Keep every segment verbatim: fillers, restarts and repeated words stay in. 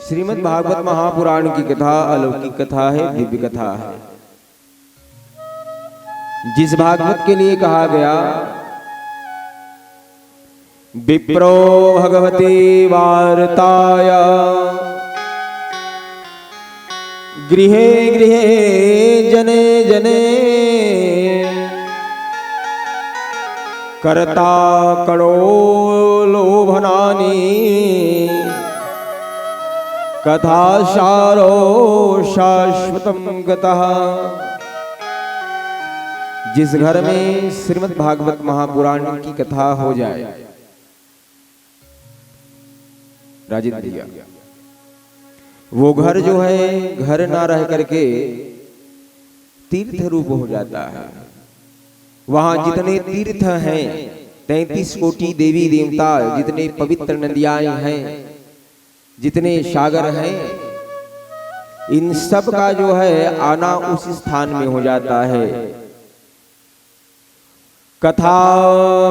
श्रीमद् भागवत महापुराण की कथा अलौकिक कथा है, दिव्य कथा है। जिस भागवत के लिए कहा गया, विप्रो भगवती वार्ताय गृहे गृहे जने जने कर्ता कणो लोभनानि कथा सारो शाश्वतम गतः। जिस घर में श्रीमद् भागवत महापुराण की कथा हो जाए, राजेंद्र भैया, वो घर जो है, घर ना रह करके तीर्थ रूप हो जाता है। वहां जितने तीर्थ हैं, तैंतीस कोटि देवी देवता, जितने पवित्र नदियां हैं, जितने सागर हैं, इन सब का जो है, आना उस स्थान में हो जाता है। कथा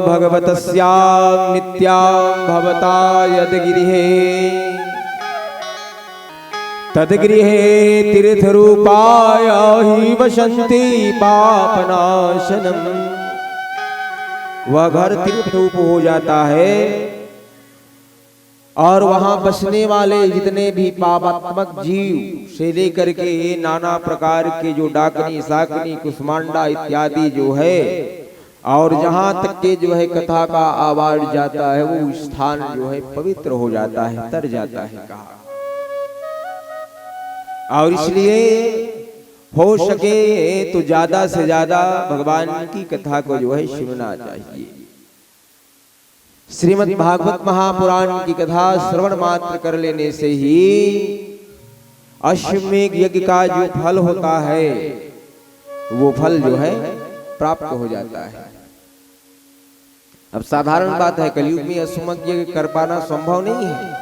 भगवतस्यां नित्यां भवता यद्गृहे, तद्गृहे तीर्थरूपाय हि वसन्ति पापनाशनम्। वह घर तीर्थ रूप हो जाता है। और वहां बसने वाले जितने भी पापात्मक जीव से लेकर के नाना प्रकार के जो डाकनी, साकनी, कुष्मांडा इत्यादि जो है, और जहां तक के जो है कथा का आवाज जाता है, वो स्थान जो है पवित्र हो जाता है, तर जाता है, कहा। और इसलिए हो सके तो ज्यादा से ज्यादा भगवान की कथा को जो है सुनना चाहिए। श्रीमद् भागवत महापुराण की कथा श्रवण मात्र कर लेने से ही अश्वमेघ यज्ञ का जो फल होता है, वो फल जो है प्राप्त हो जाता है। अब साधारण बात है, कलयुग में अश्वमेघ यज्ञ कर पाना संभव नहीं है।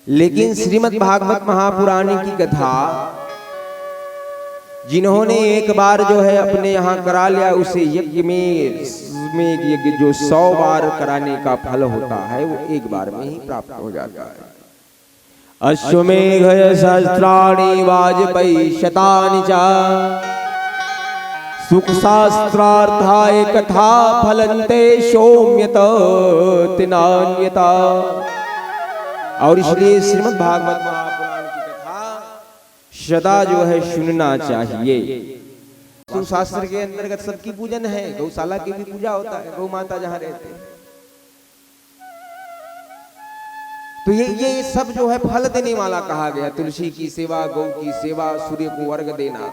लेकिन श्रीमद् भागवत महापुराण की कथा जिन्होंने एक बार जो है अपने यहाँ करा लिया, उसे यज्ञ में, में यज्ञ जो सौ बार कराने का फल होता है, वो एक बार में ही प्राप्त हो जाता है। अश्वमेघ सहस्राणि वाजपेयी शतानि च, सुख शास्त्रार्थाय कथा फलंते शोम्यत तिनान्यता। और इसलिए श्रीमद् भागवत महापुराण की कथा सदा जो है सुनना चाहिए। तो शास्त्र के अंतर्गत सबकी पूजन है, गौशाला की भी पूजा होता है, गौ माता जहाँ रहते हैं। तो ये, ये सब जो है फल देने वाला कहा गया। तुलसी की सेवा, गौ की सेवा, सूर्य को अर्घ देना।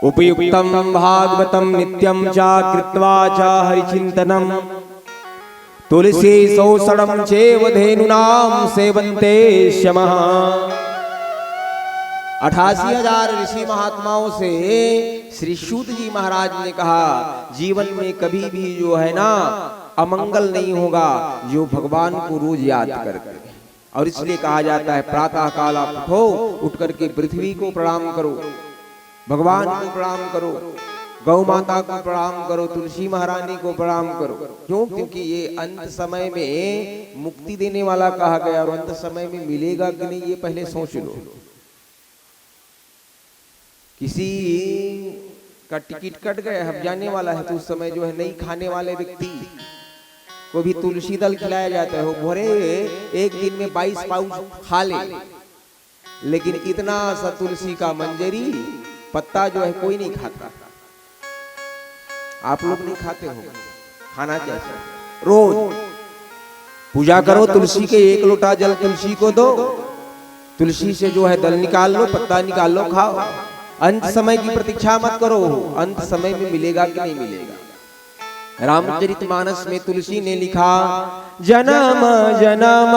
उपयुक्तम भागवतम नित्यम च कृत्वा च हरिचिंतनम, तुलसी सोषणम चेव धेनुनाम सेवंते शमः। अठासी हजार ऋषि महात्माओं से श्री सूत जी महाराज ने कहा, जीवन में कभी भी जो है ना, अमंगल नहीं होगा जो भगवान को रोज याद करते हैं। और इसलिए कहा जाता है, प्रातः काल आप उठो, उठ करके पृथ्वी को प्रणाम करो, भगवान को प्रणाम करो, गौ माता को प्रणाम करो, तुलसी महारानी को प्रणाम करो। क्यों? क्योंकि ये अंत समय में मुक्ति देने वाला कहा गया, और अंत समय में मिलेगा कि नहीं, ये पहले सोच लो। किसी का टिकट कट गया है, अब जाने वाला है, तो उस समय जो है नहीं खाने वाले व्यक्ति को भी तुलसी दल खिलाया जाता है। वो भरे एक दिन में बाईस पाउच खा ले, लेकिन इतना सा तुलसी का मंजरी पत्ता जो है कोई नहीं खाता। आप लोग नहीं खाते हो, खाना चाहिए रोज। पूजा करो, तुलसी के एक लोटा जल तुलसी को दो, तुलसी से जो है दल निकाल लो, पत्ता निकाल लो, खाओ। अंत समय की प्रतीक्षा मत करो, अंत समय में मिलेगा कि नहीं मिलेगा। रामचरित मानस में तुलसी ने लिखा, जन्म जन्म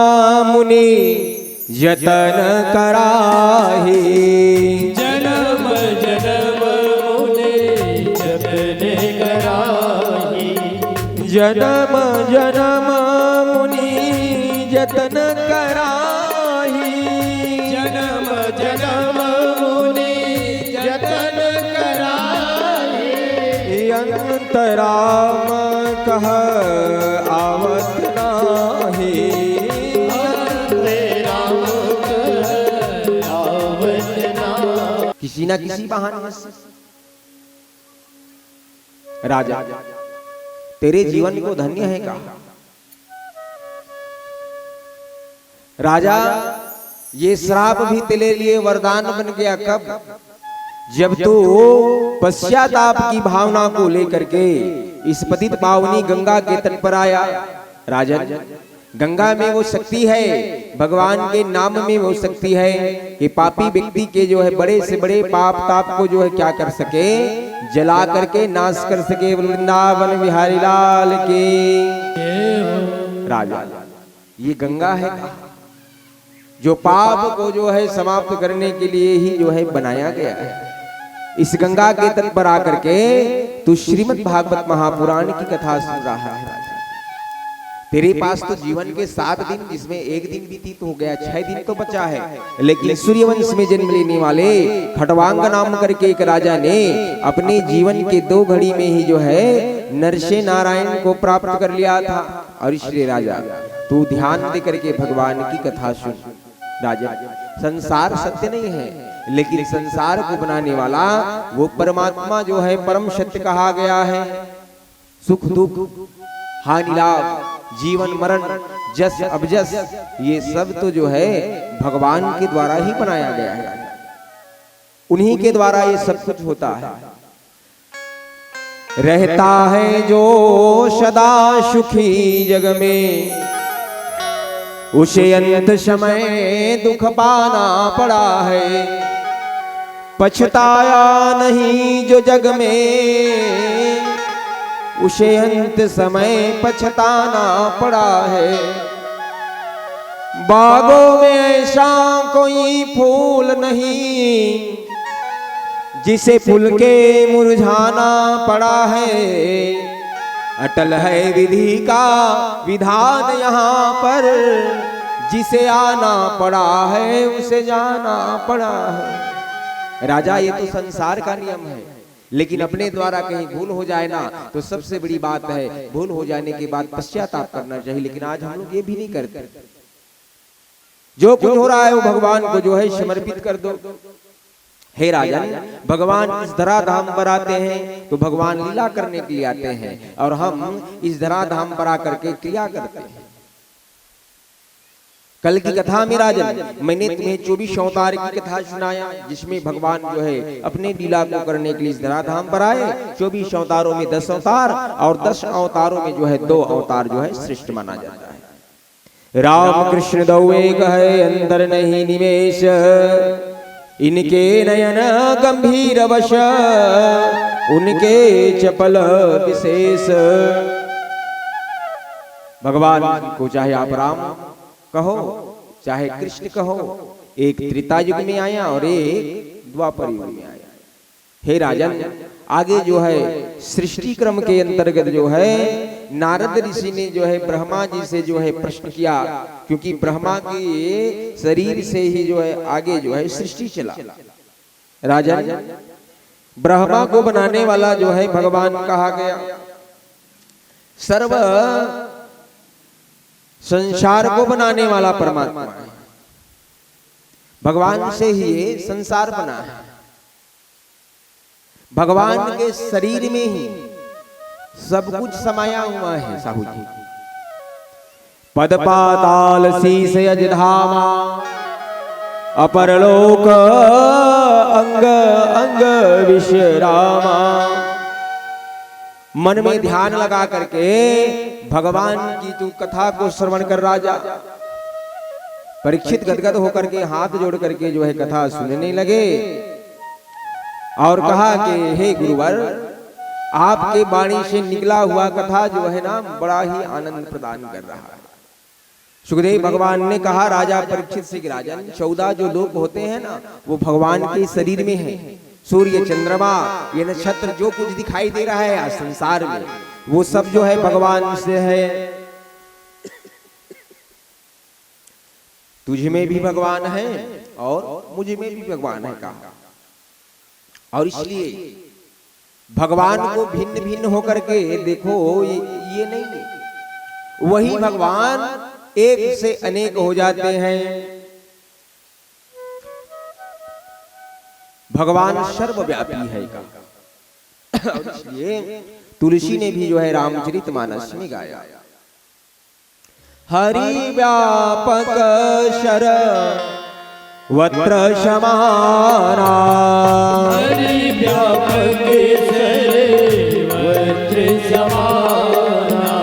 मुनि जतन कराही। जन्म जन्म मुनि जतन कराही। जन्म जन्म मुनि जतन कराही। जन्म जन्म मुनि जतन कराही। अंतरा म कह आवत नाही। जीना किसी बहाने से। राजा, तेरे जीवन को धन्य है कहा। राजा, ये श्राप भी तेरे लिए वरदान बन गया। कब? जब तू पश्चाताप की भावना को लेकर के इस पतित पावनी गंगा के तट पर आया। राजन, गंगा में वो शक्ति है, भगवान के नाम में वो शक्ति है कि पापी व्यक्ति के जो है बड़े से बड़े पाप ताप को जो है क्या कर सके, जला करके नाश कर सके। वृंदावन बिहारी लाल की। राजा, ये गंगा है जो पाप को जो है समाप्त करने के लिए ही जो है बनाया गया है। इस गंगा के तट पर आकर के तू श्रीमद् भागवत महापुराण की कथा सुन रहा है। तेरे पास तो जीवन के सात दिन, जिसमें एक दिन व्यतीत हो गया, छह दिन तो बचा है, लेकिन सूर्यवंश में जन्म लेने वाले खटवांग नाम करके एक राजा ने अपने जीवन के दो घड़ी में ही जो है नरसे नारायण को प्राप्त कर लिया था। और इसलिए राजा, तू ध्यान दे करके भगवान की कथा सुन। राजन, संसार सत्य नहीं है, लेकिन संसार को बनाने वाला वो परमात्मा जो है परम सत्य कहा गया है। सुख दुख, हानि लाभ, जीवन मरण, जस अवजस, ये सब तो जो है भगवान के द्वारा ही बनाया गया है। उन्हीं के द्वारा ये सब कुछ होता है। रहता है जो सदा सुखी जग में, उसे अंत समय दुख पाना पड़ा है। पछताया नहीं जो जग में, उसे अंत समय पछताना पड़ा है। बागों में ऐसा कोई फूल नहीं, जिसे फूल के मुरझाना पड़ा है। अटल है विधि का विधान यहाँ पर, जिसे आना पड़ा है, उसे जाना पड़ा है। राजा, ये तो संसार का नियम है, लेकिन अपने द्वारा कहीं भूल हो जाए ना, तो सबसे बड़ी बात है। भूल हो जाने के बाद पश्चाताप करना चाहिए, लेकिन आज हम लोग ये भी नहीं करते। जो कुछ हो रहा है, वो भगवान को जो है समर्पित कर दो। हे राजन, भगवान इस धराधाम पर आते हैं तो भगवान लीला करने के लिए आते हैं, और हम इस धराधाम पर आकर के क्रिया करते हैं। कल की कथा में राजन, मैंने तुम्हें चौबीस अवतार की कथा सुनाया, जिसमें भगवान जो है अपने लीला को करने के लिए इस धराधाम पर आए। चौबीस अवतारों में दस अवतार, और दस अवतारों में जो है दो अवतार जो है श्रेष्ठ माना जाता है। राम कृष्ण दौ एक है, अंतर नहीं निमेष। इनके नयन गंभीर वश, उनके चपल विशेष। भगवान को चाहे आप राम कहो, चाहे कृष्ण कहो, एक त्रेता युग में आया और एक द्वापर युग में आया। हे राजन, आगे जो है सृष्टि क्रम के अंतर्गत जो है नारद ऋषि ने जो है ब्रह्मा जी से जो है प्रश्न किया, क्योंकि ब्रह्मा के शरीर से ही जो है आगे जो है सृष्टि चला। राजन, ब्रह्मा को बनाने वाला जो है भगवान कहा गया, सर्व संसार को बनाने वाला परमात्मा है। भगवान से ही ये संसार बना है। भगवान के शरीर में ही सब कुछ समाया हुआ है, साहू जी। पद पाताल शीश यज धामा, अपरलोक अंग अंग विश्रामा। मन में ध्यान लगा करके भगवान की तू कथा को श्रवण कर राजा। परीक्षित गदगद होकर के हाथ जोड़ करके जो है कथा सुनने लगे और कहा कि हे गुरुवर, आपके वाणी से निकला हुआ कथा जो है ना, बड़ा ही आनंद प्रदान कर रहा है। सुखदेव भगवान ने कहा राजा परीक्षित से कि राजन, चौदह जो लोक होते हैं ना, वो भगवान के शरीर में है। सूर्य, चंद्रमा, ये नक्षत्र, जो कुछ दिखाई दे रहा है आज संसार में, वो सब जो है भगवान से है। तुझ में भी भगवान है और मुझ में भी भगवान है, कहा। और इसलिए भगवान को भिन्न भिन्न होकर के देखो, ये, ये नहीं है। वही भगवान एक से अनेक हो जाते हैं। भगवान सर्वव्यापी है का। और इसलिए तुलसी ने भी जो है रामचरित मानस में गाया, हरि व्यापक सर्वत्र समाना। हरि व्यापक सर्वत्र समाना।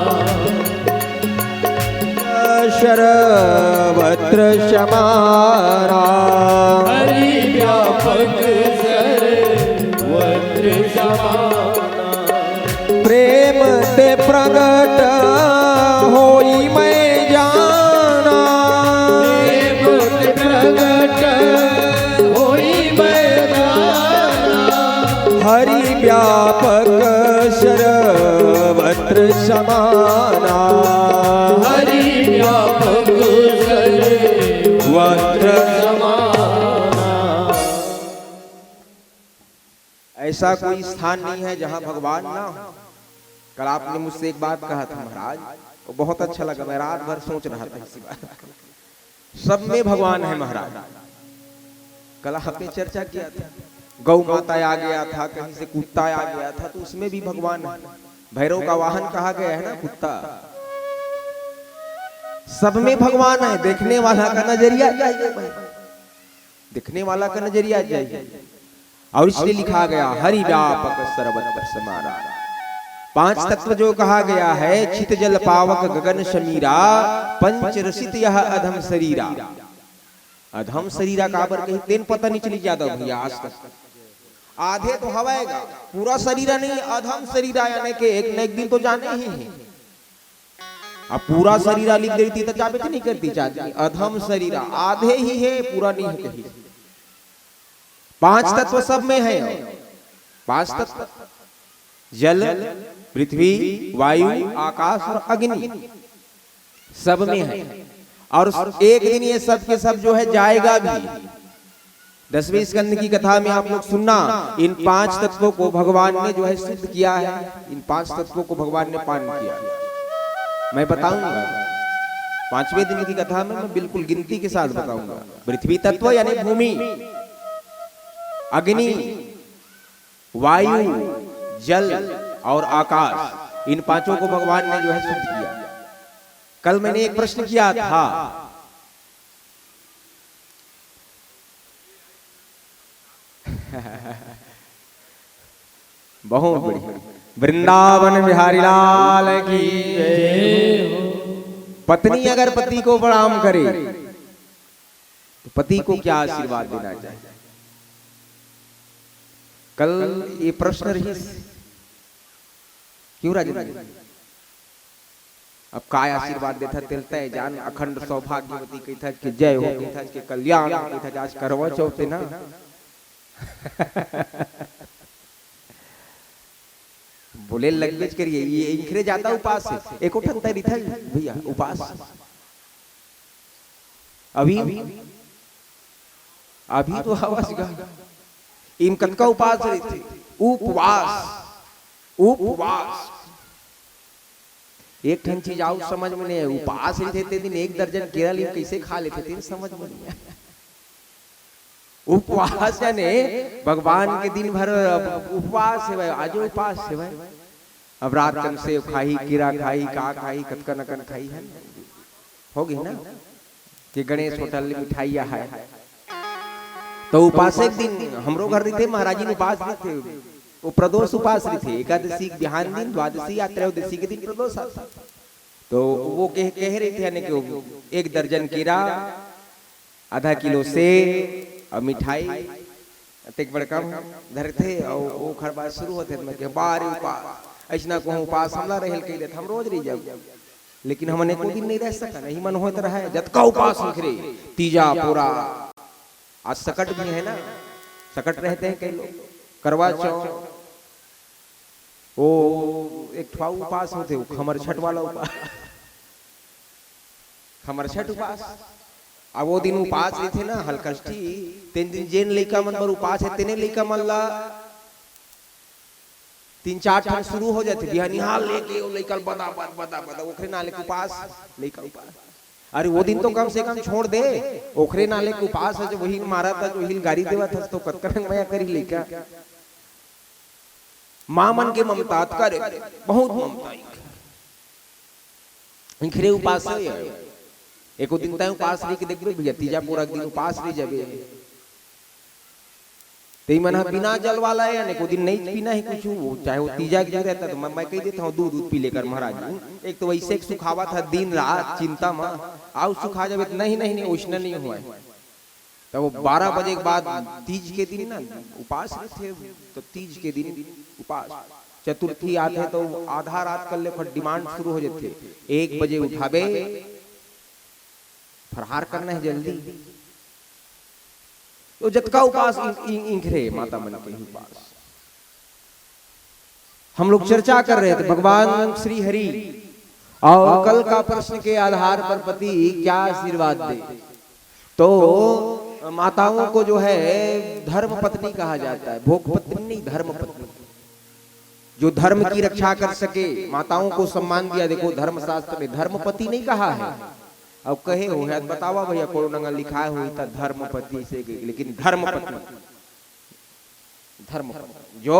सर्वत्र समाना। हरि व्यापक सर्वत्र समाना। प्रेम ते प्रगट होई मैं जाना। प्रेम ते प्रगट होई मैं जाना। हरि व्यापक सर्वत्र समाना। हरि व्यापक सर्वत्र समाना। ऐसा कोई स्थान नहीं है जहां भगवान ना हो। कल आपने मुझसे एक बात कहा था महाराज, वो बहुत अच्छा लगा। मैं रात भर सोच रहा था इसी बात को। सब में भगवान है महाराज। कल आपने चर्चा किया था, गौ माता आ गया था, कहीं से कुत्ता आ गया था, तो उसमें भी भगवान है। भैरव का वाहन कहा गया है ना कुत्ता। सब में भगवान है। देखने वाला का नजरिया चाहिए भाई, देखने वाला का नजरिया चाहिए। और इसलिए लिखा गया, हरि व्यापक सर्वत्र समाना। पांच तत्व जो कहा गया है, छित जल पावक गगन समीरा, पंच रसित यह अधम शरीरा। अधम शरीरा काबर कही, तेन पता नहीं चली जाता भैया आज तक। आधे तो हवय गा, पूरा शरीरा नहीं, अधम शरीरा, यानी कि एक न एक दिन तो जाने ही है। अब पूरा शरीरा लिख देती तो जाबे तो नहीं करती चाची। अधम शरीरा आधे ही है, पूरा नहीं है कहीं। पांच तत्व सब में है। पांच तत्व, जल, पृथ्वी, वायु, आकाश और अग्नि सब में है। और एक दिन ये सब के सब जो है जाएगा भी। दसवें स्कंद की कथा में आप लोग सुनना, इन पांच तत्वों को भगवान ने जो है शुद्ध किया है, इन पांच तत्वों को भगवान ने पान किया। मैं बताऊंगा पांचवें दिन की कथा में, मैं बिल्कुल गिनती के साथ बताऊंगा। पृथ्वी तत्व यानी भूमि, अग्नि, वायु, जल और आकाश, इन पांचों को भगवान ने जो है शुद्ध किया। कल मैंने एक प्रश्न किया था, बहुत बढ़िया। वृंदावन बिहारी लाल की जय। पत्नी अगर पति को प्रणाम करे तो पति को क्या आशीर्वाद देना चाहिए? कल ये प्रश्न रही, क्यों राजेंद्र? अब काय आशीर्वाद देथा तेल तय जान, अखंड सौभाग्यवती कहिथा के जय हो, कहिथा के कल्याण हो, कहिथा आज करवा चौथ हे ना। बोले लगबेच करिए, ये इंखरे जादा उपास हे। एको ठन तय रिथा भैया उपास। अभी, अभी तो हवस गा। इम कतका उपास रहिथे? उपवास, उपवास। एक ठन चीज आऊ समझ में नहीं आए, उपास रहिथे ते दिन एक दर्जन केरा लीम कैसे खा लेथे, तेन समझ में नहीं आए। उपवास यानी भगवान के दिन भर उपवास हे भाई, आजो उपवास हे भाई। अब रात कन सेव खाही, केरा खाही, का खाही, कतका नकन खाही है, हो गई ना? कि गणेश होटल ले मिठाई आहे। तो उपास एक दिन हमरो घर रहिथे, महाराज जी उपास रहिथे, वो प्रदोष उपास रहिथे, एकादशी के बिहान दिन, द्वादशी या त्रयोदशी के दिन प्रदोष आता। तो वो कह, कह रहिथे यानी कि वो एक दर्जन केरा, आधा किलो सेव और मिठाई, अतेक बड़का धरथे और वो खरबा शुरू होथे, मैं कहे, "बारे उपास, ऐसना कहूँ उपास हमला रहेल कही देत, हम रोज रह जाब।" लेकिन हमन एको दिन नहीं रह सकन, यही मन होत रहे, जतका उपास लिख रे, तीजा, पोरा, आज सकट भी है ना, सकट रहते हैं कई लोग, करवा चौथ, वो एक ठो उपास होथे, वो खमरछठ वाला उपास, खमरछठ उपास। अब वो दिन उपास रहिथे ना, हलकष्ठी, तेन दिन जेन लइका मन बर उपास हे, तेने लइका मन ला तीन चार ठन शुरू हो जाथे, बिहानिहार लेके वो लइका ल बदा बद, बदा बद, ओखरे ना लेके उपास, लइका उपास। अरे वो दिन तो कम से कम छोड़ दे, ओखरे नाले के उपास हे, जो वही मारत हे, जो वही गारी देवत हे, तो कतका मया करी लइका। माँ मन के ममता करे, बहुत ममता इंखरे उपास हे। एको दिन तय उपास रही के देखबे भैया, तीजा पूरा दिन उपास रही जाबे। ते मन ह बिना जल वाला हे, अनेको दिन नहीं पीना हे कुछ, वो चाहे वो तीजा के रहता, तो मैं, मैं कह देता हूँ, दूध, दूध पी लेकर महाराज। एक तो वैसे एक सुखावत हे दिन रात चिंता में, आओ सुखा जाबे, तो नहीं, नहीं, नहीं, उष्ण नहीं हुआ है। तो वो बारह बजे के बाद तीज के दिन ना उपास रहते, तो तीज के दिन उपास, चतुर्थी आथे तो आधा रात कर ले, फिर डिमांड शुरू हो जाथे, एक बजे उठाबे, फरहार करना हे जल्दी। तो जतका उपास इन-, इन-, इंखरे माता मन के उपास। हम लोग चर्चा कर रहे थे भगवान श्री हरि और कल का प्रश्न के आधार पर पति क्या आशीर्वाद दे। तो माताओं को जो है धर्म पत्नी कहा जाता है, भोग पत्नी नहीं, धर्म पत्नी। जो धर्म की रक्षा कर सके, माताओं को सम्मान दिया। देखो, धर्मशास्त्र में धर्मपति नहीं कहा है। अब कहे हो है, बतावा भैया, कोनो नंगा लिखाय होही त धर्मपति से, लेकिन धर्मपत्नी, धर्मपत्नी जो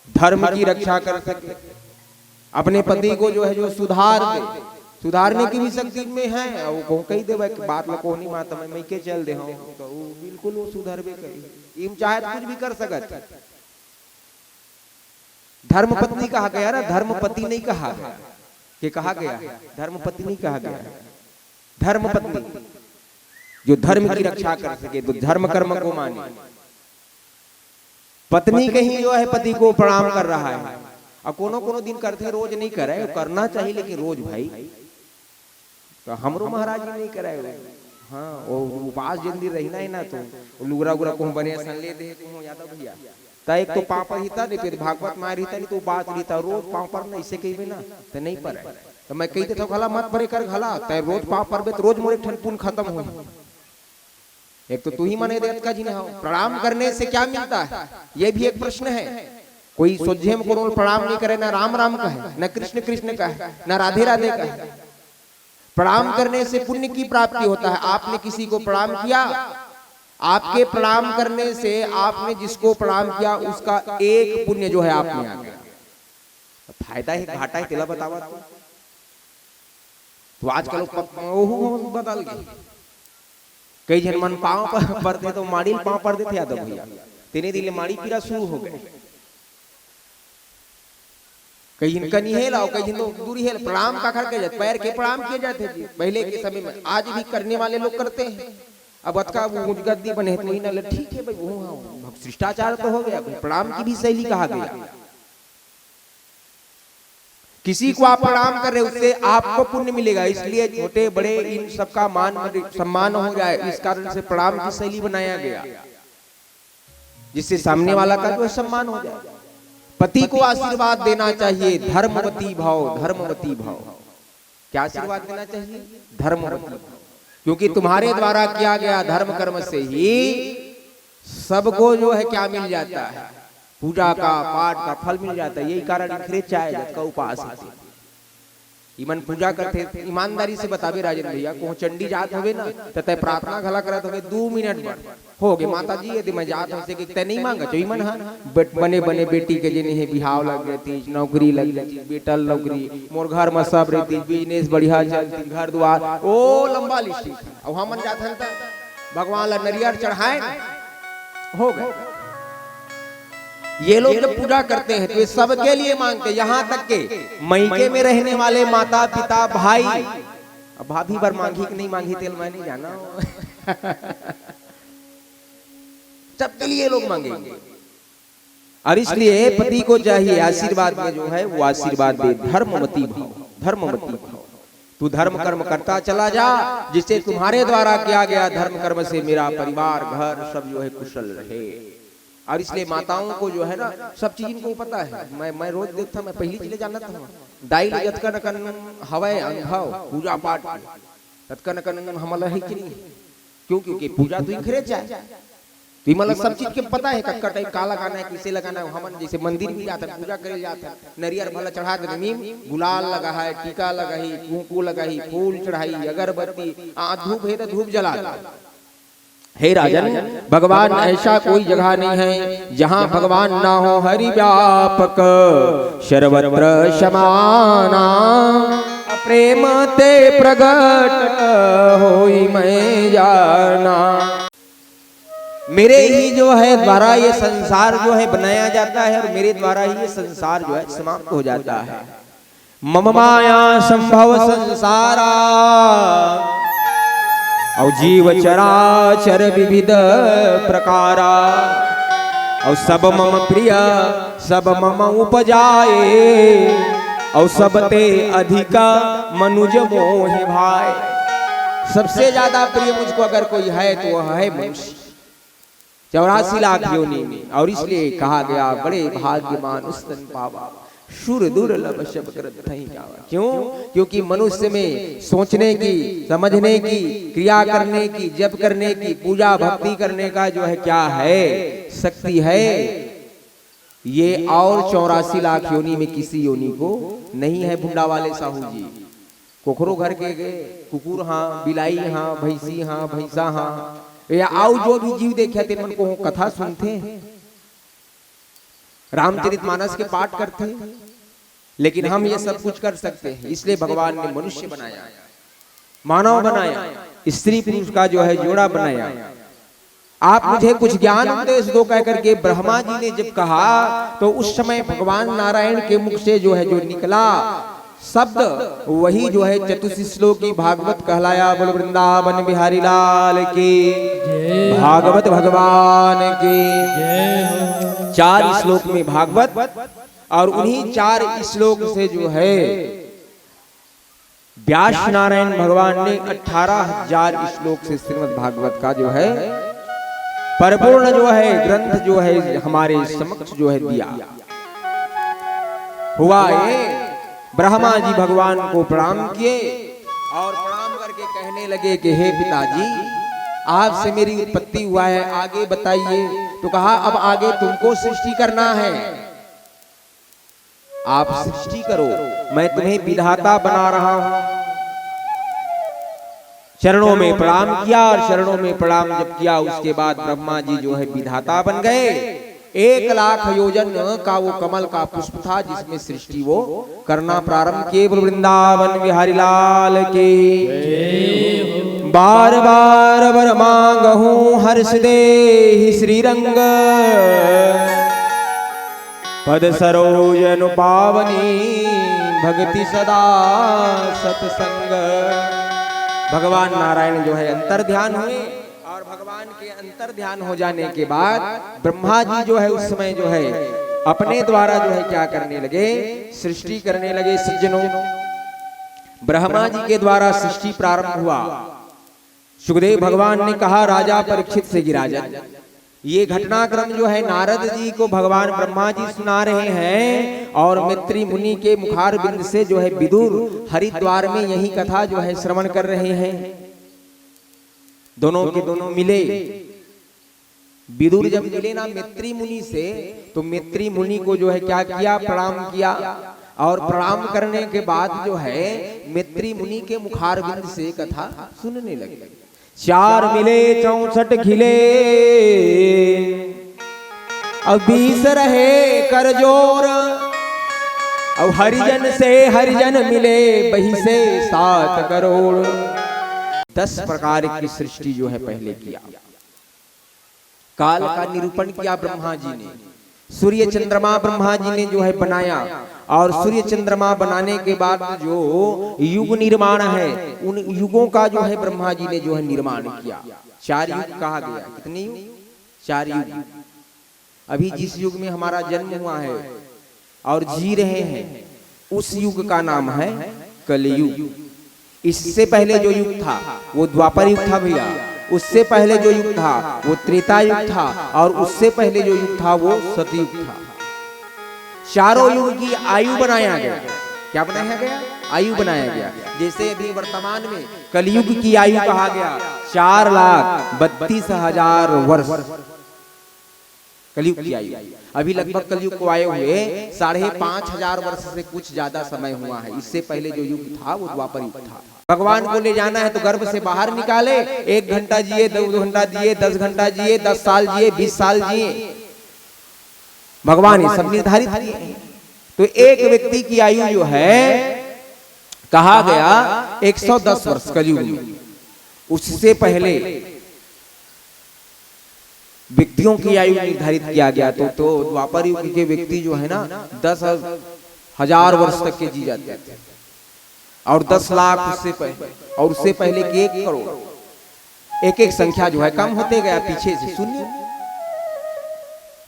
धर्म की रक्षा कर सके, अपने पति को जो है, जो सुधार दे, सुधारने की भी शक्ति में है। अब वो कह देवे कि बात ला कोहनी माता में, मैं के चल दे हूँ, तो वो बिल्कुल वो सुधरबे करी। इम चाहे तो कुछ भी कर सकत। धर्म पत्नी कहा गया ना, धर्म पति नहीं कहा गया। के कहा गया? धर्म पत्नी कहा गया। धर्म पत्नी जो धर्म की रक्षा कर सके, तो धर्म कर्म को माने। पत्नी कहीं जो है पति को प्रणाम कर रहा है, और कोनो कोनो दिन करथे, रोज नहीं करे, करना चाहिए, लेकिन रोज भाई तो हमरो महाराज जी नहीं कराए हो। हाँ, वो उपास जिन दिन रहिना हे ना, तो वो लुगरा उगरा कहूँ बने असन ले दे, कहूँ यादव भैया। त एक तो पाँव परही त, नहीं फिर भागवत मार रही त, नहीं तो उपास रही त, रोज पाँव पर ना, इसे कहिबे ना, त नहीं परे। तो मैं कही देता हूँ, घला मत परे कर घला, तय रोज पाँव परबे तो रोज मोर एक ठन पुण्य खत्म हो। एक तो तू ही मने देत का जी ना हो, प्रणाम करने से क्या मिलता है, ये भी एक प्रश्न है। कोई सोझे में कोनो प्रणाम नहीं करे, ना राम राम कहे, ना कृष्ण कृष्ण कहे, ना राधे राधे कहे। प्रणाम करने से पुण्य की प्राप्ति होता है। आपने किसी को प्रणाम किया, आपके प्रणाम करने से आपने जिसको प्रणाम किया, उसका एक पुण्य जो है आप में आ गया। तो फायदा हे, घाटा हे, तेला बतावा तो। तो आजकल वो प-, ओहू बदल गए। कई झन मन पाँव पर, पर दे तो माड़ी ल पाँव पर देथे यादव भैया। तेने दिन ले माड़ी पीरा शुरू हो गए। कई झन कनी हेल, अउ कई झन तो दूरी हेल, प्रणाम काखर के जात, पैर के प्रणाम किए जात हे जी। पहले के समय में, आज भी करने वाले लोग करते हैं। अब अतका वो गद्दी बने हे, तो वही ना ले, ठीक है भाई, वो हाँ, शिष्टाचार तो हो गया, भाई, प्रणाम की भी शैली कहा गया। किसी को आप प्रणाम कर रहे, उससे आपको पुण्य मिलेगा, इसलिए छोटे बड़े इन सबका मान सम्मान हो जाए, इस कारण से प्रणाम की शैली बनाया गया। जिससे सामने वाला का जो है सम्मान हो जाए। पति को आशीर्वाद देना चाहिए, धर्मवती भव, धर्मवती भव। क्या आशीर्वाद देना चाहिए? धर्मवती भव। क्योंकि तुम्हारे द्वारा किया गया धर्म कर्म से ही सबको जो है क्या मिल जाता है? पूजा का, पाठ का फल मिल जाता है। यही कारण इंखरे चाहे जतका उपास हे। इमन पूजा करथे, ईमानदारी से बताबे राजन भैया, कहूँ चंडी जात होबे ना, त तय प्रार्थना घला करत होबे, दू मिनट बर हो गे, माता जी, यदि मैं जात हों से कि तय नहीं मांगा, जो इमन हा बट-, बने बने बेटी के जेने हे बिहाव लग जाती, नौकरी लग जाती, बेटा ल नौकरी, मोर घर में सब रहती, बिजनेस बढ़िया चलती, घर द्वार, ओ लंबा लिस्ट। अब हमन जात हन त भगवान ला नरियर चढ़ाए, हो गए। ये लोग जब पूजा करते हैं तो ये सबके लिए मांगते हैं, यहाँ तक के मइके में रहने वाले माता पिता भाई, अब भाभी बर मांगी कि नहीं मांगी तेल मैं नहीं जाना। सबके लिए लोग मांगेंगे। और इसलिए पति को चाहिए आशीर्वाद में जो है वो आशीर्वाद दे, धर्मवती भव, धर्मवती भव। तू धर्म कर्म करता चला जा, जिससे तुम्हारे द्वारा किया गया धर्म कर्म से मेरा परिवार घर सब जो है कुशल रहे। और इसलिए माताओं को जो है ना, सब चीज इनको पता है। मैं, मैं रोज देखता, मैं पहली चीज जानता हूँ, दाई ले जतका नकन हवय अनुभव पूजा पाठ के, ततका नकन हमला है कि नहीं? क्यों? क्योंकि पूजा तो इंखरे चाहे। तो ये मतलब सब चीज के पता है, कक्का टाइप का लगाना है, किसे लगाना है। हमन जैसे मंदिर में जाथन, पूजा करे जाथन, नरियर भला चढ़ा देने, नीम, गुलाल लगा है, टीका लगा ही, कुंकू लगा ही, फूल चढ़ाई, अगरबत्ती, आ, धूप है तो धूप जला दे। हे राजन, भगवान ऐसा कोई जगह नहीं है जहाँ भगवान ना हो। हरि व्यापक सर्वत्र समाना, प्रेम ते प्रगट होई मैं जाना। मेरे ही जो है द्वारा ये संसार जो है बनाया जाता है और मेरे द्वारा ही ये संसार जो है समाप्त हो जाता है। मम माया संभव संसारा और जीव चराचर विविध प्रकारा, और सब मम प्रिय सब मम उपजाए, और सब ते अधिक मनुज मोहि भाए। सबसे ज्यादा प्रिय मुझको अगर कोई है तो वह है मनुष्य। चौरासी लाख योनि में, और इसलिए कहा गया, बड़े भाग्य मानुष तन पावा, सुर दुर्लभ सब ग्रंथ ही गावा। क्यों? क्योंकि मनुष्य में सोचने की, समझने की, क्रिया करने की, जप करने की, पूजा भक्ति करने का जो है क्या है, शक्ति है। ये और चौरासी लाख योनि में किसी योनि को नहीं है, भुंडा वाले साहू जी। कोखरो घर के गे, कुकुर हाँ, बिलाई हाँ, भैंसी हाँ, भैंसा हाँ, या आउ जो भी जीव देखे, तेमन को कथा सुनथे, रामचरित मानस के पाठ करथे। लेकिन हम ये सब कुछ कर सकते हैं, इसलिए भगवान ने मनुष्य बनाया, मानव बनाया, स्त्री पुरुष का जो है जोड़ा बनाया। आप मुझे कुछ ज्ञान उपदेश दो, कह करके ब्रह्मा जी ने जब कहा, तो उस समय भगवान नारायण के मुख से जो है जो निकला शब्द, वही जो है चतुश्लोकी भागवत कहलाया। बोल वृंदावन बिहारी लाल की, जय। भागवत भगवान की। जय हो। चार श्लोक में भागवत, और उन्हीं चार श्लोक से जो है व्यास नारायण भगवान ने अठारह हजार श्लोक से श्रीमद् भागवत का जो है परिपूर्ण जो है ग्रंथ जो है हमारे समक्ष जो है दिया हुआ है। ब्रह्मा जी भगवान को प्रणाम किए और प्रणाम करके कहने लगे कि हे पिताजी, आपसे मेरी उत्पत्ति हुआ है, आगे बताइए। तो कहा, अब आगे तुमको सृष्टि करना है, आप सृष्टि करो, मैं तुम्हें विधाता बना रहा हूं। चरणों में प्रणाम किया, और चरणों में प्रणाम जब किया, उसके बाद ब्रह्मा जी जो है विधाता बन गए। एक लाख योजन का वो कमल का पुष्प था, जिसमें सृष्टि वो करना प्रारंभ किए। बोल वृंदावन बिहारी लाल की। बार बार वर मांगहूं हर्ष देहि श्रीरंग, पद सरोज अनुपावनी भक्ति सदा सत्संग। भगवान नारायण जो है अंतर ध्यान हुए, और भगवान के अंतर ध्यान हो जाने के बाद ब्रह्मा जी जो है उस समय जो है अपने द्वारा जो है क्या करने लगे, सृष्टि करने लगे। सज्जनों, ब्रह्मा जी के द्वारा सृष्टि प्रारंभ हुआ। सुखदेव भगवान ने कहा राजा परीक्षित से कि राजन, ये घटनाक्रम जो है नारद जी को भगवान ब्रह्मा जी सुना रहे हैं और मैत्री मुनि के मुखारविंद से जो है विदुर हरिद्वार में यही कथा जो है श्रवण कर रहे हैं। दोनों के दोनों मिले। विदुर जब मिले ना मैत्री मुनि से, तो मैत्री मुनि को जो है क्या किया, प्रणाम किया। और प्रणाम करने के बाद जो है मैत्री मुनि के मुखारविंद से कथा सुनने लगे। चार मिले चौसठ खिले, अब बीस रहे कर जोर, अब हरिजन से हरिजन मिले, बही से सात करोड़। दस प्रकार की सृष्टि जो है पहले किया। काल का निरूपण किया ब्रह्मा जी ने। सूर्य चंद्रमा ब्रह्मा जी ने जो है बनाया, और सूर्य चंद्रमा बनाने के बाद जो युग निर्माण है, उन युगों का जो है ब्रह्मा जी ने जो है निर्माण किया। चार युग कहा गया। कितने युग? चार युग। अभी जिस युग में हमारा जन्म हुआ है और जी रहे हैं, उस युग का नाम है कलयुग। इससे पहले जो युग था वो द्वापर युग था भैया, उससे पहले जो युग था वो त्रेता युग था, और उससे पहले जो युग था वो सतयुग था। चारों युग की आयु बनाया गया। क्या बनाया गया? आयु बनाया गया। जैसे अभी वर्तमान में कलयुग की आयु कहा गया चार लाख बत्तीस हजार वर्ष। कलयुग की आयु। अभी लगभग कलयुग को आए हुए साढ़े पांच हजार वर्ष से कुछ ज्यादा समय हुआ है। इससे पहले जो युग था, वो द्वापर युग था। भगवान को ले जाना है तो गर्भ से बाहर निकाले, एक घंटा जिए, दो घंटा जिए, दस घंटा जिए, दस साल जिए, बीस साल जिए, भगवान ये सब निर्धारित किए हैं। तो एक व्यक्ति की आयु जो है, कहा गया, एक सौ दस वर्ष कलयुग में। उससे पहले व्यक्तियों की आयु निर्धारित किया गया, तो तो द्वापर युग के व्यक्ति जो है ना, दस हजार वर्ष तक के जी जाते थे, और दस लाख उससे पहले, और उससे पहले के एक करोड़। एक एक संख्या जो है कम होते गया पीछे से। सुनिए,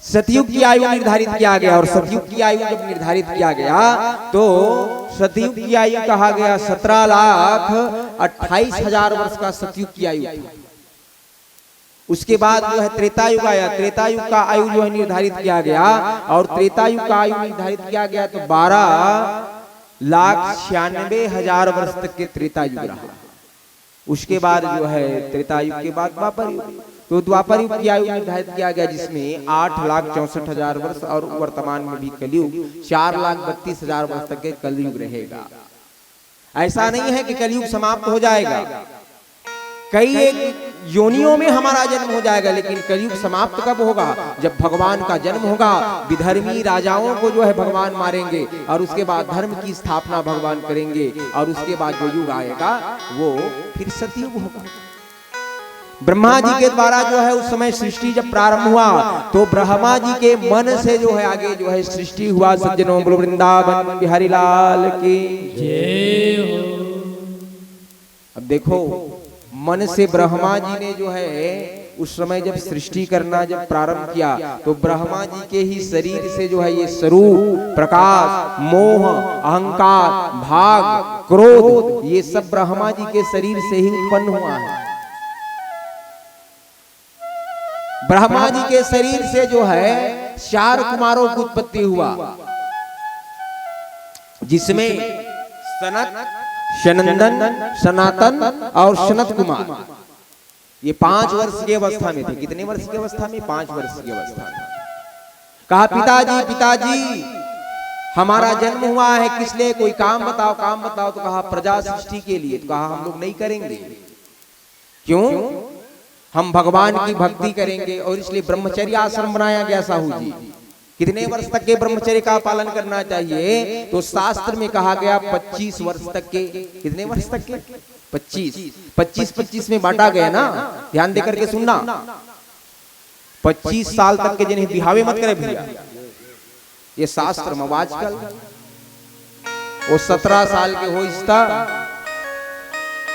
सतयुग की आयु निर्धारित किया गया, और सतयुग की आयु जब निर्धारित किया गया, तो सतयुग की आयु कहा गया सत्रह लाख अट्ठाईस हजार वर्ष का सतयुग की आयु थी। उसके बाद जो है त्रेता युग आया, त्रेता युग का आयु जो है निर्धारित किया गया, और त्रेता युग का आयु निर्धारित किया गया तो बारह लाख छियानवे हजार वर्ष तक के त्रेता युग रहा। उसके बाद जो है त्रेता युग के बाद द्वापर युग। तो द्वापर युग की आयु निर्धारित किया गया, जिसमें आठ लाख चौसठ हजार वर्ष, और वर्तमान में भी कलयुग चार लाख बत्तीस हजार वर्ष तक के कलयुग रहेगा। ऐसा नहीं है कि कलयुग समाप्त हो जाएगा, कई एक योनियों में हमारा जन्म हो जाएगा, लेकिन कलयुग समाप्त कब होगा? जब भगवान का जन्म होगा। विधर्मी राजाओं को जो है भगवान मारेंगे, और उसके बाद धर्म की स्थापना भगवान करेंगे, और उसके बाद जो युग आएगा, वो फिर सतयुग होगा। ब्रह्मा जी के द्वारा जो है उस समय सृष्टि जब प्रारंभ हुआ, तो ब्रह्मा जी के मन से जो है आगे जो है सृष्टि हुआ। सज्जनों, बोलो वृंदावन बिहारी लाल की। जय हो। अब देखो, मन से ब्रह्मा जी ने जो है उस समय जब सृष्टि करना जब प्रारंभ किया, तो ब्रह्मा जी के ही शरीर से जो है ये स्वरूप, प्रकाश, मोह, अहंकार, भाग, क्रोध, ये सब ब्रह्मा जी के शरीर से ही उत्पन्न हुआ है। ब्रह्मा जी के शरीर से जो है चार कुमारों की उत्पत्ति हुआ, जिसमें सनत, सनंदन, सनातन और सनत कुमार, ये पांच वर्ष की अवस्था में थे। कितने वर्ष की अवस्था में? पांच वर्ष की अवस्था में। कहा, "पिताजी, पिताजी, हमारा जन्म हुआ है किस लिए? कोई काम बताओ, काम बताओ।" तो कहा, "प्रजा सृष्टि के लिए।" तो कहा, "हम लोग नहीं करेंगे।" क्यों? हम भगवान की भक्ति करेंगे, और इसलिए ब्रह्मचर्य आश्रम बनाया गया, साहू जी। कितने वर्ष तक के ब्रह्मचर्य का पालन करना चाहिए? तो शास्त्र में कहा गया पच्चीस वर्ष तक के। कितने वर्ष तक के? पच्चीस। पच्चीस पच्चीस में बांटा गया ना, ध्यान देकर के सुनना। पच्चीस साल तक के जिन्हें बिहावे मत करे भैया, ये शास्त्र में आजकल वो सत्रह साल के होइस त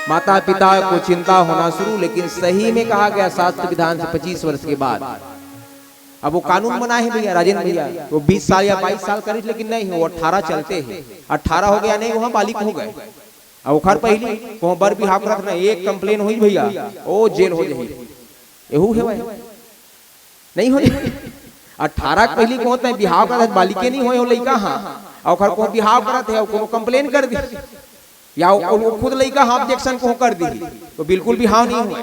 माता पिता को चिंता होना शुरू, लेकिन सही में कहा गया शास्त्र विधान से पच्चीस वर्ष के बाद। अब वो कानून बना है भैया, राजेंद्र भैया, वो बीस साल या बाईस साल करिस, लेकिन नहीं, वो अठारह चलते हैं। अठारह हो गया नहीं, वहाँ बालिग हो गए। अब ओखर पहली कहूँ बर बिहाव करत ना, एक कंप्लेन होई भैया, ओ जेल हो जाही। एहू है भाई, नहीं हो जाही। अठारह के पहली कहूँ तय बिहाव करत, बालिके नहीं होए हो लइका, हाँ, और ओखर कहूँ बिहाव करत है, कोनो कंप्लेन कर दी, या वो, वो खुद लइका हाँ ऑब्जेक्शन कहूँ कर दी, तो बिल्कुल बिहाव नहीं हुआ।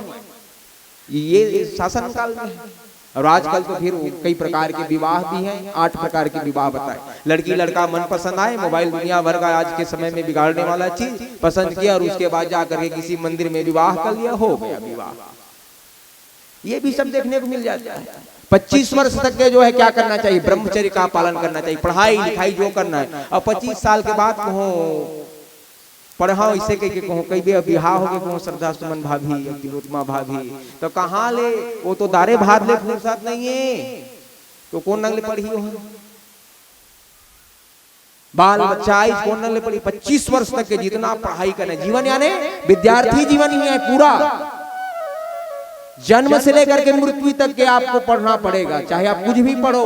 ये शासन काल में है। और आजकल तो फिर कई प्रकार के विवाह भी हैं, आठ प्रकार के विवाह बताए। लड़की लड़का मन पसंद आए, मोबाइल दुनिया भर का आज के समय में बिगाड़ने वाला चीज पसंद किया और उसके बाद जा करके किसी मंदिर में विवाह कर लिया, हो गया विवाह। ये भी सब देखने को मिल जाता है। पच्चीस वर्ष तक के जो है क्या करना चाहिए? ब्रह्मचर्य का पालन करना चाहिए, पढ़ाई लिखाई जो करना है। और पच्चीस साल के बाद कहो पढ़ाओ, इसे कह के कहो, कई बे बिहाव हो गए, कहो श्रद्धा सुमन भाभी या तिलोत्तमा भाभी, तो कहाँ ले, वो तो दारे भात ले फुर्सत नहीं है, तो कौन नंग ले पढ़ी हो? बाल बच्चा आई, कौन नंग ले पढ़ी? पच्चीस वर्ष तक के जितना पढ़ाई करना है, जीवन यानी विद्यार्थी जीवन ही है पूरा। जन्म से लेकर के मृत्यु तक के आपको पढ़ना पड़ेगा, चाहे आप कुछ भी पढ़ो।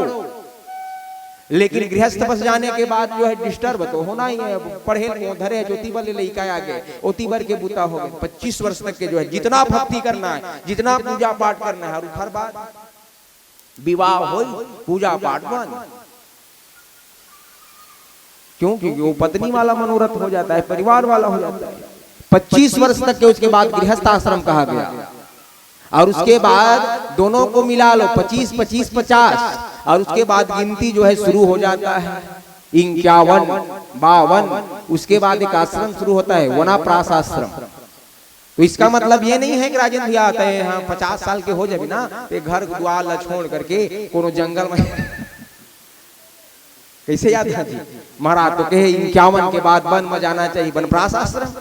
लेकिन गृहस्थ बस जाने के बाद जो है डिस्टर्ब तो होना ही है। अब पढ़े को धरे जो तीबर ले लइका आ गए, ओ तीबर के बूता हो गए। पच्चीस वर्ष तक के जो है जितना भक्ति करना है, जितना पूजा पाठ करना है, और हर बात विवाह हो, पूजा पाठ बंद। क्यों? क्योंकि वो पत्नी वाला मनोरथ हो जाता है, परिवार वाला हो जाता है। पच्चीस वर्ष तक के, उसके बाद गृहस्थ आश्रम कहा गया। और उसके बाद दोनों को मिला लो, पच्चीस, पच्चीस, पचास, और उसके बाद गिनती जो है शुरू हो जाता है, इक्यावन, बावन, उसके बाद एक आश्रम शुरू होता है, वनाप्रास आश्रम। तो इसका मतलब ये नहीं है कि राजेंद्र भैया आते हैं, हाँ, पचास साल के हो जाबे ना, ते घर दुआर ला छोड़ करके कोनो जंगल में कैसे याद है जी? महाराज तो कहे, इक्यावन के बाद वन में जाना चाहिए, वनप्रास आश्रम।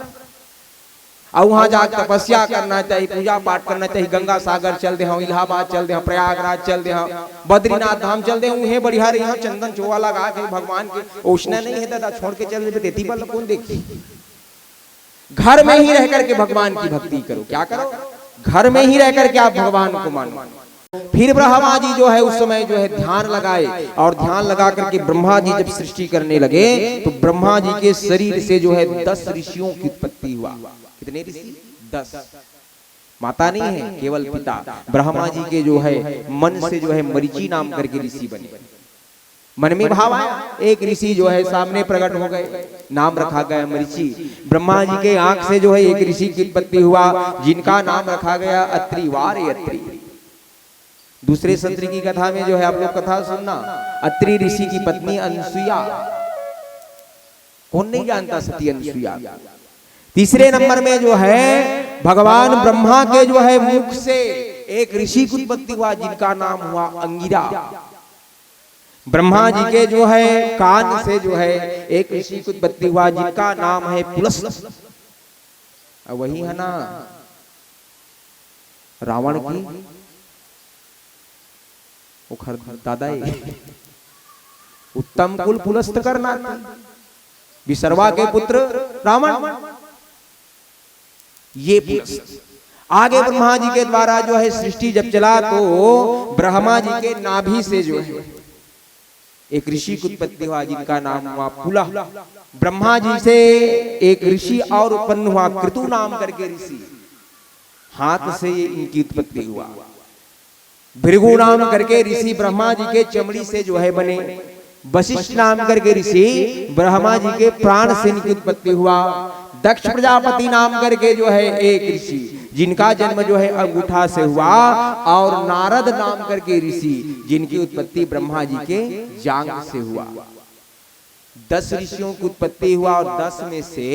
और वहां जाके तपस्या करना चाहिए, पूजा पाठ करना चाहिए, गंगा सागर चल दे, हम इलाहाबाद चल दे, हम प्रयागराज चल दे, हम बद्रीनाथ धाम चल दे, उहे बढ़िया रही, हम चंदन चोवा लगा के भगवान के। उसने नहीं है दादा, छोड़ के चल देबे, तेती बल कौन देखी? घर में ही रह करके भगवान की भक्ति करो। क्या करो? घर में ही रह करके आप भगवान को मानो। फिर ब्रह्मा जी जो है उस समय जो है ध्यान लगाए, और ध्यान लगा करके ब्रह्मा जी जब सृष्टि करने लगे तो ब्रह्मा जी के शरीर से जो है दस ऋषियों की उत्पत्ति हुआ। कितने ऋषि? दस। माता नहीं है, केवल पिता। ब्रह्मा जी के जो है मन से जो है मरीचि नाम करके ऋषि बने। मन में भाव आया, एक ऋषि जो है सामने प्रकट हो गए, नाम रखा गया मरीचि। ब्रह्मा जी के आंख से जो है एक ऋषि की उत्पत्ति हुआ, जिनका नाम रखा गया अत्रि। वाह रे अत्रि। दूसरे सत्र की कथा में जो है आप लोग कथा सुनना, अत्रि ऋषि की पत्नी अनसुईया। कौन नहीं जानता सती अनसुईया? तीसरे नंबर में जो है भगवान ब्रह्मा के जो है मुख से एक ऋषि की उत्पत्ति हुआ, जिनका नाम हुआ अंगिरा। ब्रह्मा जी के जो है कान से जो है एक ऋषि की उत्पत्ति हुआ, जिनका नाम है पुलस्त। अब वही है ना रावण की, ओखर दादा ए। उत्तम कुल पुलस्त कर नाती, विसर्वा के पुत्र रावण। ये पुलस्त। आगे ब्रह्मा जी के द्वारा जो है सृष्टि जब चला तो ब्रह्मा जी के नाभि से जो है एक ऋषि की उत्पत्ति हुआ, जिनका नाम हुआ पुलह। ब्रह्मा जी से एक ऋषि और उत्पन्न हुआ, क्रतु नाम करके ऋषि, हाथ से ये इनकी उत्पत्ति हुआ। भृगु नाम करके ऋषि ब्रह्मा जी के चमड़ी से जो है बने। वशिष्ठ नाम करके ऋषि ब्रह्मा जी के प्राण से इनकी उत्पत्ति हुआ। दक्ष प्रजापति नाम करके जो है एक ऋषि, जिनका जन्म जो है अंगूठा से हुआ, और नारद नाम करके ऋषि, जिनकी उत्पत्ति ब्रह्मा जी के जांघ से हुआ। दस ऋषियों की उत्पत्ति हुआ और दस में से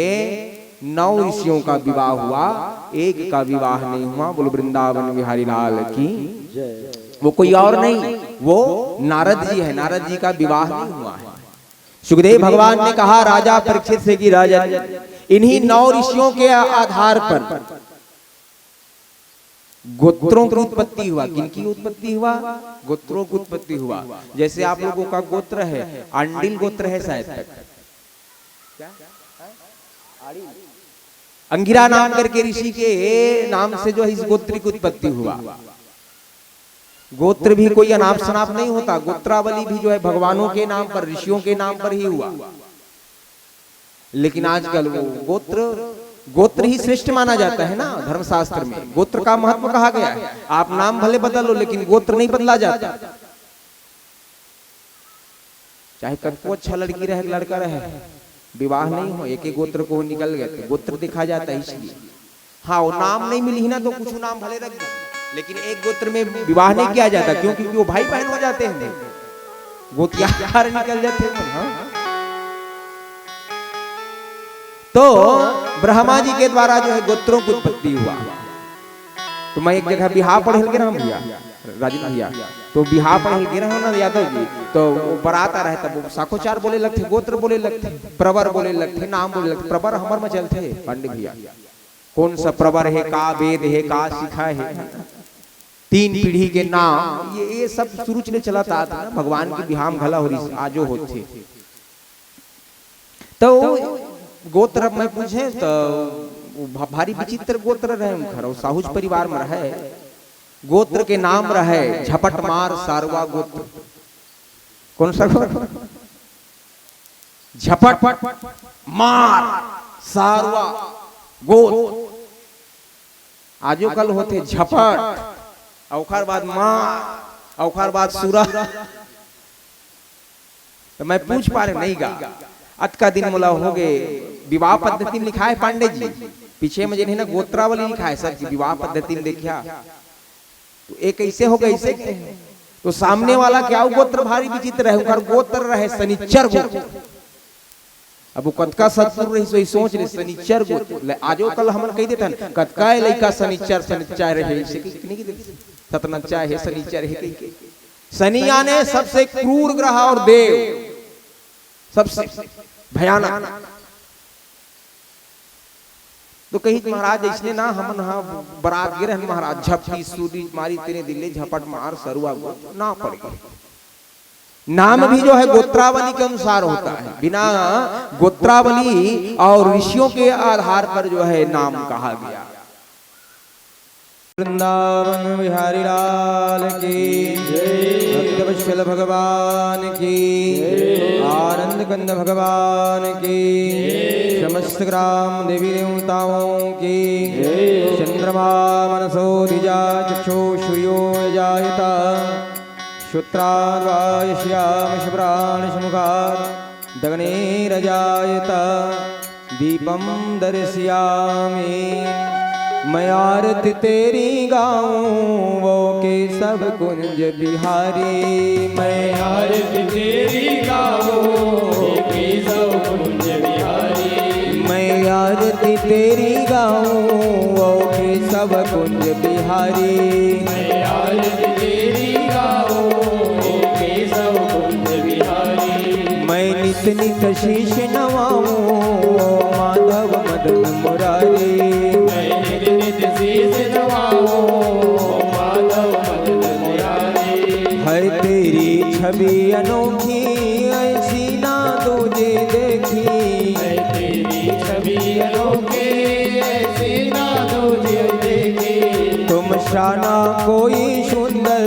नौ ऋषियों का विवाह हुआ, एक का विवाह नहीं हुआ। बोलो वृंदावन बिहारी लाल की। वो कोई और नहीं, वो नारद जी है, नारद जी का विवाह नहीं हुआ है। सुखदेव भगवान ने कहा राजा परीक्षित से कि राजन, इन्हीं नौ ऋषियों के आधार पर गोत्रों की उत्पत्ति हुआ। किनकी उत्पत्ति हुआ? गोत्रों की उत्पत्ति हुआ। जैसे आप लोगों का गोत्र है, आंडिल गोत्र है शायद तक। क्या? अंगिरा नाम करके ऋषि के नाम से जो है इस गोत्र की उत्पत्ति हुआ। गोत्र भी कोई अनाप शनाप नहीं होता, गोत्रावली भी जो है भगवानों के नाम पर, ऋषियों के नाम पर ही हुआ। लेकिन आजकल वो गोत्र, गोत्र ही श्रेष्ठ माना जाता है ना धर्मशास्त्र में, गोत्र का महत्व कहा गया है। आप नाम भले बदल लो लेकिन गोत्र नहीं बदला जाता। चाहे कतको अच्छा लड़की रहे, लड़का रहे, विवाह नहीं हो, एक ही गोत्र को निकल गए तो गोत्र देखा जाता है इसलिए। हाँ, वो नाम नहीं मिली ना तो कुछ नाम भले रख दे, लेकिन एक गोत्र में विवाह नहीं किया जाता। क्यों? क्योंकि वो भाई बहन हो जाते हैं, गोतियार निकल जाते हैं। हाँ? तो ब्रह्मा जी के द्वारा जो है गोत्रों की उत्पत्ति हुआ। तो मैं एक जगह बिहाव पढ़े गे रहूं भैया, राजन भैया, तो बिहाव पढ़े गे रहूं ना यादव जी, तो वो बरात आ रहे, तब वो साखोचार बोले लगते, गोत्र बोले लगते, प्रवर बोले लगते, नाम बोले लगते। प्रवर हमर में चलते पांडे भैया, कौन सा प्रवर है, का वेद है, का शिखा है, तीन पीढ़ी के नाम, ये ये सब शुरू ले चला था ना, भगवान के बिहाव घला हो रही, आजो होते। तो गोत्र मैं पूछे तो वो भा-, भारी विचित्र गोत्र रहे उनकर, वो साहूज परिवार में रहे। गोत्र के नाम रहे झपट मार सारवा गोत्र। कौन सा गोत्र? झपट मार सारवा गोत्र। आजो कल होते झपट, अउ ओखर बाद मार, अउ ओखर बाद सुरा। तो मैं पूछ पा रहे नहीं गा, अतका दिन मोला हो गए, विवाह पद्धति में लिखा है पांडे जी, पीछे में जिन्हें ना गोत्रावली लिखा है सर जी, विवाह पद्धति में देखिया, तो एक ऐसे हो गए, ऐसे के। तो सामने वाला के गोत्र भारी विचित्र है, उनकर गोत्र रहे शनिचर गोत्र। अब वो कतका सत्पुर रहिस, वही सोच ले, शनिचर गोत्र। ले, आजो कल हमन कहि देथन, कतका ए लइका शनिचर, शनिचर हे, ऐसे कहि के नहीं कहि देथन। सतनचर हे, शनिचर हे, कहि के। शनि याने सबसे क्रूर ग्रह और देव, सबसे भयानक। तो कही, महाराज, इसने ना हमन हा बरात गे रहन महाराज, झपटी सूरी मारी, तेने दिल्ले झपट मार सरुआ गो ना पड़ गए। नाम भी जो है गोत्रावली के अनुसार होता है, बिना गोत्रावली और ऋषियों के आधार पर जो है नाम कहा गया। वृंदावन बिहारी लाल की, भक्तवत्सल भगवान की, आनंद कंद भगवान की, समस्त ग्राम देवी देवताओं की, चंद्रमा मनसो द्विजा चक्षु सूर्यो जायता, श्रोत्राद्वा यस्याम श्रवणादिमुखात् दग्निर्जायत दीपं दर्शयामि। मैं आरती तेरी गाऊं, वो केशव कुंज बिहारी। मैं आरती तेरी गाऊं, वो केशव कुंज बिहारी। मैं आरती तेरी गाऊं, वो केशव कुंज बिहारी। मैं आरती तेरी गाऊं, वो केशव कुंज बिहारी। मैं नित नित शीश नवाऊं, ओ माधव मदन मुरारी। मैं नित नित शीश नवाऊं, ओ माधव मदन मुरारी। है तेरी छवि अनोखी, ऐसी ना दूजे देखी। है तेरी छवि अनोखी, ऐसी ना दूजे देखी। तुम सा ना कोई सुंदर,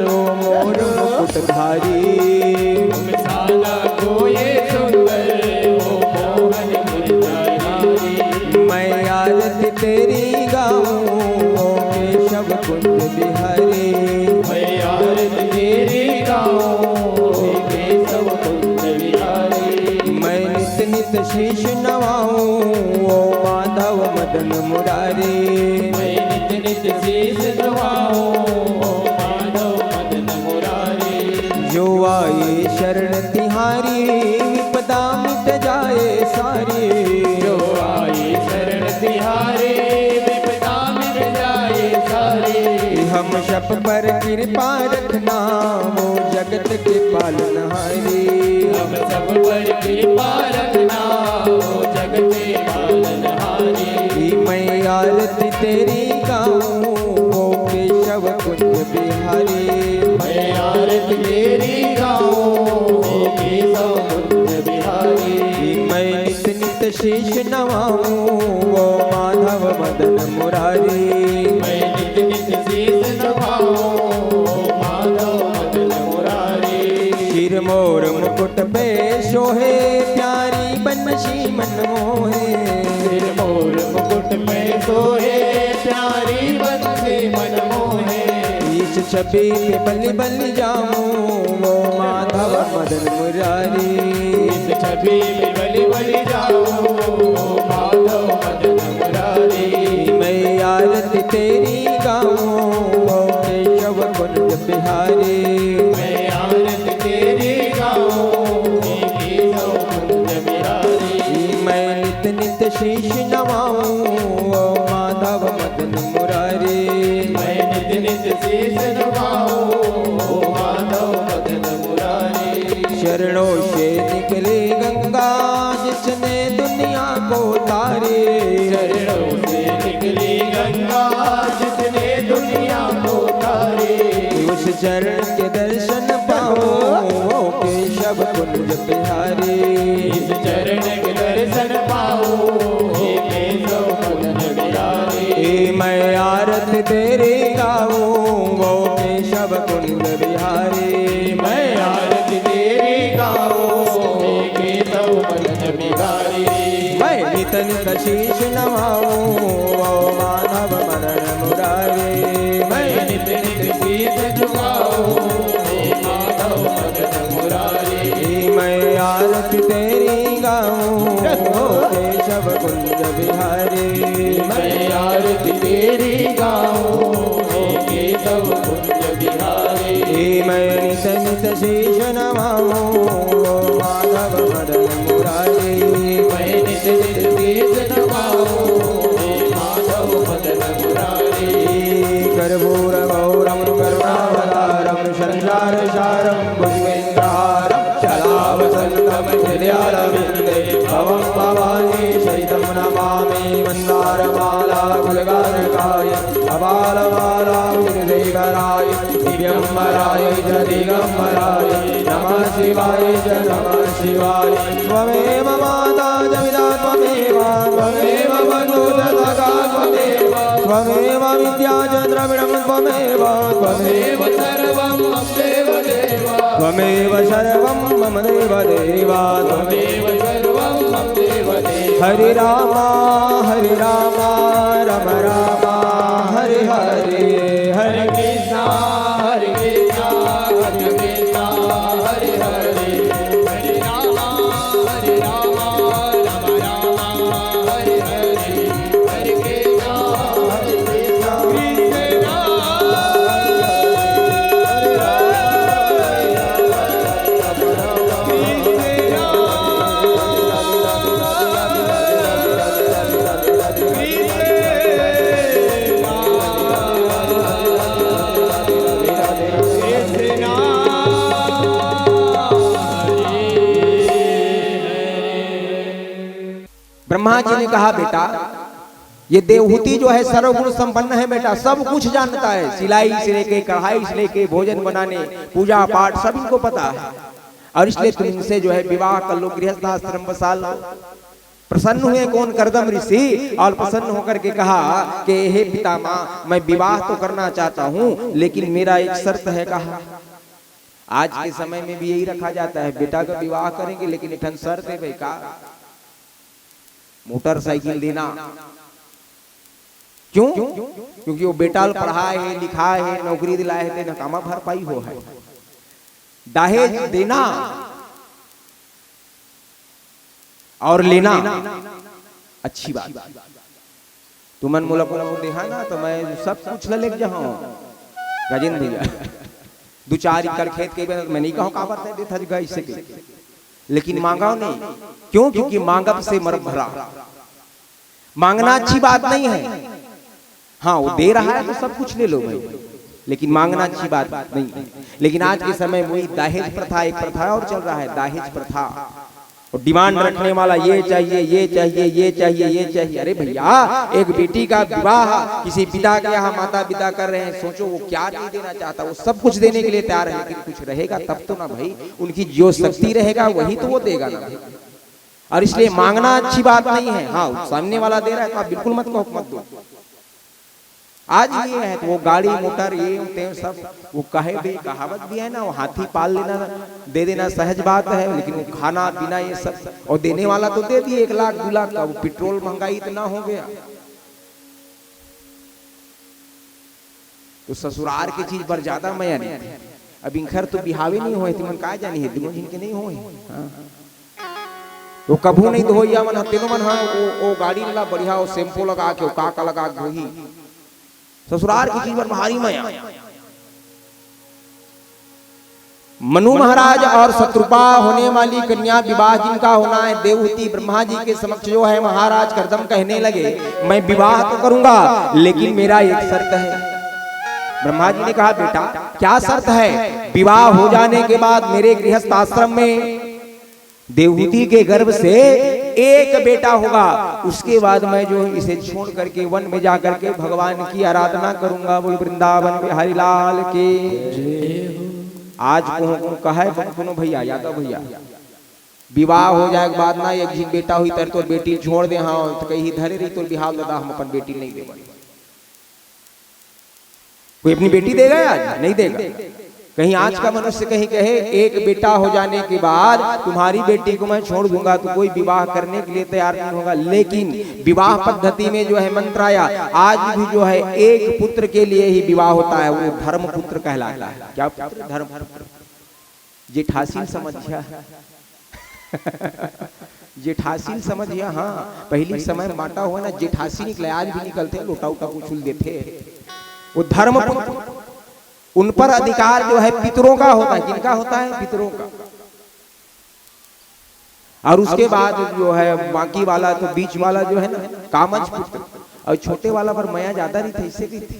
ओ मोर मुकुटधारी। तुम सा ना कोई सुंदर, ओ मोहन मुरझारी। मैं आरती तेरी गाऊं, ओ केशव कुंज बिहारी। मैं आरती तेरी गाऊं, ओ केशव कुंज बिहारी। मैं नित नित शीश नवाऊं, ओ माधव मदन मुरारी। मैं नित नित शीश नवाऊं, ओ माधव मदन मुरारी। जो आए शरण तिहारी, विपदा मिट जाए सारी। जो आए शरण तिहारी, विपदा मिट जाए सारी। हम सब पर कृपा रखना, वो जगत के पालनहारी। हम सब पर कृपा रखना, वो जगत के पालनहारी। मैं आरती तेरी गाऊं, वो केशव कुंज बिहारी। मैं आरती तेरी गाऊं, वो केशव कुंज बिहारी। मैं नित नित शीश नवाऊं, ओ माधव मदन मुरारी। मैं नित नित शीश नवाऊं, ओ माधव मदन मुरारी। सिर मोर मुकुट पे शोभे, प्यारी बंसी मन मोहे। सिर मोर मुकुट पे शोभे, प्यारी बंसी मन मोहे। इस छवि पे बलि बलि जाऊं, ओ माधव मदन मुरारी। इस छवि पे बलि बलि जाऊं, ओ माधव मदन मुरारी। मैं आरती तेरी गाऊं, ओ केशव कुंज बिहारी। मैं आरती तेरी गाऊं, ओ केशव कुंज बिहारी। मैं नित नित शीश नवाऊं, ओ माधव मदन मुरारी। मैं नित नित शीश नवाऊं, ओ माधव मदन मुरारी। चरणों से निकली गंगा, जिसने दुनिया को तारी। चरणों से निकली गंगा, जिसने दुनिया को तारी। उस चरण के दर्शन पाऊं, ओ केशव कुंज बिहारी। इस चरण के दर्शन पाऊं, हे केशव कुंज बिहारी। ए मैं आरती तेरी गाऊं, ओ केशव कुंज बिहारी। मैं आरती तेरी गाऊं, हे केशव कुंज बिहारी। मैं नित नित शीश नवाऊं, ओ माधव मदन मुरारी। मैं नित नित शीश झुकाऊं, ओ माधव मदन मुरारी। मैं आरती तेरी गाऊं, ओ केशव कुंज बिहारी। मैं आरती तेरी गाऊं, ओ केशव कर्पूरगौरं करुणावतारं संसारसारं भुजगेन्द्रहारं सदा वसन्तं हृदयारविन्दे भवं भवानी सहितं नमामि। मन्दारमाला गुणगानकाय कपालभाराय दिव्यम्बराय च दिगम्बराय नमः शिवाय च नमः शिवाय। त्वमेव माता च पिता त्वमेव, त्वमेव बन्धु च सखा त्वमेव, त्वमेव विद्या च द्रविणं त्वमेव, त्वमेव सर्वं मम देव देव। त्वमेव सर्वं मम देव देव, त्वमेव सर्वं मम देव देव। हरे राम, हरे राम, राम राम, हरे हरे, हरे कृष्णा, हरे कृष्णा, कृष्णा कृष्णा, हरे हरे। हरे राम, हरे राम, राम राम, हरे हरे। हरे कृष्णा, हरे कृष्णा, कृष्णा। ब्रह्मा जी ने कहा, बेटा, ये देवहूति जो है सर्वगुण संपन्न है बेटा, सब कुछ जानता है, सिलाई से लेके, कढ़ाई से लेके, भोजन बनाने, पूजा पाठ, सब इनको पता है। और इसलिए तुम इनसे जो है विवाह कर लो, गृहस्थ आश्रम बसा लो। प्रसन्न हुए कौन करदम ऋषि और प्रसन्न होकर के कहा कि हे पितामह, मैं विवाह तो करना चाहता हूँ, लेकिन मेरा एक शर्त है। कहा, आज के समय में भी यही रखा जाता है, बेटा का विवाह करेंगे लेकिन एक ठन शर्त है भाई। का? मोटरसाइकिल देना। क्यों? क्योंकि वो बेटा ल पढ़ाए हे, लिखाए हे, नौकरी दिलाए हे, तेन कामा भरपाई हो है। दहेज देना और लेना अच्छी बात। तुमन मोला कोनो देहा ना, तो मैं सब कुछ ल लेके जाहूं। राजेंद्र भैया, दू चार एकड़ खेत के, मैं नहीं कहूं काबर तैं देथस गा अइसे के, लेकिन मांगव नहीं। क्यों? क्योंकि मांगब से मरब भरा। मांगना अच्छी बात नहीं है। हाँ, वो दे रहा है तो सब कुछ ले लो भाई, लेकिन मांगना अच्छी बात नहीं है। लेकिन आज के समय में वही दहेज प्रथा, एक प्रथा और चल रहा है, दहेज प्रथा। और डिमांड रखने वाला, ये चाहिए, ये चाहिए, ये चाहिए, ये चाहिए। अरे भैया, एक बेटी का विवाह किसी पिता के यहाँ माता पिता कर रहे हैं, सोचो वो क्या नहीं देना चाहता। वो सब कुछ देने के लिए तैयार है, लेकिन कुछ रहेगा तब तो ना भाई। उनकी जो शक्ति रहेगा वही तो वो देगा ना भाई। और इसलिए मांगना अच्छी बात नहीं है। हाँ, सामने वाला दे रहा है तो आप बिल्कुल मत कहो, मत दो। आज ये है तो वो गाड़ी मोटर, ये तें सब, वो कहे भी, कहावत भी है ना, वो हाथी पाल लेना, दे देना सहज बात है, लेकिन वो खाना पीना ये सब, और देने वाला तो दे दिए एक लाख दो लाख का, वो पेट्रोल महंगाई इतना हो गया। तो ससुरार के चीज पर ज्यादा मया नहीं थी। अब इंखर तो बिहावे नहीं होए, तुमन का जानी है, तुमन जिनके नहीं होए। हाँ। तो कभू नहीं धोइया मन ह, तेनो मन ह, ओ, ओ गाड़ी ला बढ़िया, ओ शैम्पू लगा के, ओ का का लगा के धोही। ससुरार की चीज पर भारी मया। मनु महाराज और शतरूपा होने वाली कन्या विवाह जिनका होना है, देवहूति ब्रह्मा जी के समक्ष जो है, महाराज करदम कहने लगे, मैं विवाह तो करूंगा, लेकिन मेरा एक शर्त है। ब्रह्मा जी ने कहा, बेटा, क्या शर्त है? विवाह हो जाने के बाद मेरे गृहस्थ आश्रम में देवहूति के गर्भ से एक बेटा होगा, उसके बाद मैं जो इसे छोड़ करके वन में जा करके भगवान की आराधना करूंगा। बोल वृंदावन बिहारी लाल की। आज कहूं, कहूं कहे, सुनो भैया, यादव भैया, विवाह हो जाए के बाद ना एक झिन बेटा होही, तैं तोर बेटी छोड़ दे हंव, तो कहीं धरे रही तोर बिहाव दादा, हम अपन बेटी नहीं देवन। कोई अपनी बेटी देगा आज? नहीं देगा। कहीं आज का मनुष्य कहीं कहे, एक बेटा हो जाने के बाद तुम्हारी बेटी को मैं छोड़ दूंगा, तो कोई विवाह करने के लिए तैयार नहीं होगा। लेकिन विवाह पद्धति में जो है मंत्र आया, आज भी जो है एक पुत्र के लिए ही विवाह होता है, वो धर्म पुत्र कहलाता है। क्या पुत्र? धर्म पुत्र। जेठासील समझिया। जेठासील समझिया, हाँ, पहली समय माटा हुआ ना, जेठासी निकले, आज भी निकलते, लोटा उटा उछुल देते। वो धर्म पुत्र, उन पर अधिकार जो है पितरों का होता है। किनका होता है? पितरों का। और उसके बाद जो है बाकी वाला, तो बीच वाला जो है ना, कामच पुत्र, और छोटे वाला पर मया ज्यादा रहिथे, इससे रहिथे।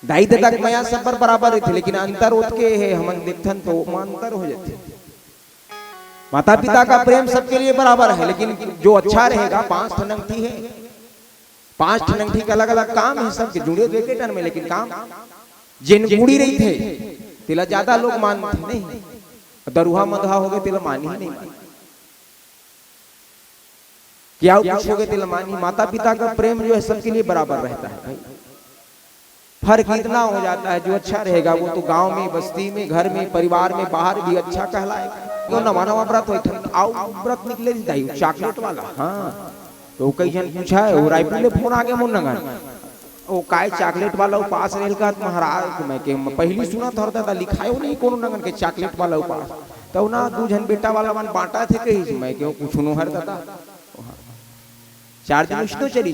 दाई ददा के मया सब बर बराबर रहिथे, लेकिन अंतर ओतके हे, हमन देखथन तो ओमा अंतर हो जाथे। माता पिता का प्रेम सबके लिए बराबर है, लेकिन जो अच्छा रहेगा, पांच ठन अंगठी है, पांच ठन अंगठी के अलग-अलग काम है, सबके जुड़े तो एके ठन में, लेकिन काम जेन गुणी रहिथे, तेला ज्यादा लोग मानथे नहीं, दरुहा मदहा हो गए, तेला मानही नहीं मानथे। क्या कुछ हो गए, तेला मानही। माता पिता का प्रेम जो है, सबके लिए बराबर रहता है भाई। फर्क इतना हो जाता है, जो अच्छा रहेगा, वो तो गांव में, बस्ती में, घर में, परिवार में, बाहर भी अच्छा कहलाएगा। तो नवा नवा व्रत होय, आओ, व्रत निकले जी दाई, चॉकलेट वाला, हाँ। तो कई झन पूछा है, वो रायपुर ले फोन आ गया मोर नंगन, "ओ काय चॉकलेट वाला उपास रहेल का?" महाराज, मैं के, "मैं पहली सुनत हंव दादा, लिखायो नहीं कोनो नंगन के चॉकलेट वाला उपास।" तो ना, दू झन बेटा वाला मन बांटथे कहिस, मैं के, "कुछ नो हर दादा।" चार दिन उसने चली,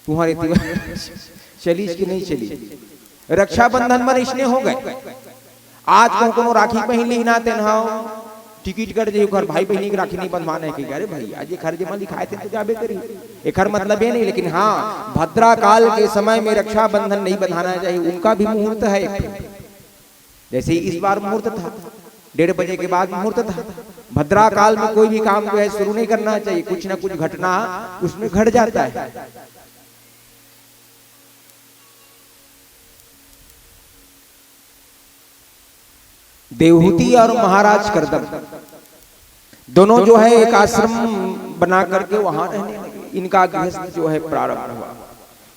तुम्हारे तिवारी चलीस कि नहीं चली। रक्षाबंधन बर इसने हो गए। आज कहूं कोनो राखी पहिन ली ना, तेन हा टिकट कर दे, ओकर भाई बहिनी के राखी नहीं बंधवाना है कि, "अरे भाई, आज ये खर्च में लिखाए थे तो जाबे करी।" एकर मतलब ये नहीं, लेकिन हाँ, भद्रा काल के समय में रक्षाबंधन नहीं बंधाना चाहिए, उनका भी मुहूर्त है एक ठो। जैसे इस बार मुहूर्त था, डेढ़ बजे के बाद मुहूर्त था। भद्रा काल में कोई भी काम जो है शुरू नहीं करना चाहिए, कुछ ना कुछ घटना उसमें घट जाता है। देवहूति और महाराज करदम दोनों जो है एक आश्रम बना करके वहां रहने लगे। इनका गृहस्थ जो है प्रारंभ हुआ।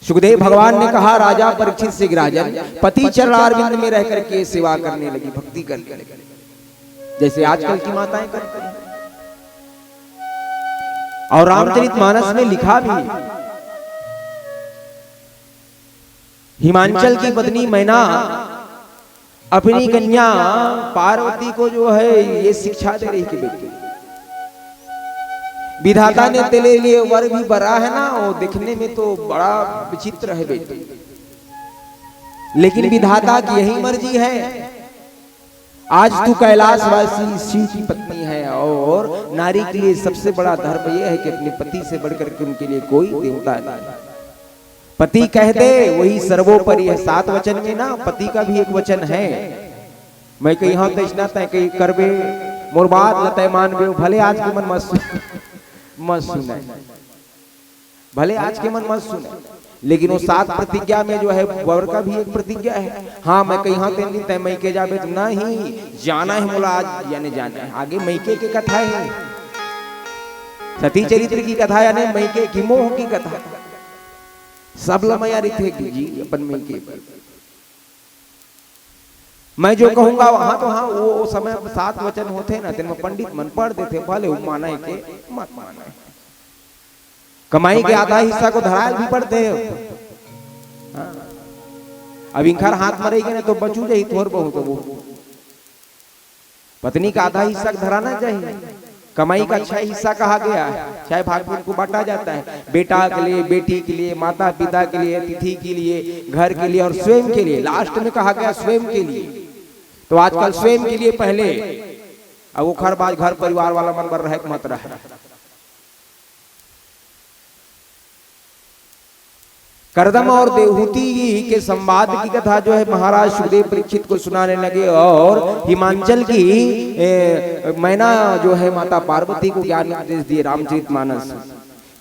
सुखदेव भगवान ने कहा राजा परीक्षित से कि राजन, पति चरणारविंद में रह करके सेवा करने लगी, भक्ति करने लगी, जैसे आजकल की माताएं करती हैं। और रामचरित मानस में लिखा भी, हिमांचल की पत्नी मैना अपनी कन्या पार्वती को जो है ये शिक्षा दे रही कि बेटी, विधाता ने तेरे लिए वर भी बरा है ना, वो देखने में तो बड़ा विचित्र है बेटी, लेकिन विधाता की यही मर्जी है। आज तू कैलाशवासी शिव की पत्नी है और नारी के लिए सबसे बड़ा धर्म यह है कि अपने पति से बढ़कर के उनके लिए कोई देवता नहीं। पति कह दे वही सर्वोपरि है। सात वचन में ना पति का भी एक वचन है। मैं कही हाँ तैसना तय कही करबे, मोर बात ल तय मानबे, भले आज के मन मत सुन, मत सुने, भले आज के मन मत सुने, लेकिन वो सात प्रतिज्ञा में जो है वर का भी एक प्रतिज्ञा है। हाँ, मैं कही हाँ तेन दिन तय मइके जाबे तो नहीं जाना है मोला आज, यानी जाना है। आगे मइके के कथा है, सती चरित्र की कथा, यानी मइके की मोह की कथा। सब ल मया रहिथे जी अपन मइके बर। मैं जो कहूंगा वहां तो हाँ, वो, वो समय सात वचन होथे ना, तेन में पंडित मन पढ़ देथे, भले वो माने के मत माने। कमाई के आधा हिस्सा को धरायल भी पड़थे। हाँ। अब इंखर हाथ में रहिगे ना तो बचू जाही थोर बहुत वो। पत्नी का आधा हिस्सा धराना चाहिए। कमाई का छह हिस्सा कहा गया है, छह भाग में उनको बांटा जाता है, बेटा के लिए, बेटी के लिए, माता पिता के लिए, अतिथि के लिए, घर के लिए और स्वयं के लिए। लास्ट में कहा गया स्वयं के लिए। तो आजकल स्वयं के लिए पहले, अब ओखर बाद घर परिवार वाला मन बर रहे के मत रहे। करदम और देवहूति के संवाद की कथा जो है महाराज सुखदेव परीक्षित को सुनाने लगे और हिमांचल की, ए, मैना जो है माता पार्वती को ज्ञान उपदेश दिए रामचरित मानस।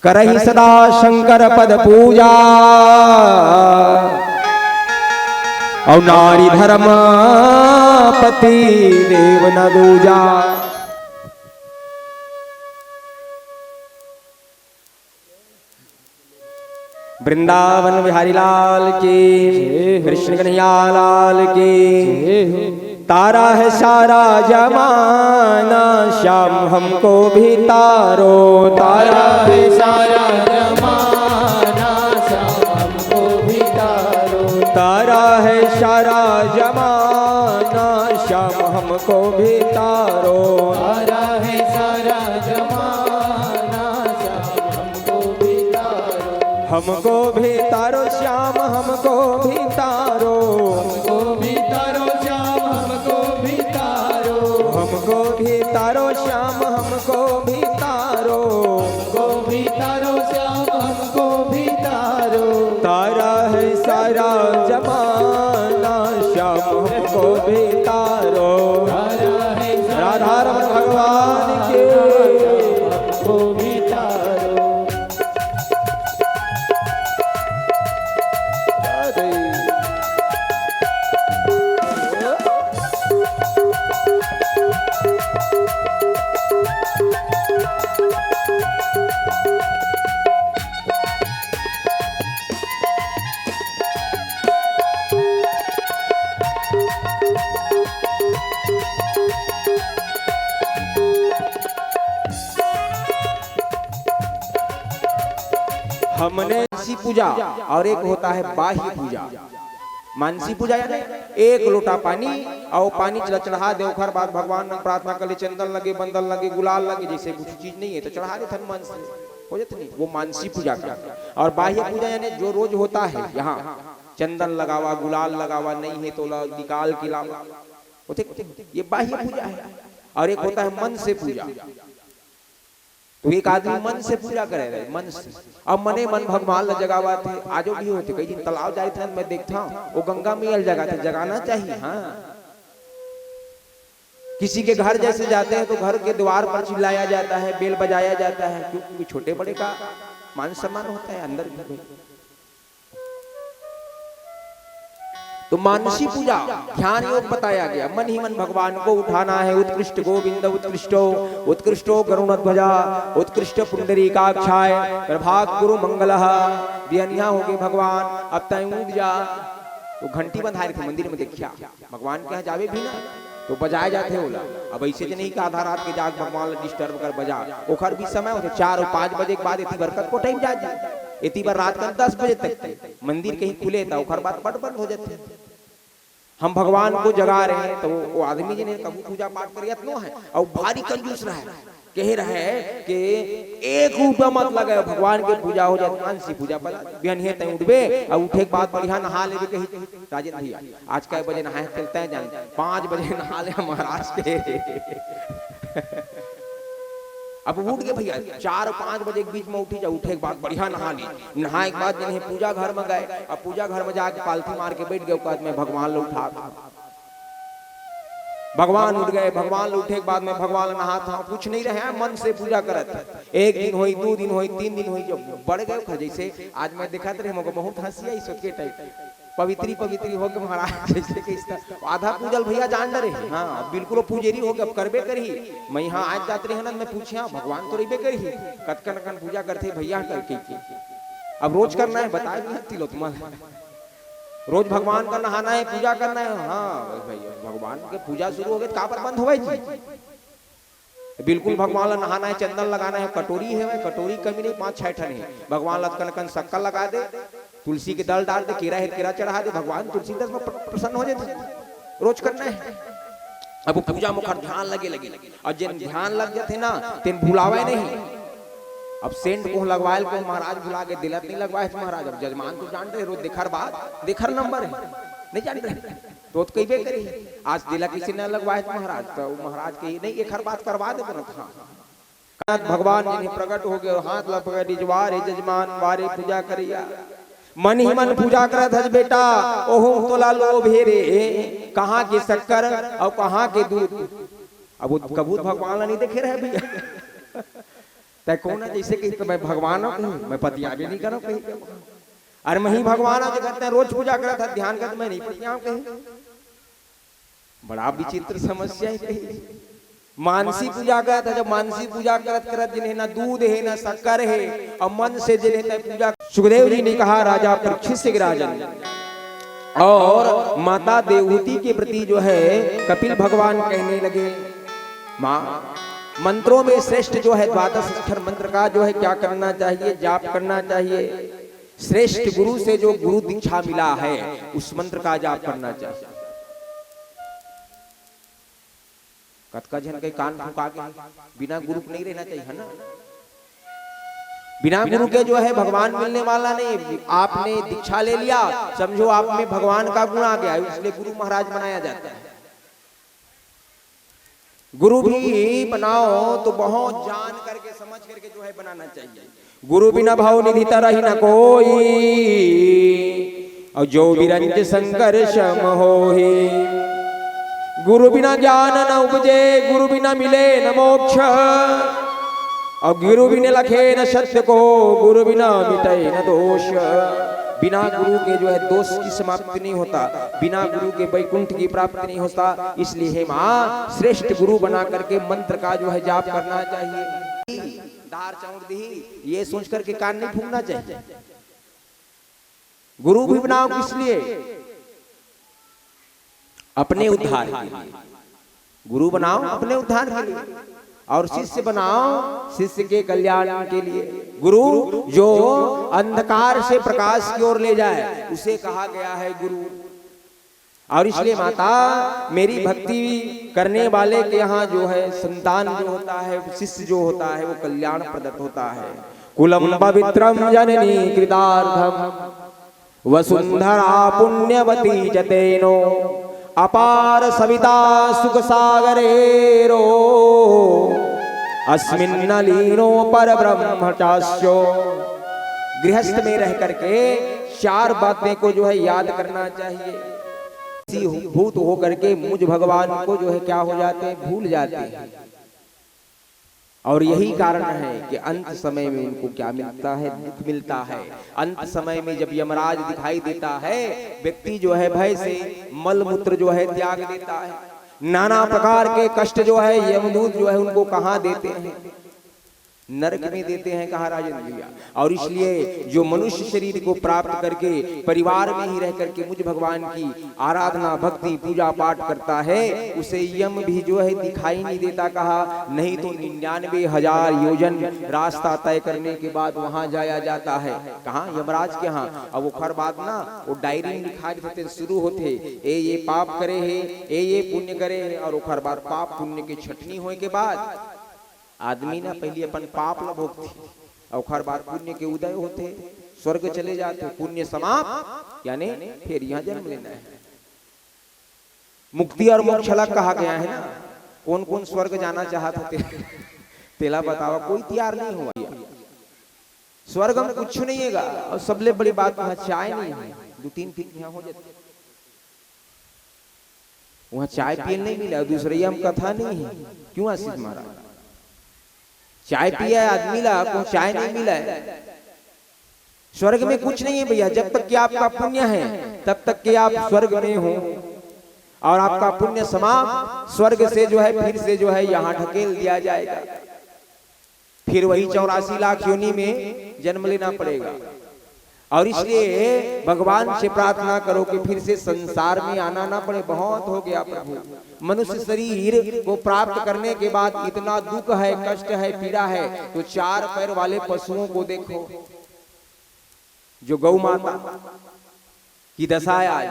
करहि सदा शंकर पद पूजा और नारी धर्म पति देव न दूजा। वृंदावन बिहारी लाल की, कृष्ण कन्हैया लाल की। तारा है सारा जमाना, श्याम हमको भी तारो। तारा है सारा जमाना, श्याम हमको भी तारो। तारा है सारा जमाना, श्याम हमको भी तारो। तारा है सारा जमाना, श्याम हमको भी तारो। हमको भी तारो श्याम, हमको भी तारो। हमको भी तारो श्याम, हमको भी तारो। हमको भी तारो श्याम, हमको भी तारो। हमको भी तारो श्याम, हमको भी तारो। रहे सारा जमाना, श्याम हमको भी तारो। राधा रमन भगवान के। हमने मानसी पूजा और एक होता है बाह्य पूजा। मानसी पूजा यानी एक लोटा पानी और पानी चढ़ा, चढ़ा दे, ओखर बाद भगवान नंग प्रार्थना कर ले, चंदन लगे, बंदन लगे, गुलाल लगे, जैसे कुछ चीज नहीं है तो चढ़ा देथन मन से, हो जात नहीं, वो मानसी पूजा का। और बाह्य पूजा यानी जो रोज होता है, यहाँ चंदन लगावा, गुलाल लगावा, नहीं है तो ला-, निकाल के लावा, होते, ये बाह्य पूजा है। और एक होता है मन से पूजा, तो एक आदमी मन से पूजा करे रहे, मन से। अब मने मन भगवान ला जगावत हे, आजो भी होथे, कई दिन तालाब जाए थे, मैं देखता हूँ, वो गंगा मैया ला जगाथे, जगाना चाहिए, हाँ। किसी के घर जैसे जाते हैं तो घर के द्वार पर चिल्लाया जाता है, बेल बजाया जाता है, क्योंकि छोटे बड़े का मान सम्मान होता है, अंदर भी। तो मानसी पूजा ध्यान योग बताया गया, मन ही मन भगवान को उठाना है। उत्कृष्ट गोविंद उत्कृष्टो, उत्कृष्टो गरुण ध्वजा, उत्कृष्ट पुंडरीकाक्षाय प्रभात गुरु मंगल। बिहनिया हो गए भगवान, अब तय उठ जा। तो घंटी बंधाए रखे मंदिर में, देखिया भगवान के यहाँ जावे भी ना तो बजाए जाथे ओला। अब ऐसे तो नहीं कि आधा रात के जाग भगवान ला डिस्टर्ब कर बजा, ओखर भी समय होथे। चार और पाँच बजे के बाद एती बर कतको टाइम जात जाए, एती बर रात का दस बजे तक के मंदिर कहीं खुले त ओखर बाद पट बंद हो जाथे। हम भगवान को जगा रहे हैं तो वो आदमी जी ने कभू पूजा पाठ करे अतनो है और भारी कंजूस रहे, कहे रहे कि एक रुपया मत लगे, भगवान के पूजा हो जाए, मानसी पूजा पर बिहनिया तय उठबे और उठे के बाद बढ़िया नहा लेबे कही। राजेंद्र भैया, आज कै बजे नहाए चलते हैं जान, पाँच बजे नहा ले महाराज के। अब उठ गए भैया, चार पाँच बजे के बीच में उठी जा, उठे के बाद बढ़िया नहा ली, नहाए के बाद जने पूजा घर में गए, अब पूजा घर में जाके पालथी मार के बैठ गए, ओकर बाद में भगवान ला उठा, भगवान उठ गए, भगवान ला उठे के बाद में भगवान ला नहात हूँ, कुछ नहीं रहे, मन से पूजा करत। एक दिन होई, दो दिन होई, तीन दिन होई, जब बढ़ गए ओकर, जैसे आज मैं देखत रहे, मोको बहुत हंसी आई, सोच के टाइप पवित्री पवित्री हो के महाराज जैसे कि इस तरह आधा पूजल भैया जान डरे। हाँ, अब बिल्कुल वो पुजेरी हो के अब करबे करही। मैं यहाँ आज जात रहे ना, मैं पूछे, हाँ, भगवान तो रहिबे करही, कतकन कन पूजा करथे भैया करके के। अब रोज करना है, बताए नहीं तिलोत्तमा, रोज भगवान का नहाना है, पूजा करना है। हाँ भाई, भगवान के पूजा शुरू हो गए तो काबर बंद हो गए जी? बिल्कुल भगवान ला नहाना है, चंदन लगाना है, कटोरी है, कटोरी कमी नहीं, पाँच छह ठन है। भगवान ला कन कन शक्कर लगा दे, तुलसी के दल डाल दे, केरा है, केरा चढ़ा दे, भगवान तुलसीदास में प्र-, प्रसन्न हो जाते। रोज करना है। अब वो पूजा में ओकर ध्यान लगे लगे, और जिन ध्यान लग जाते ना, तेन भुलावे नहीं। अब सेंट को लगवायल को महाराज भुला के दिलत नहीं लगवाए महाराज। अब जजमान तो जान रहे, रोज देखर बात, देखर नंबर है, नहीं जान रहे। तो कहिबे करी, आज दिला किसी ने लगवाए तो महाराज, तो महाराज के नहीं, एक हर बात करवा दे बनत। हाँ, भगवान जी ने प्रकट हो गए, हाथ ला पकड़ निजवार है जजमान, वारे पूजा करिया। मन ही मन पूजा करत हस बेटा, ओहू तोला लोभ हे रे, कहाँ के शक्कर और कहाँ के दूध। अब वो कबूत भगवान ला नहीं देखे रहे भैया। तै कौन है जैसे कि तो मैं भगवान हूँ, मैं पतियाबे नहीं करूँ कहीं। अरे मैं ही भगवान हूँ, जगत में रोज पूजा करत है, ध्यान करत, मैं नहीं पतियाऊँ कहीं। बड़ा विचित्र समस्या है कहीं। मानसी पूजा करत है, जब मानसी पूजा करत करत जिन्हें ना दूध है ना शक्कर है और मन से जिन्हें तय पूजा। सुखदेव जी ने कहा, राजा परीक्षित से कि राजन, और माता देवहूति के प्रति जो है कपिल भगवान कहने लगे, माँ, मंत्रों में श्रेष्ठ जो है द्वादश अक्षर मंत्र का जो है क्या करना चाहिए, जाप करना चाहिए। श्रेष्ठ गुरु से जो गुरु दीक्षा मिला है, उस मंत्र का जाप करना चाहिए। कतका झन के कान फुका के बिना गुरु के नहीं रहना चाहिए, है ना? बिना गुरु के जो है भगवान मिलने वाला नहीं। आपने दीक्षा ले लिया, समझो आप में भगवान का गुण आ गया, इसलिए गुरु महाराज बनाया जाता है। गुरु भी बनाओ तो बहुत जान करके, समझ करके जो है बनाना चाहिए। गुरु बिना भव निधि तरहि न कोई, और जो बिरंच संघर्ष सम होई। गुरु बिना ज्ञान न उपजे, गुरु बिना मिले न मोक्ष, और गुरु बिन लखे न सत्य को, गुरु बिना मिटे न दोष। बिना गुरु के जो है दोष की समाप्ति नहीं होता, बिना गुरु के वैकुंठ की प्राप्ति नहीं होता। इसलिए हे माँ, श्रेष्ठ गुरु बना करके मंत्र का जो है जाप करना चाहिए। धार चौंक दी, ये सोच करके कान नहीं फूंकना चाहिए। गुरु भी बनाओ किस लिए? अपने उद्धार के लिए। गुरु बनाओ अपने उद्धार के लिए, और शिष्य बनाओ शिष्य के कल्याण के लिए। गुरु जो अंधकार से प्रकाश की ओर ले जाए, उसे कहा गया है गुरु। और इसलिए माता, मेरी भक्ति करने वाले के यहाँ जो है संतान जो होता है, शिष्य जो होता है, वो कल्याण प्रदत्त होता है। कुलं पवित्रं जननी कृतार्थं, वसुंधरा पुण्यवती च तेनो, अपार सविता सुख सागरेरो, अस्मिन्न लीनो पर ब्रह्म चास्यो। गृहस्थ में रह करके चार बातें को जो है याद करना चाहिए। ऐसी भूत होकर के मुझ भगवान को जो है क्या हो जाते हैं, भूल जाते हैं। और यही कारण है कि अंत समय में उनको क्या मिलता है, दुख मिलता है। अंत समय में जब यमराज दिखाई देता है, व्यक्ति जो है भय से मल मूत्र जो है त्याग देता है, नाना प्रकार के कष्ट जो है यमदूत जो है उनको कहाँ देते हैं, नरक में देते हैं, कहा राजेंद्र भैया। और इसलिए जो मनुष्य शरीर को प्राप्त करके परिवार में ही रह करके मुझ भगवान की आराधना, भक्ति, पूजा पाठ करता है, उसे यम भी जो है दिखाई नहीं देता, कहा। नहीं तो निन्यानवे हजार योजन रास्ता तय करने के बाद वहां जाया जाता है। कहाँ? यमराज के यहाँ। अब ओखर बाद ना वो डायरी में लिखा देते, शुरू होते, ए ये पाप करे है, ए ये पुण्य करे है, और ओखर बाद पाप पुण्य के छटनी होए के बाद आदमी ना पहिली अपन पाप ल भोगथे, अउ ओखर बाद पुण्य के उदय होथे, स्वर्ग चले जाथे, पुण्य समाप्त, यानी फिर यहाँ जन्म लेना है। मुक्ति और मोक्ष अलग कहा गया है ना। कौन कौन स्वर्ग जाना चाहत हे ते-, तेला बतावा, कोई तैयार नहीं हुआ। स्वर्ग में कुछ नहीं है गा, और सबले बड़ी बात वहाँ चाय नहीं है, दो तीन फीट यहाँ हो जाती। वहाँ चाय पिए नहीं मिला, दूसरे हम कथा नहीं है। क्यों आशीष महाराज? चाय पिया है आदमी ला, को चाय नहीं मिला है। स्वर्ग में कुछ नहीं है भैया, जब तक कि आपका पुण्य है तब तक कि आप स्वर्ग में हो, और आपका पुण्य समाप्त, स्वर्ग से जो है फिर से जो है यहाँ ढकेल दिया जाएगा, फिर वही चौरासी लाख योनि में जन्म लेना पड़ेगा। और इसलिए भगवान से प्रार्थना करो कि फिर से संसार में आना ना पड़े। बहुत हो गया प्रभु, मनुष्य शरीर को प्राप्त करने के बाद इतना दुख है, कष्ट है, पीड़ा है, तो चार पैर वाले पशुओं को देखो, जो गौ माता की दशा है आज,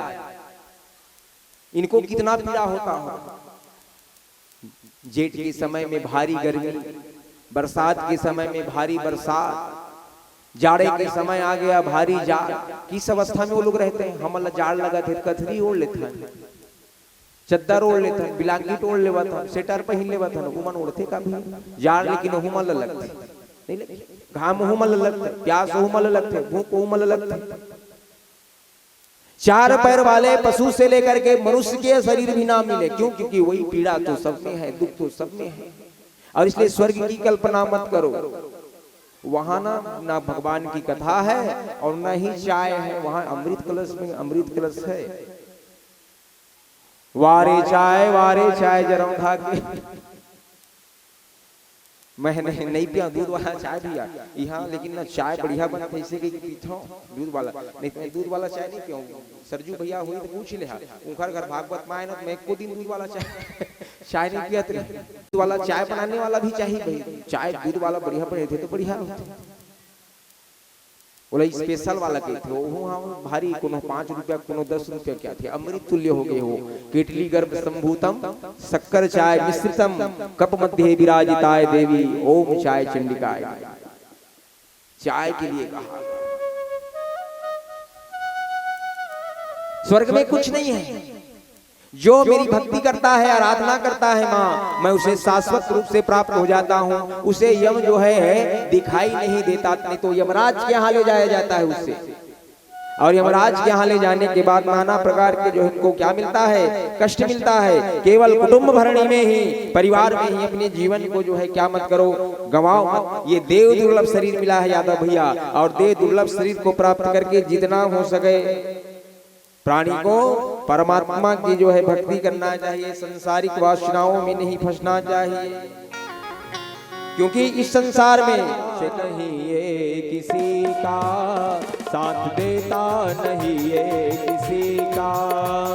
इनको कितना पीड़ा होता होगा। जेठ के समय में भारी गर्मी, बरसात के समय में भारी बरसात, जाड़े के समय आ गया भारी जाड़। किस अवस्था में वो लोग रहते हैं? हमन ला जाड़ लगत हे, कथरी ओढ़ लेथन, चद्दर ओढ़ लेथन, blanket ओढ़ लेवत हन, sweater पहिन लेवत हन। उमन ओढ़थे का भी जाड़? लेकिन ओहू मन ला लगथे, नहीं लगथे। घाम ओहू मन ला लगथे, प्यास ओहू मन ला लगथे, भूख ओहू मन ला लगथे। चार पैर वाले पशु से लेकर के मनुष्य के शरीर भी ना मिले। क्यों? क्योंकि वही पीड़ा तो सब में है, दुख तो सब में है। और इसलिए स्वर्ग की कल्पना मत करो। वहां ना, ना भगवान की कथा है और ना ही चाय है, वहां अमृत कलश में अमृत कलश है। वारे चाय, वारे चाय, जरौंधा के। मैं नहीं, नहीं पिया दूध वाला चाय भैया। यहाँ लेकिन ना चाय बढ़िया बनत हे, इसे कहिके पीथो दूध वाला। नहीं तो मैं दूध वाला चाय नहीं पियौं। सरजू भैया होही तो पूछ लेहा। उनकर घर भागवत में आए ना, तो मैं एको दिन दूध वाला चाय, चाय नहीं पियत रहे। दूध वाला चाय बनाने वाला भी चाहिए भाई। चाय दूध वाला बढ़िया बने थे तो बढ़िया होता। ओला special वाला कहिथे, ओहू ह भारी, कोनो पाँच रुपया, कोनो दस रुपया के आथे, अमृत तुल्य हो गे हो। केटली गर्भ संभूतम शक्कर चाय मिश्रितम कप मध्ये विराजिताय देवी ओम चाय चंडिकाय। चाय के लिए कहा। स्वर्ग में कुछ नहीं है, जो मेरी भक्ति करता है, आराधना करता है माँ, मैं उसे शाश्वत रूप से प्राप्त हो जाता हूँ। उसे यम जो है दिखाई नहीं देता, नहीं तो यमराज के यहाँ ले जाया जाता है उससे। और यमराज के यहाँ ले जाने के बाद नाना प्रकार के जो इनको क्या मिलता है, कष्ट मिलता है। केवल कुटुंब भरणी में ही, परिवार में ही अपने जीवन को जो है क्या मत करो, गंवाओ मत। ये देव दुर्लभ शरीर मिला है यादव भैया, और देव दुर्लभ शरीर को प्राप्त करके जितना हो सके प्राणी को परमात्मा की जो है भक्ति करना चाहिए, संसारिक वासनाओं में नहीं फंसना चाहिए, क्योंकि इस संसार में से नहीं ये किसी का साथ देता, नहीं ये किसी का।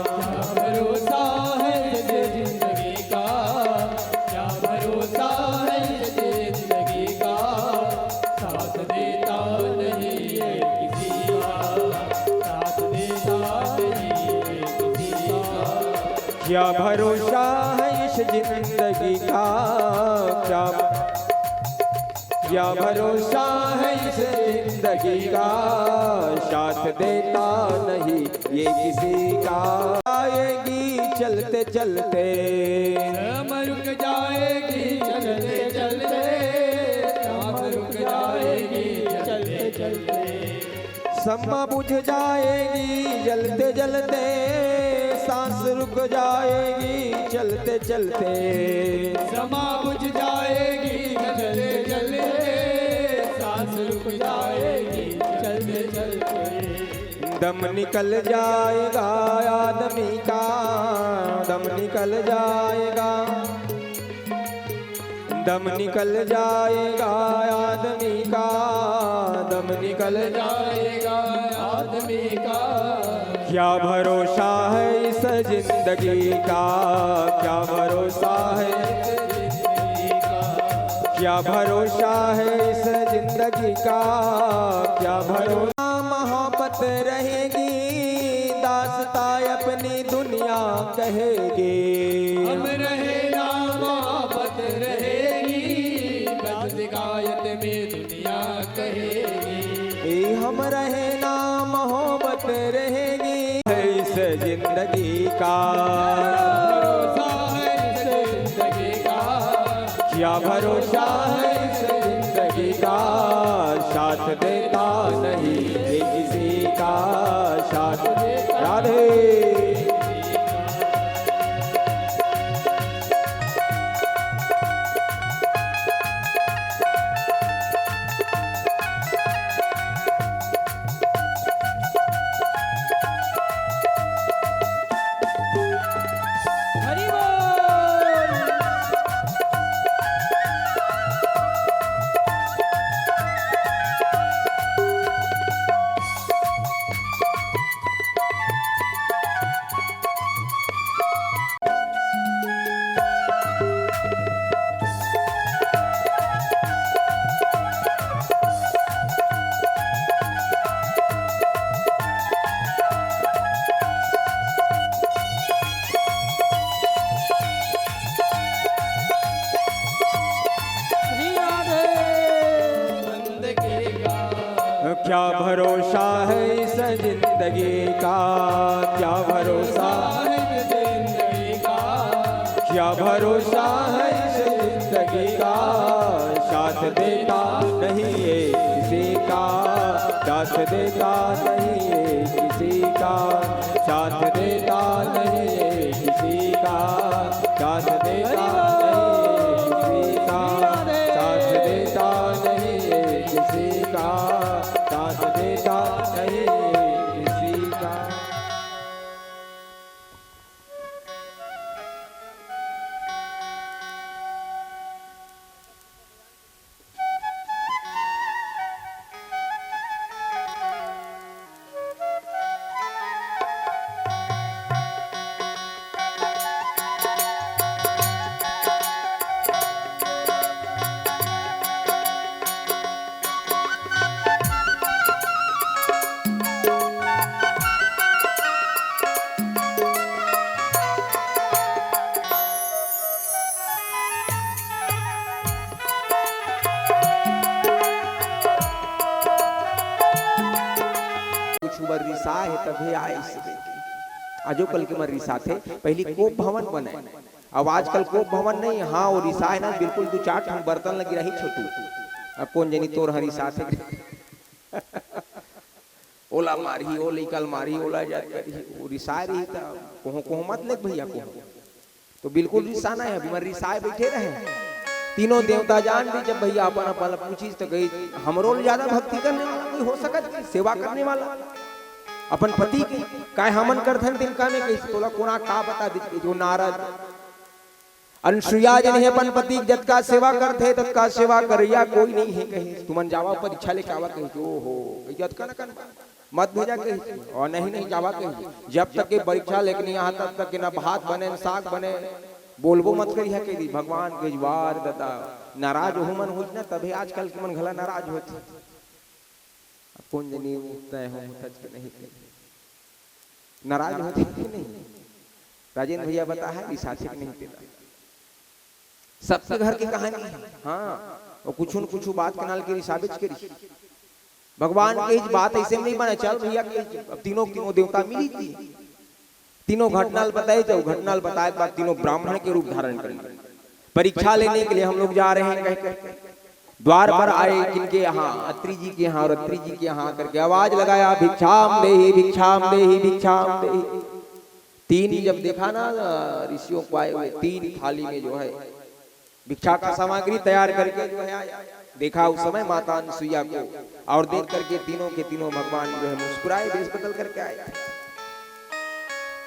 क्या भरोसा है इस जिंदगी का, क्या भरोसा है इस जिंदगी का, साथ देता नहीं ये किसी का, साथ देता नहीं ये किसी का। क्या भरोसा है इस जिंदगी का, क्या, क्या भरोसा है इस जिंदगी का, साथ देता नहीं ये किसी का। आएगी चलते चलते, हम रुक जाएगी चलते चलते, हम रुक जाएगी चलते चलते। समा बुझ जाएगी जलते जलते, सांस रुक जाएगी चलते चलते। समा बुझ जाएगी जलते जलते, सांस रुक जाएगी चलते चलते। दम निकल जाएगा आदमी का, दम निकल जाएगा, दम निकल जाएगा आदमी का, दम निकल जाएगा आदमी का। क्या भरोसा है इस जिंदगी का, क्या भरोसा है इस जिंदगी का, क्या भरोसा है इस जिंदगी का, क्या भरोसा। मोहब्बत रहेगी, दास्तां अपनी दुनिया कहेगी। हम रहे ना मोहब्बत रहेगी, बस शिकायत में दुनिया कहेगी। ए, हम रहे ना मोहब्बत रहेगी। है इस जिंदगी का, भरोसा है इस जिंदगी का। क्या भरोसा है इस जिंदगी का, साथ देता नहीं ये किसी का, साथ देता। राधे। हरि बोल। श्री राधे। क्या भरोसा है इस जिंदगी का, क्या भरोसा है इस जिंदगी का, क्या भरोसा है इस जिंदगी का, साथ देता नहीं ये किसी का, साथ देता नहीं ये किसी का, साथ देता नहीं ये किसी का, साथ देता नहीं ये किसी का, साथ देता नहीं ये किसी का, साथ देता नहीं ये किसी का। कुछ बर रिसा हे तभे आइस रे। आजो कल के मन रिसाथे, पहिली कोप भवन बने, अब आजकल कोप भवन नहीं। हाँ, वो रिसाए ना, बिल्कुल दू चार ठन बर्तन लगी रही छोटू। अब कोन जनी तोर ह रिसाथे। ओला मारही, ओ लइका ल मारही, ओला जात करही, वो रिसाए रही त कोहो कोहो मत लेग भैया कोहो। तो बिल्कुल रिसाना है, अभी मन रिसाए बैठे रहे। तीनों देवता जान भी जब भैया अपन अपन ला पूछिस त कही, हमरो ले ज्यादा भक्ति करने वाला कोई हो सकत हे, सेवा करने वाला अपन पति के? काय हमन करथन तिनका में? कही तोला कोना का बता दे, जो नारद अनसुईया जन हे अपन पति के जतका सेवा करथे ततका सेवा करैया कोई नहीं है। कही तुमन जावा परीक्षा लेके आवा। कही ओ हो, कही जतका न कन मत भेजा कही, और नहीं नहीं जावा कही, जब तक के परीक्षा लेके नहीं आहा तब तक के ना भात बने न साग बने, बोलबो मत करिहा कही। भगवान कही वार ददा, नाराज ओहू मन होत ना, तभे आजकल के मन घला नाराज होत। अब कोन जनी तय हो होत के नहीं कही। नाराज होत कि नहीं? राजेंद्र भैया बता है, रिसाथे के नहीं तेला। सबके घर के कहानी है। हाँ, वो कुछ न कुछ बात के नाल के रिसाबेच करी। भगवान के इस बात ऐसे में नहीं बने, चल भैया के अब तीनों, तीनों देवता मिली थी, तीनों घटना ल बताए जाओ, घटना ल बताए के बाद तीनों ब्राह्मण के रूप धारण कर लिए। परीक्षा लेने के लिए हम लोग जा रहे हैं कह करके द्वार पर आए, किनके यहाँ? अत्रि जी के यहाँ। और अत्रि जी के यहाँ करके आवाज लगाया, भिक्षाम देहि, भिक्षाम देहि, भिक्षाम देहि। तीन ही जब देखा ना ऋषियों को आए हुए, तीन थाली में जो है भिक्षा का सामग्री तैयार करके जो है आया। देखा उस समय माता अनसुईया को और देख करके तीनों के तीनों भगवान जो है मुस्कुराए, वेश बदल करके आए।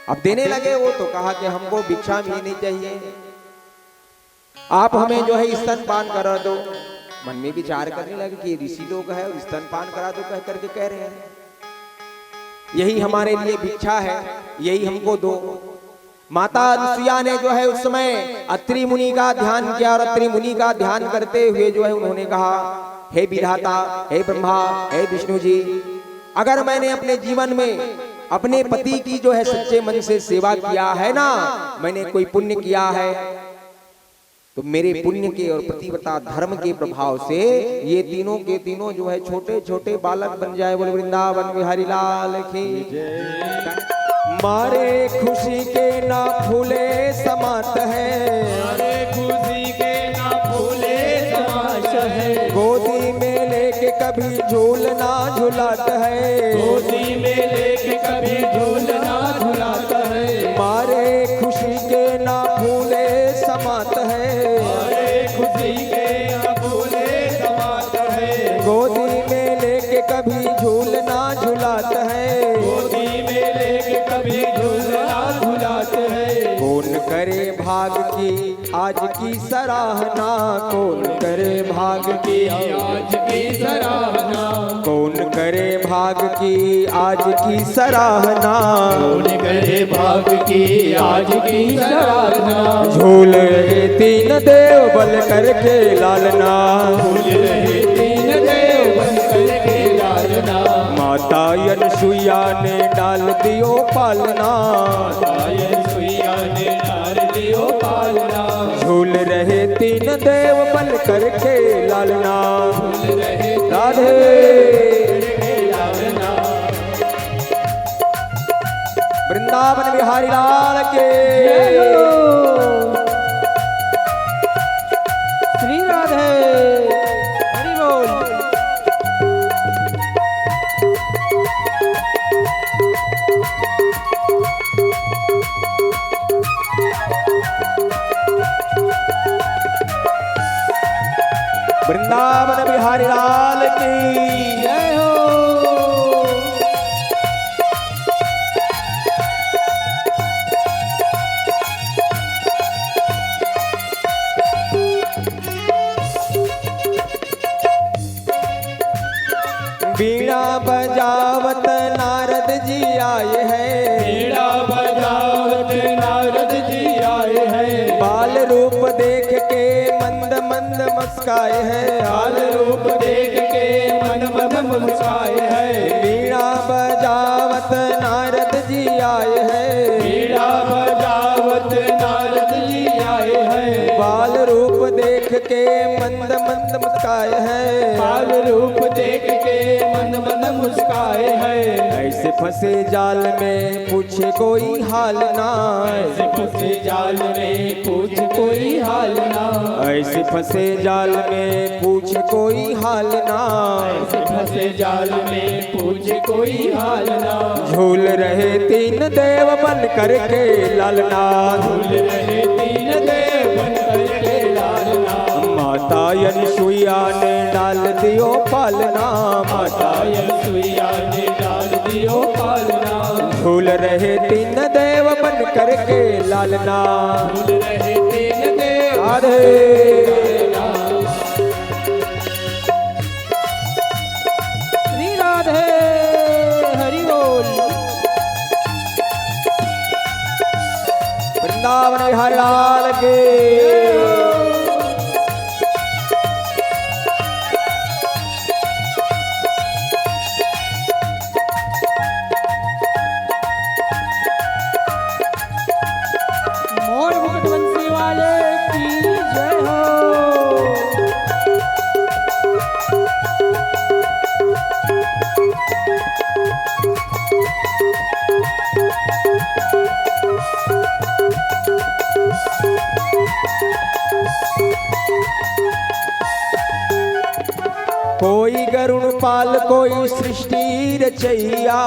अब देने लगे वो तो कहा कि हमको भिक्षा भी नहीं चाहिए, आप हमें जो है स्तनपान करा दो। मन में विचार करने लगे कि ये ऋषि लोग है और स्तनपान करा दो कह करके कह रहे हैं, यही हमारे लिए भिक्षा है, यही हमको दो। माता अनसुईया ने जो है उस समय अत्रि मुनि का ध्यान किया और अत्रि मुनि का ध्यान करते हुए जो है उन्होंने कहा, हे विधाता, हे ब्रह्मा, हे विष्णु जी, अगर मैंने अपने जीवन में अपने पति की जो है सच्चे मन से सेवा किया है ना, मैंने कोई पुण्य किया है, तो मेरे पुण्य के और पतिव्रता धर्म के प्रभाव से ये तीनों के तीनों जो है छोटे छोटे बालक बन जाए। बोल वृंदावन बिहारी लाल की। मारे खुशी के ना फूले समात है, मारे खुशी के ना फूले समात है। गोदी में लेके कभी झूलना झुलात है, गोदी में लेके कभी झूलना झुलात है। मारे खुशी के ना फूले समात है, मारे खुशी के ना फूले समात है। गोदी में लेके कभी झूलना झुलात है, गोदी में लेके कभी झूलना झुलात है। कौन करे भाग की आज की सराहना, कौन करे भाग की आज की सराहना, कौन करे भाग की आज की सराहना, कौन करे भाग की आज की सराहना। झूल रहे तीन देव बल करके लालना, झूल रहे तीन देव बल करके लालना। माता अनसुईया ने डाल दियो पालना, माता अनसुईया ने डाल दियो पालना। झूल रहे तीन देव बल करके लालना। झूल रहे तीन राधे। देव बल करके लालना। वृंदावन बिहारी लाल के। जय हो। श्री राधे। हरि बोल। वृंदावन बिहारी लाल की जय हो। बीणा बजावत नारद जी आए हैं, बीणा बजावत नारद जी आए हैं। बाल रूप देख के मंद मंद मुस्काए हैं, बाल रूप देख के मंद मंद मुस्काए हैं। बीणा बजावत नारद जी आए हैं, बीणा बजावत नारद जी आए हैं। बाल रूप देख के मंद मंद मुस्काए हैं, बाल रूप देख के मंद मंद मुस्काए हैं। ऐसे फल फंसे जाल में पूछे कोई हाल ना। ऐसे फंसे जाल में पूछे कोई हाल ना। ऐसे फंसे जाल में पूछे कोई हाल ना। ऐसे फंसे जाल में पूछे कोई हाल ना। झूल रहे तीन देव बन करके लालना। झूल रहे तीन देव बन करके लालना। माता अनसुईया ने डाल दियो पालना। माता अनसुईया ने डाल दियो पालना। झूल रहे तीन देव बन करके लालना। झूल रहे तीन देव। राधे। श्री राधे। हरि बोल। वृंदावन बिहारी लाल की। मोर मुकुट बंसी वाले की जय हो। कोई गरुण पाल कोई सृष्टि रचैया।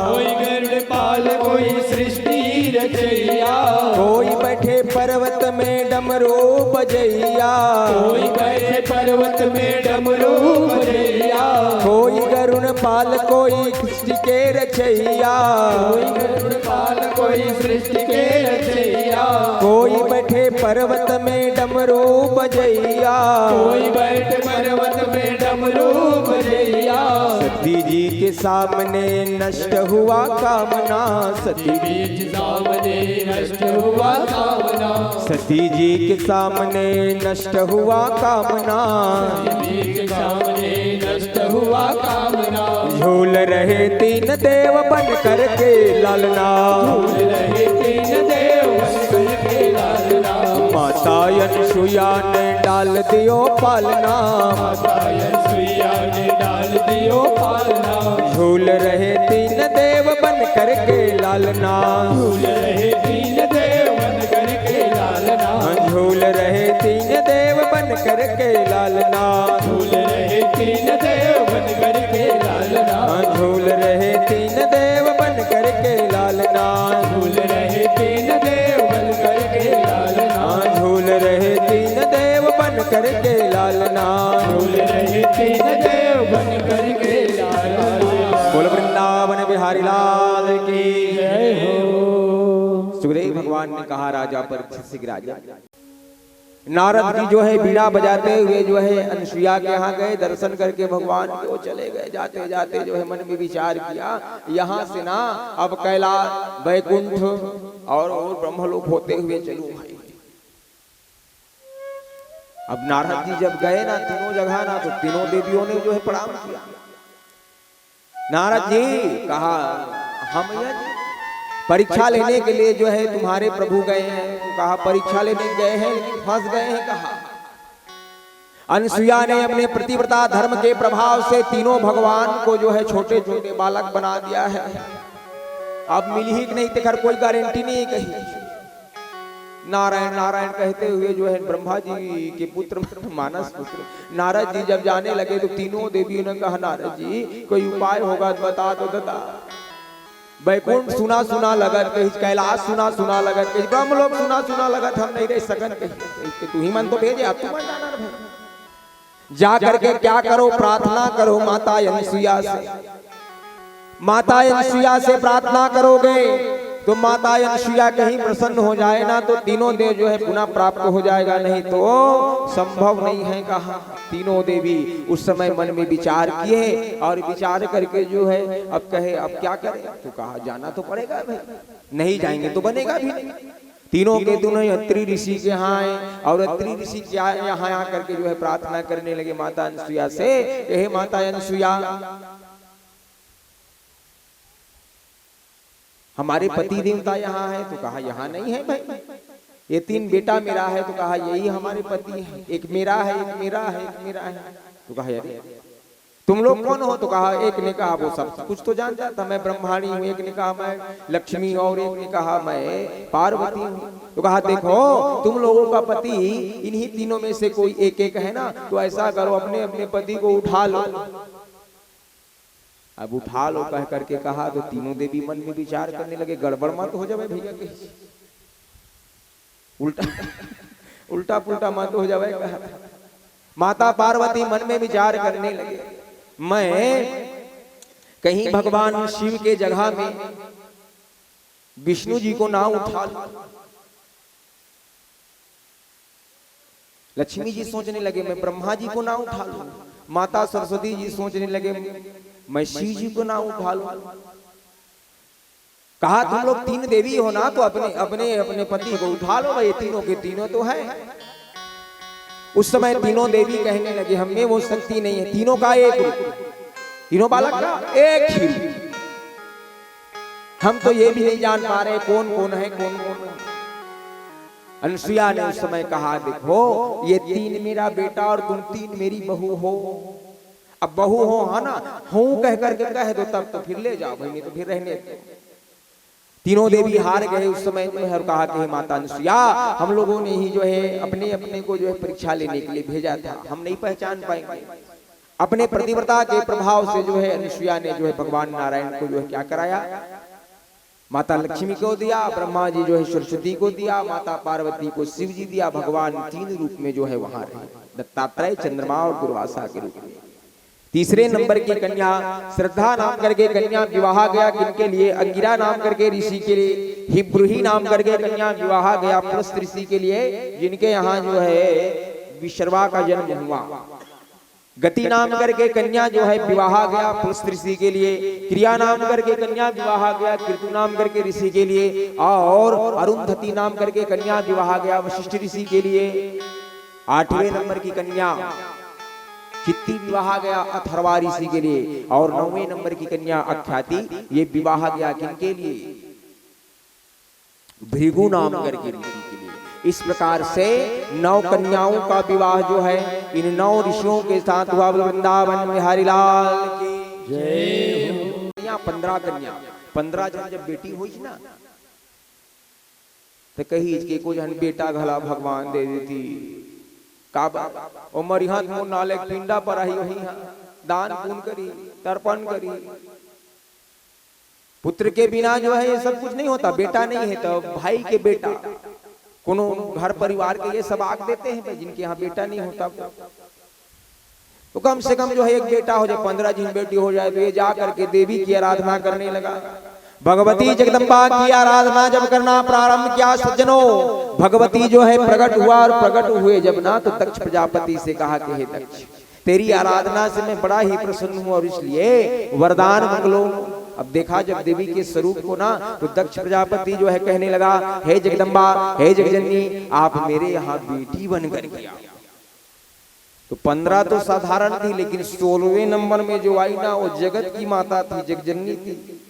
कोई गरुड़ पाल कोई सृष्टि रचैया। कोई बैठे पर्वत में डमरू बजैया। कोई बैठे पर्वत में डमरू बजैया। कोई गरुण पाल कोई सृष्टि के रचैया। कोई गरुड़ पाल कोई सृष्टि के रचैया। कोई बैठे पर्वत में डमरू बजैया। कोई बैठे पर्वत में डमरू बजैया। सती जी के सामने नष्ट हुआ कामना। सती जी के सामने नष्ट हुआ कामना। सती जी के सामने नष्ट हुआ कामना। सती जी के सामने नष्ट हुआ कामना। झूल रहे तीन देव बन करके लालना। झूल रहे तीन देव बन करके लालना। माता अनसुईया ने डाल दियो पालना। माता अनसुईया ने डाल दियो पालना। झूल रहे तीन देव बन करके लालना। झूल रहे तीन देव बन करके लालना। झूल रहे तीन देव बन करके लालना। झूल रहे तीन देव बन करके लालना। झूल रहे तीन देव बन करके लालना। झूल रहे तीन देव बन करके लालना। झूल रहे तीन देव बन करके लालना। झूल रहे तीन देव बन करके लालना। बोल वृंदावन बिहारी लाल की जय हो। सुखदेव भगवान ने कहा राजा परीक्षित से कि राजा, नारद जी जो है बीड़ा बजाते हुए जो है अनसुईया के यहाँ गए, दर्शन करके भगवान के वो चले गए। जाते जाते जो है मन में विचार किया, यहाँ से ना अब कैलाश, बैकुंठ और, और ब्रह्मलोक होते हुए चलूं भाई। अब नारद जी जब गए ना तीनों जगह ना, तो तीनों देवियों ने जो है प्रणाम किया। नारद जी, कहा, हम यह परीक्षा लेने के लिए जो है तुम्हारे प्रभु गए हैं। तो कहा, परीक्षा लेने गए हैं लेकिन फंस गए हैं। कहा, अनसुईया ने अपने पतिव्रता धर्म के प्रभाव से तीनों भगवान को जो है छोटे छोटे बालक बना दिया है। अब मिलही कि नहीं, तेकर कोई गारंटी नहीं कही। नारायण नारायण कहते हुए जो है ब्रह्मा जी के पुत्र मानस पुत्र नारद जी जब जाने लगे, तो तीनों देवियों ने कहा, नारद जी, कोई उपाय होगा तो बता दो दादा। बैकुंठ सुना सुना लगत कही, कैलाश सुना सुना लगत कही, ब्रह्मलोक सुना सुना लगत, हम नहीं रह सकन कही। तुही मन तो भेजे, अब तुमन जाना रे भाई। जा करके क्या करो, प्रार्थना करो माता अनसुईया से। माता अनसुईया से प्रार्थना करोगे तो माता अनसुईया कहीं प्रसन्न हो जाए ना, तो तीनों देव जो है पुनः प्राप्त हो जाएगा, नहीं तो संभव नहीं है। कहा, तीनों देवी उस समय मन में विचार किए और विचार करके जो है अब कहे, अब क्या करें? तो कहा, जाना तो पड़ेगा भाई, नहीं जाएंगे तो बनेगा भी नहीं। तीनों के तीनों अत्रि ऋषि के यहाँ आए और अत्रि ऋषि क्या यहाँ आ करके जो है प्रार्थना करने लगे माता अनसुईया से, कहे, माता अनसुईया, हमारे पति देवता यहाँ है? तो कहा, यहाँ नहीं है भाई, ये तीन बेटा मेरा है। तो कहा, यही हमारे पति है, एक मेरा है, एक मेरा है, एक मेरा है। तो कहा, अरे, तुम लोग कौन हो? तो कहा, एक ने कहा, वो सब कुछ तो जानता था, मैं ब्रह्माणी हूँ। एक ने कहा, मैं लक्ष्मी, और एक ने कहा, मैं पार्वती हूँ। तो कहा, देखो, तुम लोगों का पति इन्हीं तीनों में से कोई एक एक है ना, तो ऐसा करो, अपने अपने पति को उठा लो। अब उठा लो कह करके कहा तो तीनों देवी मन में विचार करने लगे, गड़बड़ मत हो जावे भैया कहीं, उल्टा उल्टा पुल्टा मत हो जावे कहा। माता पार्वती मन में विचार करने लगे, मैं कहीं भगवान शिव के जगह में विष्णु जी को ना उठा लूं। लक्ष्मी जी सोचने लगे, मैं ब्रह्मा जी को ना उठा लूं। माता सरस्वती जी सोचने लगे, मैं शिव जी को ना उठा लूं। कहा, तुम लोग तीन देवी हो ना, तो अपने अपने अपने पति को उठा लो भाई, तीनों के तीनों तो है। उस समय तीनों देवी कहने लगे, हम में वो शक्ति नहीं है, तीनों का एक रूप, तीनों बालक का एक ही रूप। हम तो ये भी नहीं जान पा रहे कौन कौन है, कौन कौन है। अनसुईया ने उस समय कहा, देखो, ये तीन मेरा बेटा और तुम तीन मेरी बहू हो। अब बहू हो, है ना, हूं कह करके कह दो, तब तो फिर ले जाओ भाई, नहीं तो फिर रहने दो। तीनों देवी हार गए उस समय में और कहा कि हे माता अनसुईया, हम लोगों ने ही जो है अपने अपने को जो है परीक्षा लेने के लिए भेजा था, हम नहीं पहचान पाएंगे। अपने पतिव्रता के प्रभाव से जो है अनसुईया ने जो है भगवान नारायण को जो है क्या कराया, माता लक्ष्मी को दिया, ब्रह्मा जी जो है सरस्वती को दिया, माता पार्वती को शिव जी दिया, भगवान तीन रूप में जो है वहां रहे, दत्तात्रेय, चंद्रमा और दुर्वासा के रूप में। तीसरे नंबर की कन्या श्रद्धा नाम करके कन्या विवाह गया, किनके लिए? अंगिरा नाम करके ऋषि के लिए। हिब्रूही नाम करके कन्या विवाह गया पुलस्त ऋषि के लिए, जिनके यहाँ जो है विश्रवा का जन्म हुआ। गति नाम करके कन्या जो है विवाह गया पुलस्त ऋषि के लिए। क्रिया नाम करके कन्या विवाह गया क्रतु नाम करके ऋषि के लिए। और अरुंधति नाम करके कन्या विवाह गया वशिष्ठ ऋषि के लिए। आठवें नंबर की कन्या चित्ती विवाह गया अथर्वा ऋषि के लिए। और नौवें नंबर की कन्या अख्याति, ये विवाह गया किनके लिए? भृगु नाम करके ऋषि के लिए। इस प्रकार से नौ कन्याओं का विवाह जो है इन नौ ऋषियों के साथ हुआ। बोल वृंदावन बिहारी लाल की जय हो। यहाँ पंद्रह कन्या, पंद्रह जन जब बेटी हुई ना, तो कही कि कुछ हन बेटा घला भगवान दे देती। का बा? ओ मरिहत मोर नाले पिंडा पर आई, वही हाँ दान पुण्य करी, तर्पण करी। पुत्र के बिना जो है ये सब कुछ नहीं होता। बेटा नहीं है तो भाई के बेटा, कोनो घर परिवार के ये सब आग देते हैं भाई, जिनके यहाँ बेटा नहीं होता वो। तो कम से कम जो है एक बेटा हो जाए, पंद्रह जिन बेटी हो जाए, तो ये जा करके देवी की आराधना करने लगा। भगवती जगदम्बा की आराधना जब करना प्रारंभ किया सज्जनों, भगवती जो है प्रकट हुआ और प्रकट हुए जब ना, तो दक्ष प्रजापति से कहा कि हे दक्ष, तेरी आराधना से मैं बड़ा ही प्रसन्न हूँ और इसलिए वरदान मांग लो। अब देखा जब देवी के स्वरूप को ना, तो दक्ष प्रजापति जो है कहने लगा, हे जगदम्बा, हे जगजननी, आप मेरे यहाँ बेटी बन करके आओ। तो पंद्रह तो साधारण थी, लेकिन सोलहवें नंबर में जो आई ना, वो जगत की माता थी, जगजननी थी।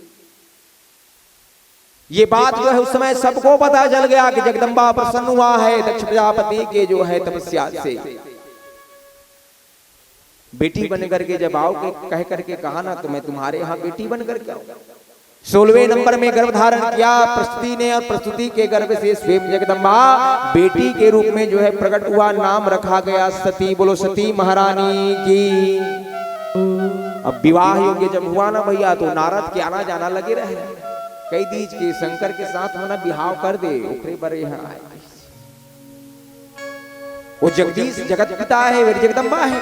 ये बात जो है उस समय सबको पता चल गया कि जगदम्बा प्रसन्न हुआ है दक्ष प्रजापति के जो है तपस्या से। बेटी बन करके जब आओ के कह करके कहा ना, तो मैं तुम्हारे यहाँ बेटी बन करके आऊँ। सोलहवें नंबर में गर्भ धारण किया प्रस्तुति ने, और प्रस्तुति के गर्भ से स्वयं जगदम्बा बेटी के रूप में जो है प्रकट हुआ, नाम रखा गया सती। बोलो सती महारानी की। अब विवाह योग्य जब हुआ ना भैया, तो नारद के आना जाना लगे रहे। कह दीज के शंकर के साथ मना बिहाव कर दे, ओकरे बरे यहाँ आए। वो जगदीश जगत पिता है, वे जगदम्बा है।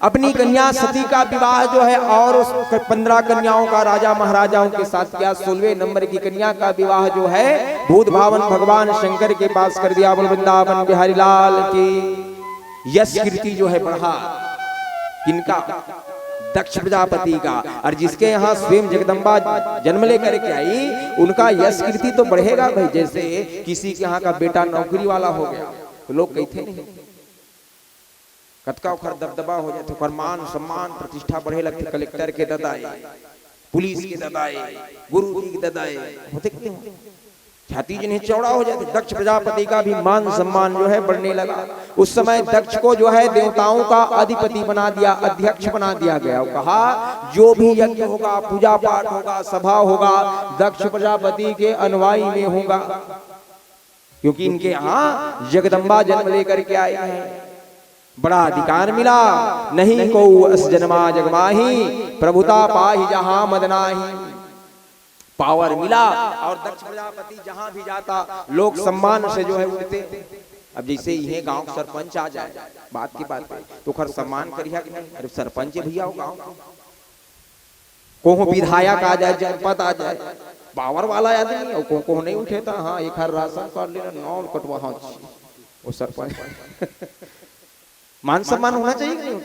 अपनी कन्या सती का विवाह जो है और उस पंद्रह कन्याओं का राजा महाराजाओं के साथ किया। सोलहवें नंबर की कन्या का विवाह जो है भूत भावन भगवान शंकर के पास कर दिया। बोल वृंदावन बिहारी लाल की। यश कीर्ति जो है बढ़ा किनका? दक्ष प्रजापति का। और जिसके यहाँ स्वयं जगदम्बा जन्म लेकर के आई, उनका यश कीर्ति तो बढ़ेगा भाई। जैसे किसी के यहाँ का बेटा नौकरी वाला हो गया, तो लोग कहते नहीं, कतका ओखर दबदबा हो जाथे, ओखर मान सम्मान प्रतिष्ठा बढ़े लगथे। कलेक्टर के ददा ए, पुलिस के ददा ए, गुरु जी के ददा ए, होथे कि नहीं होथे? छाती जिन्हें चौड़ा हो जाती, दक्ष प्रजापति का भी मान सम्मान जो है बढ़ने लगा। उस समय दक्ष को जो है देवताओं का अधिपति बना दिया, अध्यक्ष बना दिया गया। वो कहा, जो भी यज्ञ होगा, पूजा पाठ होगा, सभा होगा, दक्ष प्रजापति के अनुयायी में होगा, क्योंकि इनके यहाँ जगदम्बा जन्म लेकर के आई है। बड़ा अधिकार मिला, नहीं को अस जन्मा जगमाही, प्रभुता पाही जहां मदनाही। पावर मिला। और दक्ष प्रजापति जहां भी जाता, लोग सम्मान से जो है उठते। अब जैसे इहे गांव सरपंच आ जाए, बात की बात है, तो ओखर सम्मान करिहा कि नहीं? अरे सरपंच है भैया वो गांव के, कोहो विधायक आ जाए, जनपद आ जाए, पावर वाला आदमी, और को, कोहो नहीं उठे था, हाँ, एक हर राशन कार्ड लेना, नाम कटवा, हाँ, वो सरपंच। मान सम्मान होना चाहिए कि नहीं?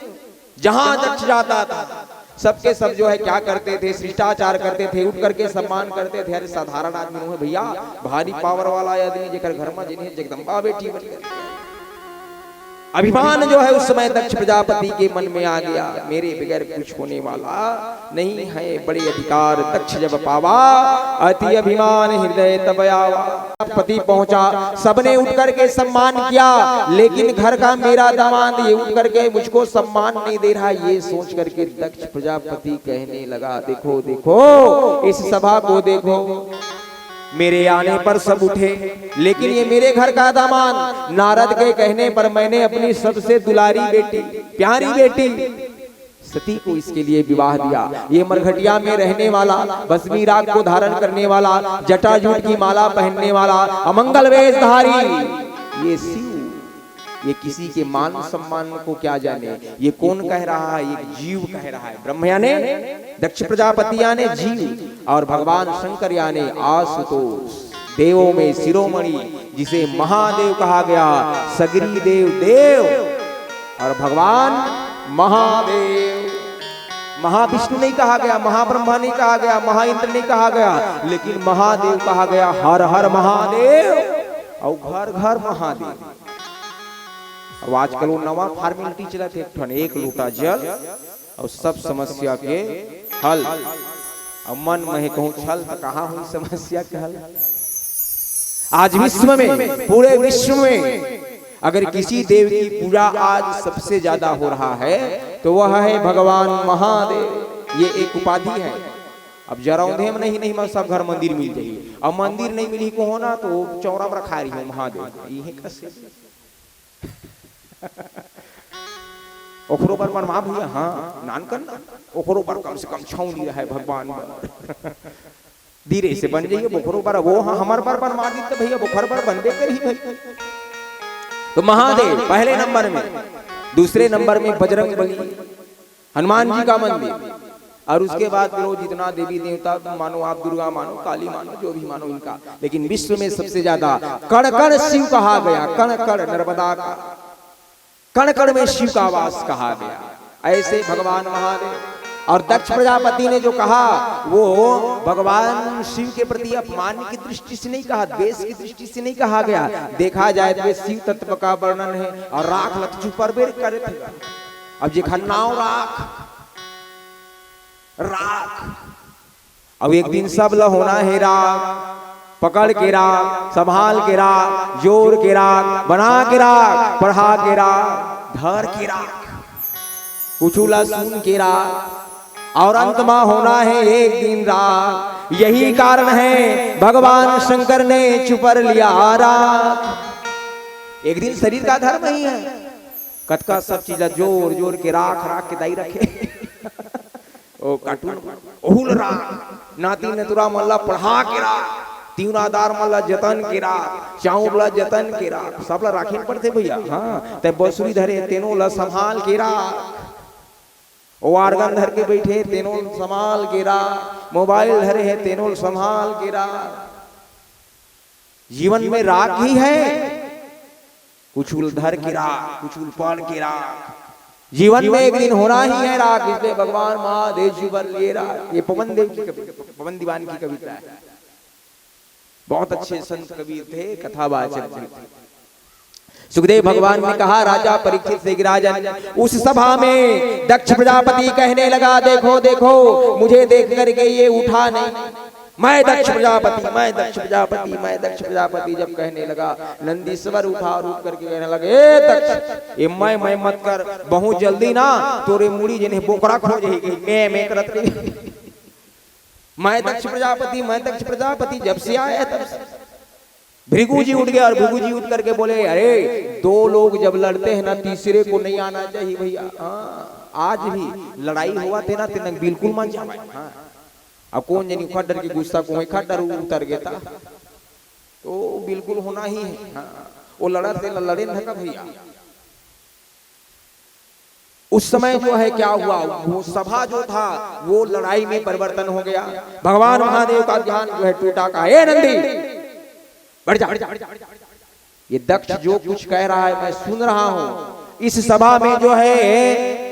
जहां दक्ष जाता था, सबके सब जो है क्या करते थे, शिष्टाचार करते थे, उठ करके सम्मान करते थे। अरे साधारण आदमी नहीं है भैया, भारी पावर वाला आदमी, जेकर घर में जिन्हें जगदम्बा बेटी बन गई। अभिमान जो है उस समय दक्ष प्रजापति के मन में आ गया, मेरे बगैर कुछ होने वाला नहीं है, बड़े अधिकार दक्ष जब पावा, अति अभिमान हृदय तब आवा। पति पहुंचा, सबने उठ करके सम्मान किया, लेकिन घर का मेरा दामाद ये उठ करके मुझको सम्मान नहीं दे रहा, ये सोच करके दक्ष प्रजापति कहने लगा, देखो देखो, इस सभा को देखो, मेरे आने पर सब उठे, लेकिन ये मेरे घर का दामाद, नारद के कहने पर मैंने अपनी सबसे दुलारी बेटी, प्यारी बेटी सती को इसके लिए विवाह दिया। ये मरघटिया में रहने वाला, भस्मी राग को धारण करने वाला, जटाजूट की माला पहनने वाला, अमंगल वेशधारी, ये शिव, ये किसी के मान सम्मान को क्या जाने, ये कौन कह रहा है? ये जीव कह रहा है। ब्रह्म याने दक्ष प्रजापति याने जीव, और भगवान शंकर याने आशुतोष। देवों में शिरोमणि, जिसे महादेव कहा गया, सगरी देव देव, और भगवान महादेव। महाविष्णु नहीं कहा गया, महाब्रह्मा नहीं कहा गया, महाइंद्र नहीं कहा गया, लेकिन महादेव कहा गया। हर हर महादेव और घर घर महादेव। अब आजकल वो नवा फॉर्मेलिटी चलत हे, एक ठन एक लोटा जल और सब समस्या के हल। अब मन में कहूँ छल, तो कहाँ हुई समस्या के हल? आज विश्व में, पूरे विश्व में अगर किसी देव की पूजा आज सबसे ज्यादा हो रहा है, तो वह है भगवान महादेव। ये एक उपाधि है। अब जरौंधे में नहीं, नहीं, मैं सब घर मंदिर मिल जाइए। अब मंदिर नहीं मिली को होना, तो चौरा पर खा रही हूँ महादेव। ये कैसे? ओखरो बर बनवा भैया, हाँ, नान करना। ओखरो बर कम से कम छौनी रहे भगवान बर। धीरे से बन जाइए, बोखरो बर, वो हाँ, हमर बर बनवा दी तो भैया, बोखर बर बनबे करही भाई। तो महादेव पहले नंबर में, दूसरे नंबर में बजरंग बली, हनुमान जी का मंदिर, और उसके बाद फिर वो जितना देवी देवता तुम मानो, आप दुर्गा मानो, काली मानो, जो भी मानो इनका, लेकिन विश्व में सबसे ज्यादा कण कण शिव कहा गया, कण कण नर्मदा का, कण कण में शिव का वास कहा गया। ऐसे भगवान महादेव। और दक्ष प्रजापति ने जो कहा, वो भगवान शिव के प्रति अपमान की दृष्टि से नहीं कहा, द्वेष की दृष्टि से नहीं कहा गया। देखा जाए तो ये शिव तत्व का वर्णन है। और राख लत चुपर बेर करे थे। अब जेखर नाव राख, राख। अब एक दिन सब ल होना हे राख, पकड़ के राख, संभाल के राख, जोर के राख, बना के राख, पढ़ा के राख, धर के राख, कुछु ला सुन के राख, और अंत मा होना हे एक दिन राख। यही कारण है भगवान शंकर ने चुपर लिया राख। एक दिन शरीर का धर्म ही है, कतका सब चीज ला जोर जोर के राख राख के दाई रखे। ओ कार्टून, ओहू ल राख, नाती नतुरा मन ला पढ़ा के राख, तिवनादार मन ला जतन के राख, चाउर ला जतन के राख, सब ला राखे ल पड़थे भैया। हाँ, तैं बंसुरी धरे हे, तेनो ला संभाल के राख। ओ organ धर के बैठे हे, तेनो ला संभाल के राख। मोबाइल धरे हे, तेनो ला संभाल के राख। जीवन में राख ही है, कुछु ल धर के राख, कुछु ल पढ़ के राख। जीवन में एक दिन होना ही है राख, इसलिए भगवान महादेव जी बर लिए राख। ये पवन देव की कवि-, पवन दीवान की कविता है। बहुत अच्छे संत कबीर थे, कथावाचक भी थे। सुखदेव भगवान ने कहा, राजा परीक्षित से कि राजन, उस सभा में दक्ष प्रजापति कहने लगा, देखो, देखो, मुझे देख करके ये उठा नहीं। मैं दक्ष प्रजापति, मैं दक्ष प्रजापति, मैं दक्ष प्रजापति जब कहने लगा, नंदीश्वर उठा और उठ करके कहने लगे, "ए दक्ष, ये मैं, मैं मत कर, बहुत जल्दी ना तोरे मुड़ी जेन हे बोकरा खो जाही, मैं, मैं करत रही।" मैं दक्ष प्रजापति, मैं दक्ष प्रजापति जब से आया है तब से। भृगु जी उठ गया और भृगु जी उठ करके बोले, "अरे, दो लोग जब लड़ते हैं ना, तीसरे को नहीं आना चाहिए भैया। हाँ, आज भी लड़ाई हुआ थे ना, तेना बिल्कुल मन जावे।" हाँ। अब कौन जनी खड्डर के गुस्सा को खड्डर उतर गया था, तो बिल्कुल होना ही है। हाँ, वो लड़त थे, लड़े न का भैया। उस समय जो है क्या हुआ, वो सभा जो था वो लड़ाई में परिवर्तन हो गया। भगवान महादेव का ध्यान जो है टूटा, कहा, "ए नंदी, बैठ जा।" ये दक्ष जो कुछ कह रहा है मैं सुन रहा हूं। इस सभा में जो है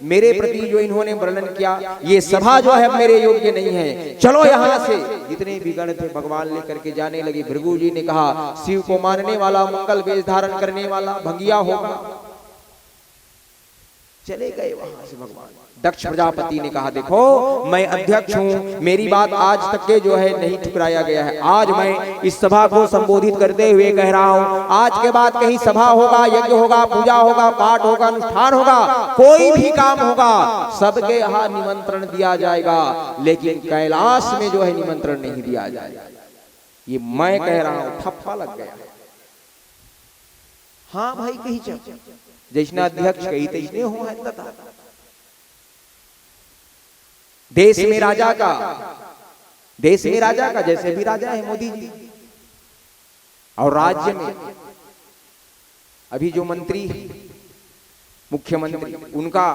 मेरे प्रति जो इन्होंने वर्णन किया, ये सभा जो है मेरे योग्य नहीं है, चलो यहां से। जितने भी गण थे भगवान लेकर के जाने लगे। भृगु जी ने कहा, "शिव को मानने वाला, मंगल वेश धारण करने वाला भंगिया होगा।" चले गए वहां से भगवान। दक्ष प्रजापति ने कहा, "देखो, मैं अध्यक्ष हूं, मेरी बात आज तक के जो है नहीं ठुकराया गया है। आज मैं इस सभा को संबोधित करते हुए कह रहा हूं, आज के बाद कहीं सभा होगा, यज्ञ होगा, पूजा होगा, पाठ होगा, अनुष्ठान होगा, कोई भी काम होगा, सबके यहां निमंत्रण दिया जाएगा, लेकिन कैलाश में जो है निमंत्रण नहीं दिया जाएगा।" ये मैं कह रहा हूं, ठप्पा लग गया। हाँ भाई, कही चल, जैसना अध्यक्ष कही तैसने हो है तथा। देश में राजा का, देश में राजा का जैसे भी राजा है मोदी जी, और राज्य में अभी जो मंत्री है, मुख्यमंत्री, उनका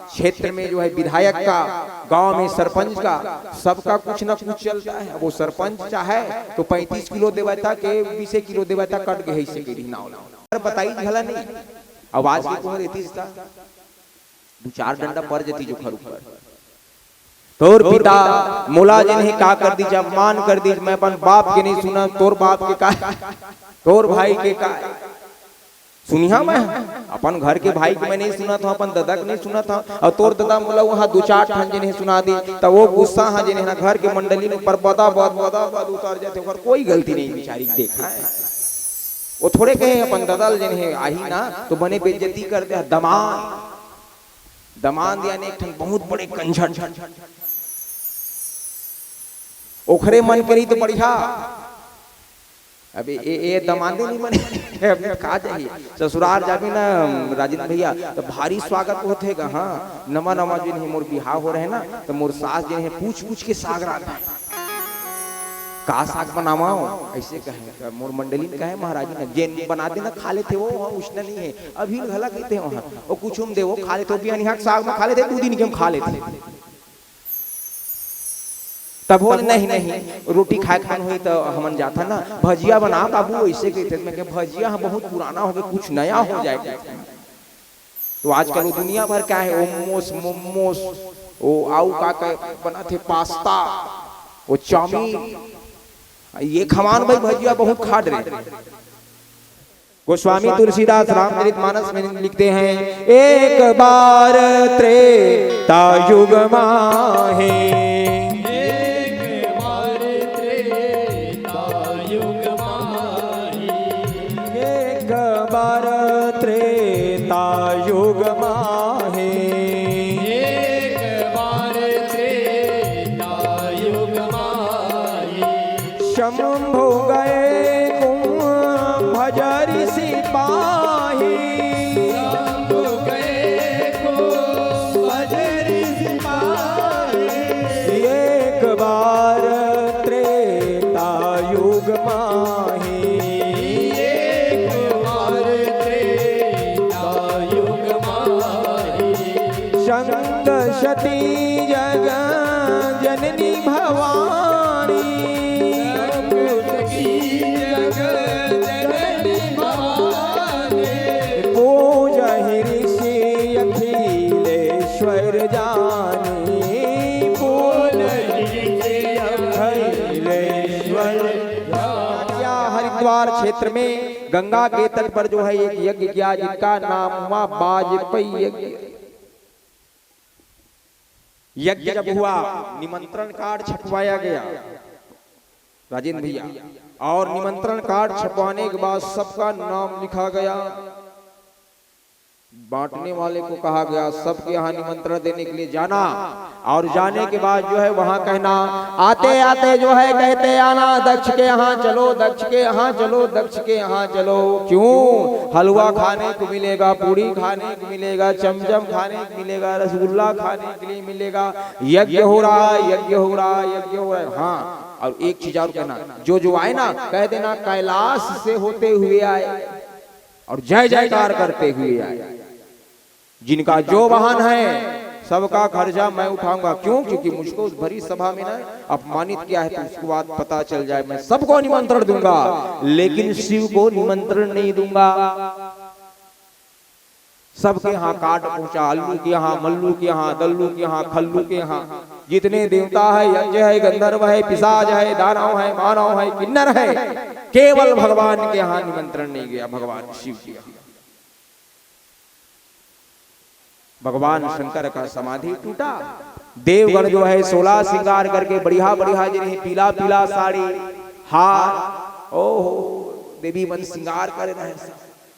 क्षेत्र में जो है विधायक का, गांव में सरपंच का, सबका कुछ ना कुछ चलता है। अब वो सरपंच चाहे तो पैंतीस किलो देवता के, बीसे किलो देवता कट गए, ऐसे के नाव नाव बताई घला नहीं। आवाज के कोहर एतीस था, दो चार डंडा पर जती जो खर ऊपर। "तोर पिता मोला जेन हे का कर दीज, अपमान कर दीज, मैं अपन बाप के नहीं सुना, तोर बाप के का, तोर भाई के का।" सुनिहा मैं अपन घर के भाई के मैं नहीं सुनत हूं, अपन दादा के नहीं सुनत हूं, और तोर दादा मोला वहां दो चार ठन जेन हे सुना दी, त वो गुस्सा हा जेन हे ना घर के मंडली में पर बदा बद, बदा बद उतर जाते, ओकर कोई गलती नहीं बिचारी के देखा है। वो थोड़े कहे अपन दादा ल जेन हे आही ना तो बने बेइज्जती कर दे, दमान, दमान यानी एक ठन बहुत बड़े कंझट, ओखरे मन करी तो बढ़िया। अबे ए, ए दमांदे नहीं मने, अबे का जाही? ससुराल जाबे ना राजेंद्र भैया, तो भारी स्वागत होथे गा। हाँ, नवा नवा जेन हे मोर बिहाव हो रहे ना, तो मोर सास जेन हे पूछ पूछ के साग रांधे। "का साग बनावं?" ऐसे कहे, तो मोर मंडली में कहे, "महाराज ने जेन बना देना खा लेथे वो, वहाँ उछना नहीं है।" अभी घला कहते हैं वहाँ, "वो कुछ हम देवो खा लेथे, वो बिहान यहाँ के साग में खा लेथे, दो दिन के हम खा लेथे।" तब बोले, "नहीं, नहीं, रोटी खाए खान हुई तो हमन जाथा ना, भजिया बना बाबू," ऐसे कहते। मैं कहे, "भजिया ह बहुत पुराना हो गया, कुछ नया हो जाए।" तो आजकल वो दुनिया भर का है, ओमोस, मोमोस, वो आऊ का, का बनाथे, पास्ता, वो चाउमीन, ये खवान भाई भजिया बहुत खा डरे। गोस्वामी तुलसीदास रामचरित मानस में लिखते हैं, "एक बार त्रेता युग माहे।" एक बार त्रेता युग माहे। एक बार त्रेता युग माहे। एक बार त्रेता युग माहे। शंभु गए कुंभज ऋषि पाही। शंभु गए कुंभज ऋषि पाही। एक बार त्रेता युग माही। एक बार त्रेता युग माही। संग सती जग जननी भवानी। संग सती जग जननी भवानी। पूजहि ऋषि अखिलेश्वर जानी। पूजहि ऋषि अखिलेश्वर जानी। हरिद्वार क्षेत्र में गंगा के तट पर जो है एक यज्ञ किया, जिसका नाम हुआ वाजपेयी यज्ञ। यज्ञ जब हुआ, निमंत्रण कार्ड छपवाया गया, राजेंद्र भैया, और निमंत्रण कार्ड छपवाने के बाद सबका नाम लिखा गया, बांटने वाले को कहा गया, सबके यहाँ निमंत्रण देने के लिए जाना, और जाने के बाद जो है वहां कहना, आते आते जो है कहते आना, दक्ष के यहाँ चलो, दक्ष के यहाँ चलो, दक्ष के यहाँ चलो। क्यों? हलवा खाने को मिलेगा, पूड़ी खाने को मिलेगा, चमचम खाने को मिलेगा, रसगुल्ला खाने के लिए मिलेगा। यज्ञ हो रहा है, यज्ञ हो रहा है, यज्ञ हो रहा है। हाँ, और एक चीज और कहना, जो जो आए ना, कह देना, कैलाश से होते हुए आए और जय जयकार करते हुए आए। जिनका जो वाहन है, सबका खर्चा मैं उठाऊंगा। क्यों? क्योंकि मुझको उस भरी सभा में ना अपमानित किया है, तो उसके बाद पता चल जाए। मैं सबको निमंत्रण दूंगा, लेकिन शिव को निमंत्रण नहीं दूंगा। सबके यहाँ कार्ड पहुंचा, अल्लू के यहाँ, मल्लू के यहाँ, दल्लू के यहाँ, खल्लू के यहाँ, जितने देवता है, यज्ञ है, गंधर्व है, पिशाच है, दानव है, मानव है, किन्नर है, केवल भगवान के यहाँ निमंत्रण नहीं गया, भगवान शिव के यहाँ। भगवान शंकर का समाधि टूटा। देवगण जो है सोलह श्रृंगार करके बढ़िया बढ़िया जिन्हें पीला पीला साड़ी, हार, ओहो, देवी मन श्रृंगार करे रहे,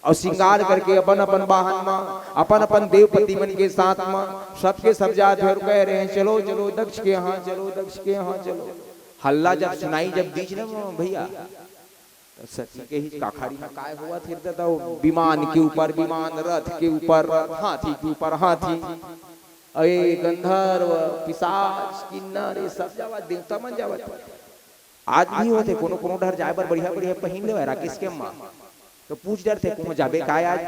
और श्रृंगार करके अपन अपन वाहन में, अपन अपन देवपति मन के साथ में सबके सब जात हे और कह रहे हैं, चलो चलो दक्ष के यहाँ चलो, दक्ष के यहाँ चलो। हल्ला जब सुनाई जब दीज न भैया, तो सती के ही काखड़ी में काय हुआ थे दादा, वो विमान के ऊपर विमान, रथ के ऊपर रथ, हाथी के ऊपर हाथी, अरे गंधर्व, पिशाच, किन्नर, ये सब जावत, देवता मन जावत। आज भी होथे, कोनो कोनो डहर जाए बर बढ़िया बढ़िया पहिन लेवय राकेश के अम्मा, तो पूछ डरथे, "कहूँ जाबे काय आज?"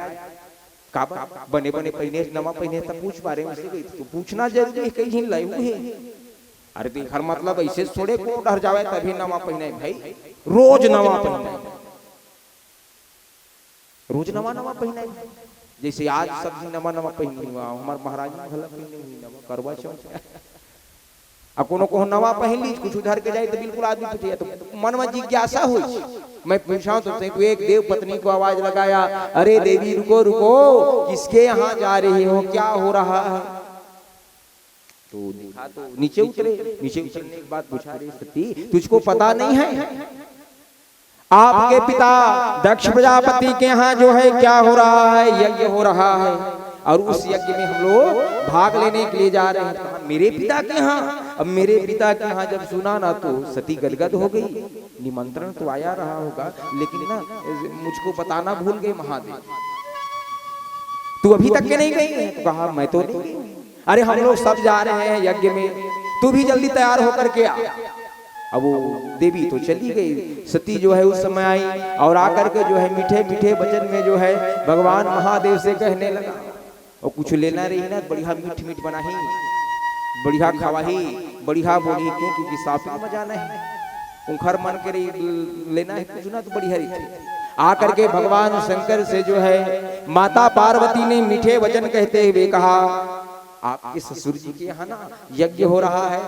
काबर बने बने पहिने, नवा पहिने, त पूछ पारे, उसे कही तो पूछना जरूरी है, कहीं झिन लाए हुए। अरे तो एकर मतलब ऐसे थोड़े कोनो डहर जावय तभी नवा पहिने भाई, रोज नवा पहिने, रोज नवा नवा पहिने। जैसे आज सब झिन नवा नवा पहिने हुआ, हमार महाराज जी घला पहिने हुई नवा करवा चौथ। अब कोनो कोनो नवा पहिन लीज, कुछ उधर के जाए तो बिल्कुल आदमी पूछे, तो मन में जिज्ञासा हुई। मैं पूछा तो सही, तो एक देव पत्नी को आवाज लगाया, "अरे देवी, रुको रुको, किसके यहाँ जा रही हो, क्या हो रहा है?" तो देखा तो नीचे उतरे, नीचे उतरने के बाद पूछा, "अरे सती, तुझको पता नहीं है, आपके पिता दक्ष प्रजापति के यहाँ जो है क्या हो रहा है, यज्ञ हो रहा है, और उस यज्ञ में हम लोग भाग लेने के लिए जा रहे हैं।" तो कहा, "मेरे पिता के यहाँ?" अब मेरे पिता के यहाँ जब सुना ना तो सती गदगद हो गई। निमंत्रण तो आया रहा होगा, लेकिन ना, मुझको बताना भूल गए महादेव, "तू अभी तक के नहीं गई है?" तो कहा, "मैं तो नहीं गई हूँ।" "अरे हम लोग सब जा रहे हैं यज्ञ में, तू भी जल्दी तैयार होकर के आ।" अब वो देवी तो चली गई, सती जो है उस समय आई और आकर के जो है मीठे मीठे वचन में जो है भगवान महादेव से कहने लगा, और कुछ लेना रही ना, बढ़िया मीठ मीठ बनाही, बढ़िया खवाही, बढ़िया बोली, क्यों? क्योंकि shopping में जाना है, उनखर मन के रही लेना है कुछ ना तो बढ़िया रही। आकर के भगवान शंकर से जो है माता पार्वती ने मीठे वचन कहते हुए कहा, "आपके ससुर जी के यहाँ ना यज्ञ हो रहा है।"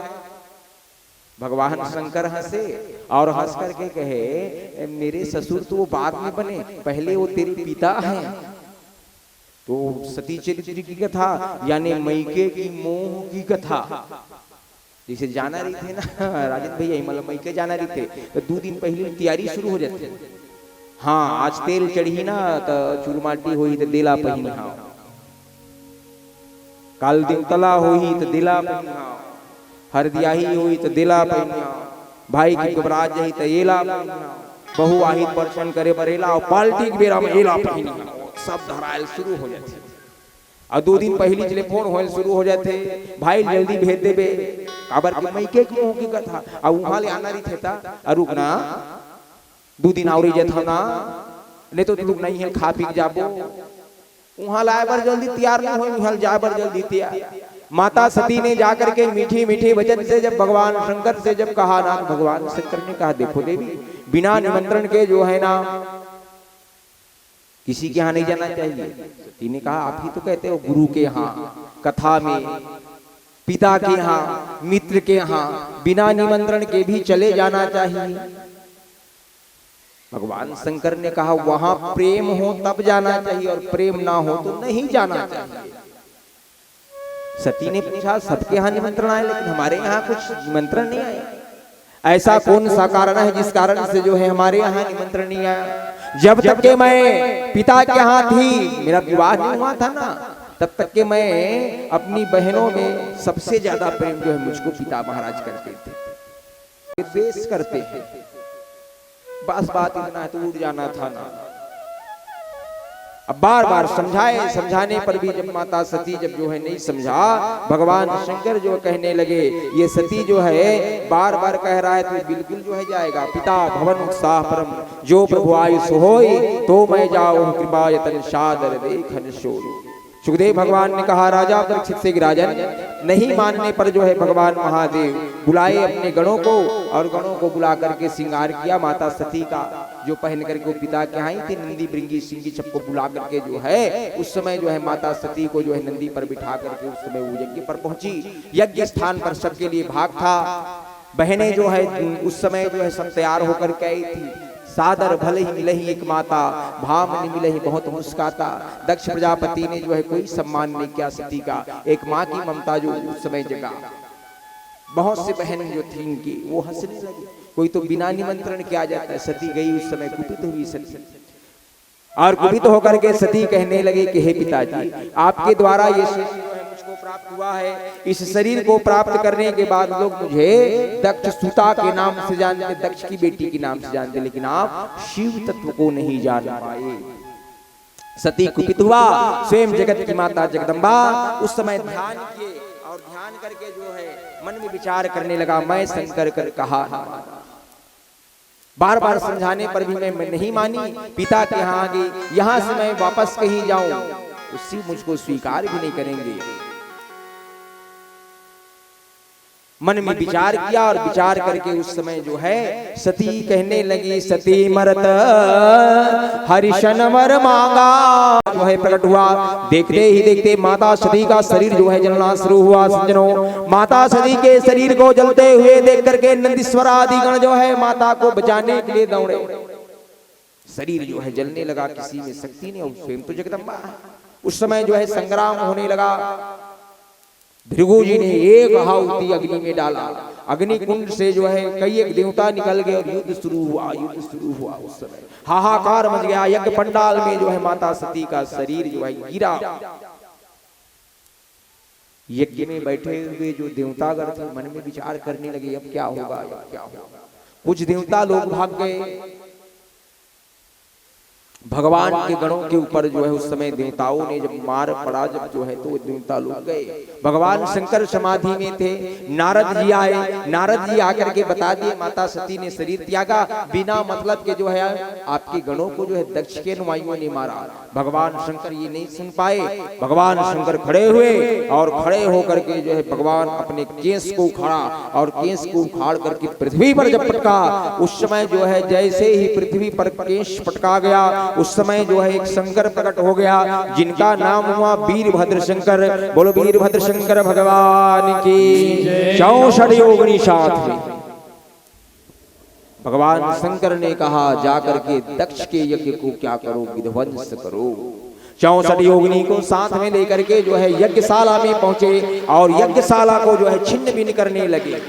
भगवान शंकर हंसे और हंस करके कहे, "मेरे ससुर तो वो बाद में बने, पहले वो तेरे पिता हैं।" तो सती चरित्र की कथा, यानी मइके की मोह की कथा। जैसे जाना रहिथे ना राजेंद्र भैया, मतलब मइके जाना रहिथे, तो दू दिन पहली तैयारी शुरू हो जाथे। हाँ, आज तेल चढ़ही ना, तो चूरमाटी होही, तो देला पहिनी, हाँ। काल देवतला होही, तो देला पहिनी, हाँ। हरदियाही होही, तो देला पहिनी, हाँ। भाई के गबरात जाही, तो एला पहिनी, हाँ। बहू आही, परछन करे बर एला, और पार्टी के बेरा में एला पहिनी, हाँ। सब धरायल शुरू हो जाथे। अउ दू दिन पहिली ले फोन होए शुरू हो जाथे, "भाई जल्दी भेज देबे।" काबर कि मइके के मोह की कथा, अउ उहाँ ले आना रहिथे त, "अ रुक ना, दू दिन अउ रहि जाथव ना, नहीं तो तू नहीं है, खा पी के जाबो।" उहाँ लाए बर जल्दी तैयार नहीं होए, उहाँ जाए बर जल्दी तैयार। माता सती ने जाकर के मीठे मीठे वचन से जब भगवान शंकर से जब कहा ना, तो भगवान शंकर ने कहा, "देखो देवी, बिना निमंत्रण के जो है ना, किसी के यहाँ नहीं जाना चाहिए।" सती ने कहा, "आप ही तो कहते हो गुरु के यहाँ, कथा में, पिता के यहाँ, मित्र के यहाँ बिना निमंत्रण के भी चले जाना चाहिए।" भगवान शंकर ने कहा, "वहां प्रेम हो तब जाना चाहिए और प्रेम ना हो तो नहीं जाना चाहिए।" सती ने पूछा, "सबके यहाँ निमंत्रण आए, लेकिन हमारे यहाँ कुछ निमंत्रण नहीं आए।" ऐसा कौन सा कारण है जिस कारण से जो है हमारे यहाँ निमंत्रण नहीं आया? जब तक के मैं पिता के यहाँ थी, मेरा विवाह नहीं हुआ था ना, तब तक के मैं अपनी बहनों में सबसे ज्यादा प्रेम जो है मुझको पिता महाराज करते थे। वे द्वेष करते हैं, बस बात इतना है तो उड़ जाना था ना। अब बार बार समझाए, समझाने पर भी जब माता सती जब जो है नहीं समझा, भगवान शंकर जो कहने लगे, ये सती जो है बार बार कह रहा है तो बिल्कुल जो है जाएगा। पिता भवन उत्साह परम, जो प्रभु आयु सोई, तो मैं जाऊं कृपा यतन सादर देखन सोई। सुखदेव भगवान ने कहा, राजा परीक्षित से कि राजन, नहीं मानने पर जो है भगवान महादेव बुलाए अपने गणों को, और गणों को बुला करके श्रृंगार किया। माता सती का जो पहन करके वो पिता के आई थी, नंदी भृंगी सिंगी सबको बुला करके जो है उस समय जो है माता सती को जो है नंदी पर बिठा करके उस समय वो यज्ञ पर पहुंची। यज्ञ स्थान पर सबके लिए भाग था। बहनें जो है उस समय जो है सब तैयार होकर के आई थी। सादर भले ही मिलही एक माता, भाम न मिलही बहुत मुस्काता। दक्ष प्रजापति ने जो है कोई सम्मान नहीं किया सती का। एक माँ की ममता जो उस समय जगा। बहुत से बहन जो थी इनकी, वो हंसने लगी। कोई तो बिना निमंत्रण के आ जाता है। सती गई, उस समय कुपित हुई सती। और कुपित होकर के सती कहने लगे कि हे पिताजी, आपके द्वारा ये शरीर जो है मुझको प्राप्त हुआ है, इस शरीर को प्राप्त करने के बाद लोग मुझे दक्ष सुता के नाम से जानते, दक्ष की बेटी के नाम से जानते, लेकिन आप शिव तत्व को नहीं जान पाए। सती कुपित हुआ। स्वयं जगत की माता जगदम्बा उस समय ध्यान किए और ध्यान करके जो है मन में विचार करने लगा, मैं शंकर कर कहा न माना। बार बार समझाने पर भी मैं, मैं नहीं मानी। पिता के यहाँ आ गई, यहाँ से मैं वापस कहीं जाऊं तो शिव मुझको स्वीकार भी नहीं करेंगे। मन में विचार किया और विचार करके उस समय जो है सती कहने लगी, सती मरत हरिशन वर मांगा जो है प्रकट हुआ। देखते ही देखते माता सती का शरीर जो है जलना शुरू हुआ। सज्जनों, माता सती के शरीर को जलते हुए देख करके नंदीश्वर आदि गण जो है माता को बचाने के लिए दौड़े। शरीर जो है जलने लगा, किसी में शक्ति नहीं, और स्वयं तो जगदम्बा है। उस समय जो है संग्राम होने लगा। भृगु जी ने एक आहुति अग्नि में डाला, अग्नि कुंड से जो है कई एक देवता निकल गए और युद्ध शुरू हुआ। युद्ध शुरू हुआ, उस समय हाहाकार मच गया। यज्ञ पंडाल में जो है माता सती का शरीर जो है गिरा। यज्ञ में बैठे हुए जो देवतागण थे मन में विचार करने लगे, अब क्या होगा, अब क्या होगा। कुछ देवता लोग भाग गए। भगवान के गणों के ऊपर जो है उस समय देवताओं ने जब मार पड़ा, जब जो है तो वो देवता लोग गए। भगवान शंकर समाधि में थे। नारद जी आए। नारद जी आकर के बता दिए, माता सती ने शरीर त्यागा बिना मतलब के, जो है आपके गणों को जो है दक्ष के अनुयायियों ने मारा। भगवान शंकर ये नहीं सुन पाए। भगवान शंकर खड़े हुए और खड़े होकर के जो है भगवान अपने केस को उखाड़ा और केस को उखाड़ करके पृथ्वी पर जब पटका, उस समय जो है जैसे ही पृथ्वी पर केस पटका गया, उस समय जो है एक शंकर प्रकट हो गया, जिनका नाम हुआ वीरभद्र शंकर। बोलो वीरभद्र शंकर भगवान की। चौसठ योगिनी साथ में भगवान शंकर ने कहा, जाकर के दक्ष के यज्ञ को क्या करो, विध्वंस करो। चौसठ योगिनी को साथ में लेकर के जो है यज्ञशाला में पहुंचे और यज्ञशाला को जो है छिन्न भिन्न करने लगे।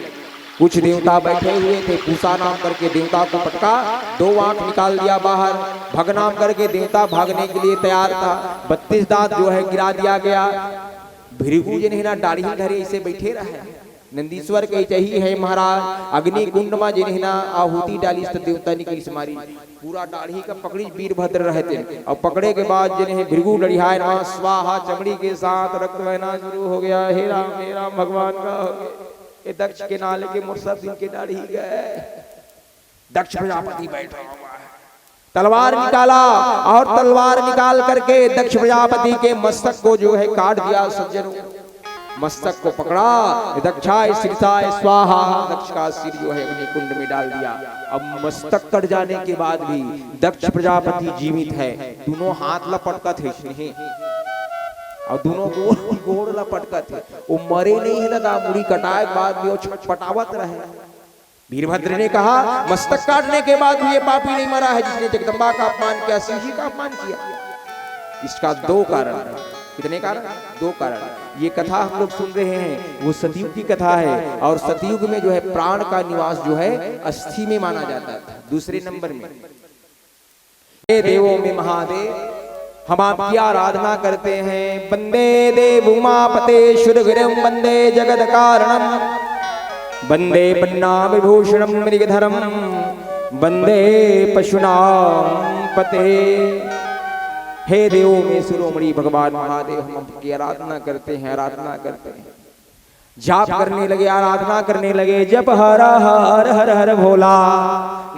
कुछ देवता बैठे हुए थे, पूषा नाम करके देवता को पटका, दो आंख निकाल दिया बाहर। भग नाम करके देवता भागने के लिए तैयार था, बत्तीस दांत जो है गिरा दिया गया। भृगु जिन्हें ना दाढ़ी धरे इसे बैठे रहे। नंदीश्वर के चाहिए है महाराज, अग्नि कुंड में जिन्हें ना आहुति डाली तो देवता निकली से मारी। पूरा दाढ़ी का पकड़ी वीरभद्र रहते और पकड़े के बाद जिन्हें भृगु डढ़ियाए ना स्वाहा, चमड़ी के साथ रक्त बहना शुरू हो गया। हे राम, हे राम, भगवान का हो गए। ये दक्ष के नाले के मोर सब दिन के दाढ़ी गए। दक्ष प्रजापति बैठा हुआ है, तलवार निकाला और तलवार निकाल करके दक्ष प्रजापति के मस्तक को जो है काट दिया। सज्जनों, मस्तक को पकड़ा, दक्षाय शिरसाय स्वाहा, दक्ष का सिर जो है अग्नि कुंड में डाल दिया। अब मस्तक कट जाने के बाद भी दक्ष प्रजापति जीवित है, दोनों हाथ ला पटकत है इसने और दोनों गोड़, गोड़ ला पटकत है। वो मरे नहीं है दादा, मुड़ी कटाए के बाद भी वो छटपटावत रहे। वीरभद्र ने कहा, मस्तक काटने के बाद भी ये पापी नहीं मरा है जिसने जगदम्बा का अपमान किया, शिव जी का अपमान किया। इसका दो कारण है। कितने कारण? दो कारण। ये कथा हम लोग सुन रहे हैं, वो सतयुग की कथा है, और सतयुग में जो है प्राण का निवास जो है अस्थि में माना जाता था। दूसरे नंबर में, हे देवों में महादेव, हम आपकी आराधना करते हैं। वंदे देव उमापतेश्वर गुरुम वंदे जगत कारणम, वंदे पन्ना विभूषणम मृगधरम, वंदे पशुनाम पते। हे देवों में शिरोमणि भगवान महादेव, हम आपकी आराधना करते हैं, आराधना करते हैं। जाप करने लगे, आराधना करने लगे। जप हर हर हर हर भोला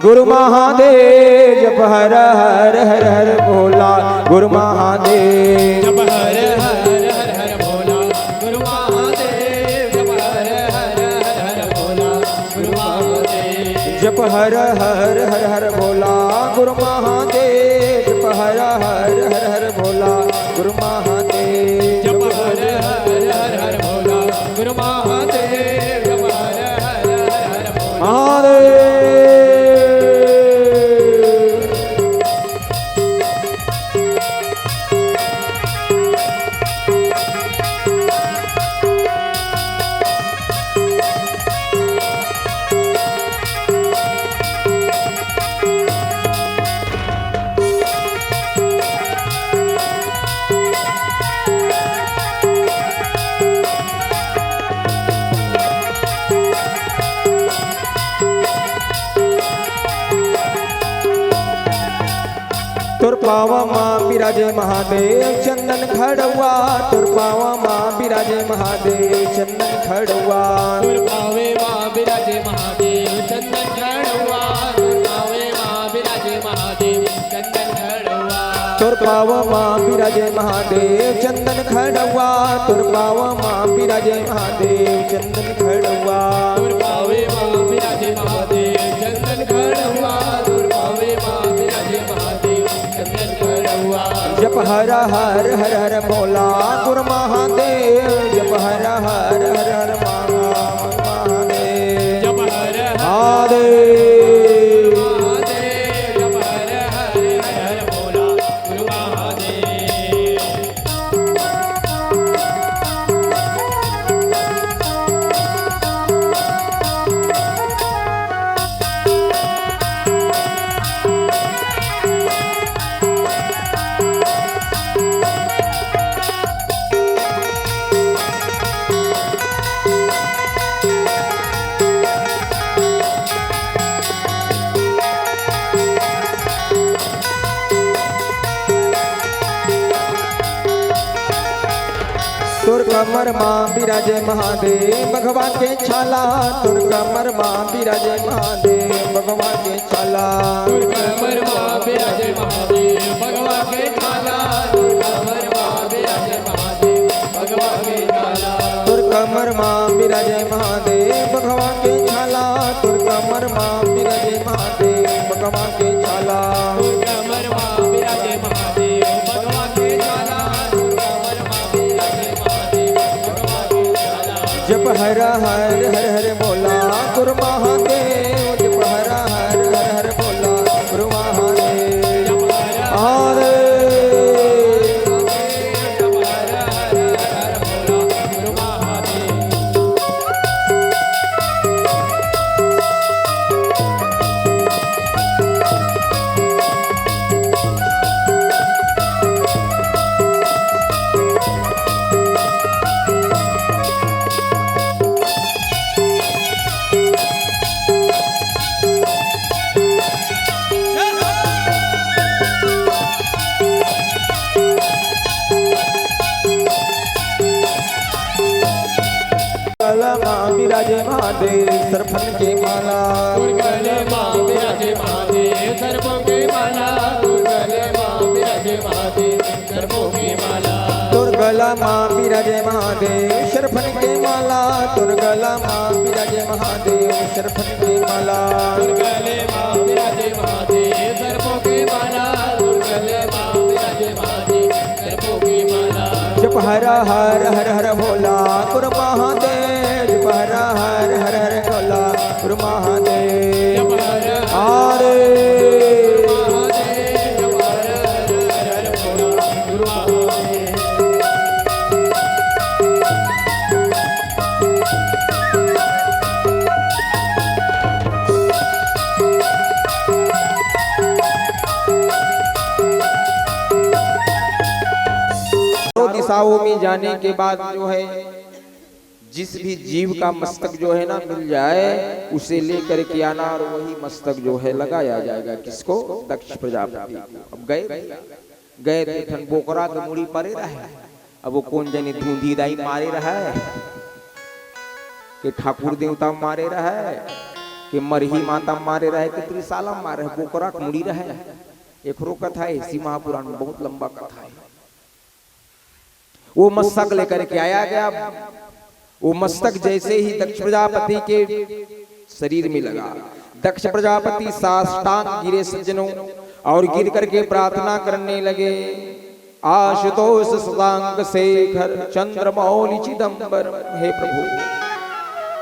गुरु महादेव, जप हर हर हर हर भोला गुरु महादेव। जप हर हर हर हर भोला गुरु महादेव, जप हर हर हर हर भोला गुरु महादेव। जप हर हर हर हर भोला गुरु महादेव, जप हर हर हर हर भोला गुरु महादेव। जप हर हर हर हर भोला गुरु महादेव, जप हर हर हर हर भोला। महादेव। तोर पावा मा बिराजे महादेव चंदन खड़ुआ, तोर पावा मा बिराजे महादेव चंदन खड़ुआ। तोर पावे मा बिराजे महादेव चंदन खड़ुआ, तोर पावे मा बिराजे महादेव चंदन खड़ुआ। तोर पावा मा बिराजे महादेव चंदन खड़ुआ, तोर पावा मा बिराजे महादेव चंदन खड़ुआ। तोर पावे मा बिराजे महादेव चंदन खड़ुआ, तोर पावे मा बिराजे महादेव चंदन खड़ुआ। जप हर हर हर हर भोला गुरु महादेव, जप हर हर हर हर महादेव। जप हर हर महादेव। महादेव, जप हर हर हर हर भोला गुरु महादेव। तोर कमर मा बिराजे महादेव बघवा के छाला, तोर कमर मा बिराजे महादेव बघवा के छाला। तोर कमर मा बिराजे महादेव बघवा के छाला, तोर कमर मा बिराजे महादेव बघवा के छाला। तोर कमर मा बिराजे महादेव बघवा के छाला, तोर कमर मा बिराजे महादेव बघवा के छाला। तोर कमर मा बिराजे महादेव बघवा के छाला, तोर कमर मा बिराजे महादेव बघवा के छाला। जप हर हर हर हर भोला गुरु महादेव, जप हर हर हर हर भोला गुरु महादेव। जप हर हर हरे। गला मा बिराजे महादेव, सरफन के माला। तोर गले मा बिराजे महादेव, सरफन के माला। तोर गले मा बिराजे महादेव, सरफन के माला। तोर गला मा बिराजे महादेव, सरफन के माला। तोर गला मा बिराजे महादेव, सरफन के माला। तोर गले मा बिराजे महादेव, सरफन के माला। तोर गले मा बिराजे महादेव, जप हर हर हर हर भोला गुरु महादेव, जप हर हर हर हर भोला गुरु महादेव। हरे। साओं में जाने के बाद जो है, जिस भी जीव का मस्तक जो है ना मिल जाए, उसे लेकर के आना और वही मस्तक जो है लगाया जाएगा। किसको? दक्ष प्रजापति को। अब गए भैया, गए तो एक ठन बोकरा के मुड़ी परे रहे। अब वो कोन जनी धूंधी दाई मारे रहे, कि ठाकुर देवता मारे रहे, कि मरही माता मारे रहे, कि त्रिशाला मारे रहे, बोकरा के मुड़ी रहे। एकरो कथा है इसी महापुराण में, बहुत लंबा कथा है। वो मस्तक लेकर के आया गया। वो मस्तक जैसे ही दक्ष प्रजापति के शरीर में लगा, दक्ष प्रजापति साष्टांग गिरे सज्जनों, और गिर करके प्रार्थना करने लगे, आशुतोष सदांग शेखर चंद्रमौलि चिदंबर, हे प्रभु,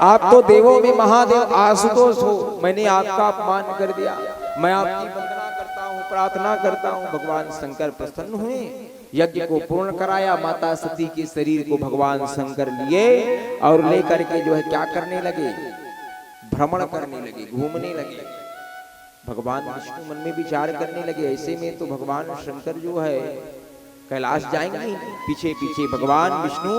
आप तो देवों में महादेव आशुतोष हो, मैंने आपका अपमान कर दिया, मैं आपकी वंदना करता हूँ, प्रार्थना करता हूँ। भगवान शंकर प्रसन्न हुए, यज्ञ को पूर्ण कराया, माता सती के शरीर को भगवान शंकर लिए और लेकर के जो है क्या करने लगे, भ्रमण करने लगे, घूमने लगे। भगवान विष्णु मन में विचार करने लगे, ऐसे में तो भगवान शंकर जो है कैलाश जाएंगे ही नहीं। पीछे पीछे भगवान विष्णु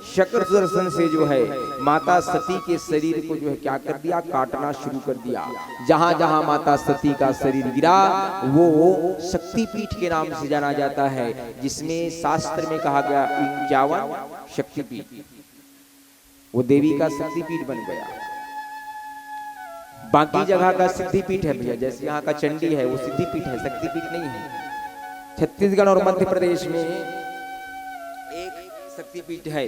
शक्र सुदर्शन से जो है माता सती के शरीर को जो है क्या कर दिया, काटना शुरू कर दिया। जहां जहां माता सती का शरीर गिरा, वो शक्तिपीठ के नाम से जाना जाता है, जिसमें शास्त्र में कहा गया, इक्यावन शक्तिपीठ, वो देवी का शक्तिपीठ बन गया। बाकी जगह का सिद्धिपीठ है भैया, जैसे यहाँ का चंडी है, वो सिद्धिपीठ है, शक्तिपीठ नहीं है। छत्तीसगढ़ और मध्य प्रदेश में एक शक्तिपीठ है,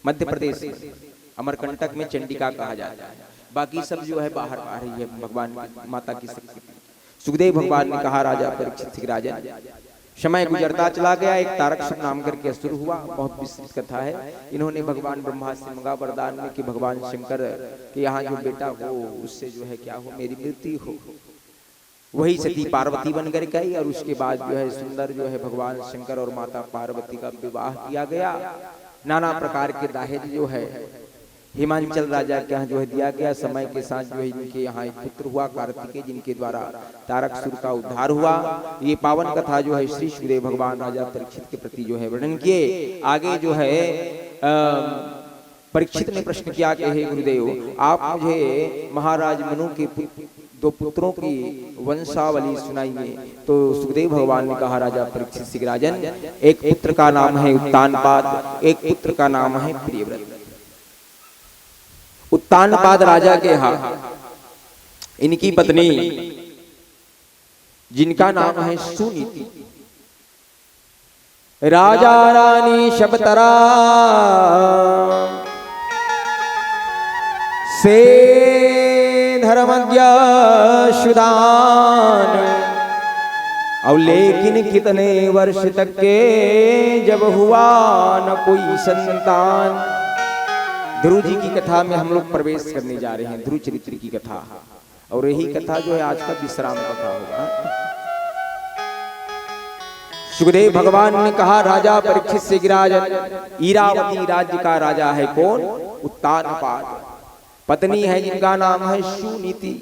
मध्य प्रदेश में अमरकंटक में चंडिका कहा जाता है, बाकी सब जो है बाहर बाहर ही है भगवान की, माता की शक्तिपीठ। सुखदेव भगवान ने कहा राजा परीक्षित से, राजन, समय गुजरता चला गया, एक तारक सुर नाम करके असुर हुआ, बहुत विस्तृत कथा है। इन्होंने भगवान ब्रह्मा से मंगा वरदान में कि भगवान शंकर के यहाँ जो बेटा हो, उससे जो है क्या हो, मेरी मृत्यु हो। वही सती पार्वती बन करके आई और उसके बाद जो है सुंदर जो है भगवान शंकर और माता पार्वती का विवाह किया गया। नाना प्रकार के दहेज जो है हिमांचल राजा के यहाँ जो है दिया गया। समय के साथ जो है इनके यहाँ एक पुत्र हुआ कार्तिकेय, जिनके द्वारा तारक सुर का उद्धार हुआ। ये पावन कथा जो है श्री सुखदेव भगवान राजा परीक्षित के प्रति जो है वर्णन किए। आगे जो है अम, परीक्षित ने प्रश्न किया कि हे गुरुदेव, आप मुझे महाराज मनु के पुत्र, दो पुत्रों की वंशावली सुनाइए। तो सुखदेव भगवान ने कहा राजा परीक्षित से, राजन, एक पुत्र का नाम है उत्तानपाद, एक पुत्र का नाम है प्रियव्रत। उत्तानपाद राजा के यहाँ इनकी पत्नी, जिनका नाम है सुनीति, राजा रानी शबतरा से धर्मज्ञ सुदान। और लेकिन कितने वर्ष तक के जब हुआ न कोई संतान। ध्रुव जी की कथा में हम लोग प्रवेश करने जा रहे हैं, ध्रुव चरित्र की कथा। और यही कथा जो है आज का विश्राम कथा होगा। सुखदेव भगवान ने कहा राजा परीक्षित से कि राजन, इरावती राज्य का राजा है कौन? उत्तानपाद। पत्नी है जिनका नाम है सुनीति।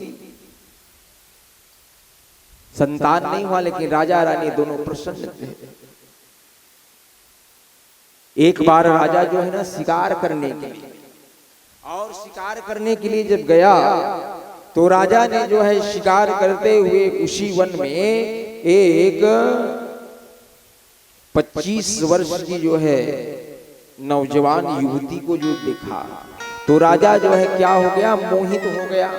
संतान नहीं हुआ, लेकिन राजा रानी दोनों प्रसन्न थे। एक बार राजा जो है ना शिकार करने के लिए, और शिकार करने के लिए जब गया तो राजा ने जो है शिकार करते हुए उसी वन में एक पच्चीस वर्ष की जो है नौजवान युवती को जो देखा तो राजा जो है क्या हो गया, मोहित हो गया।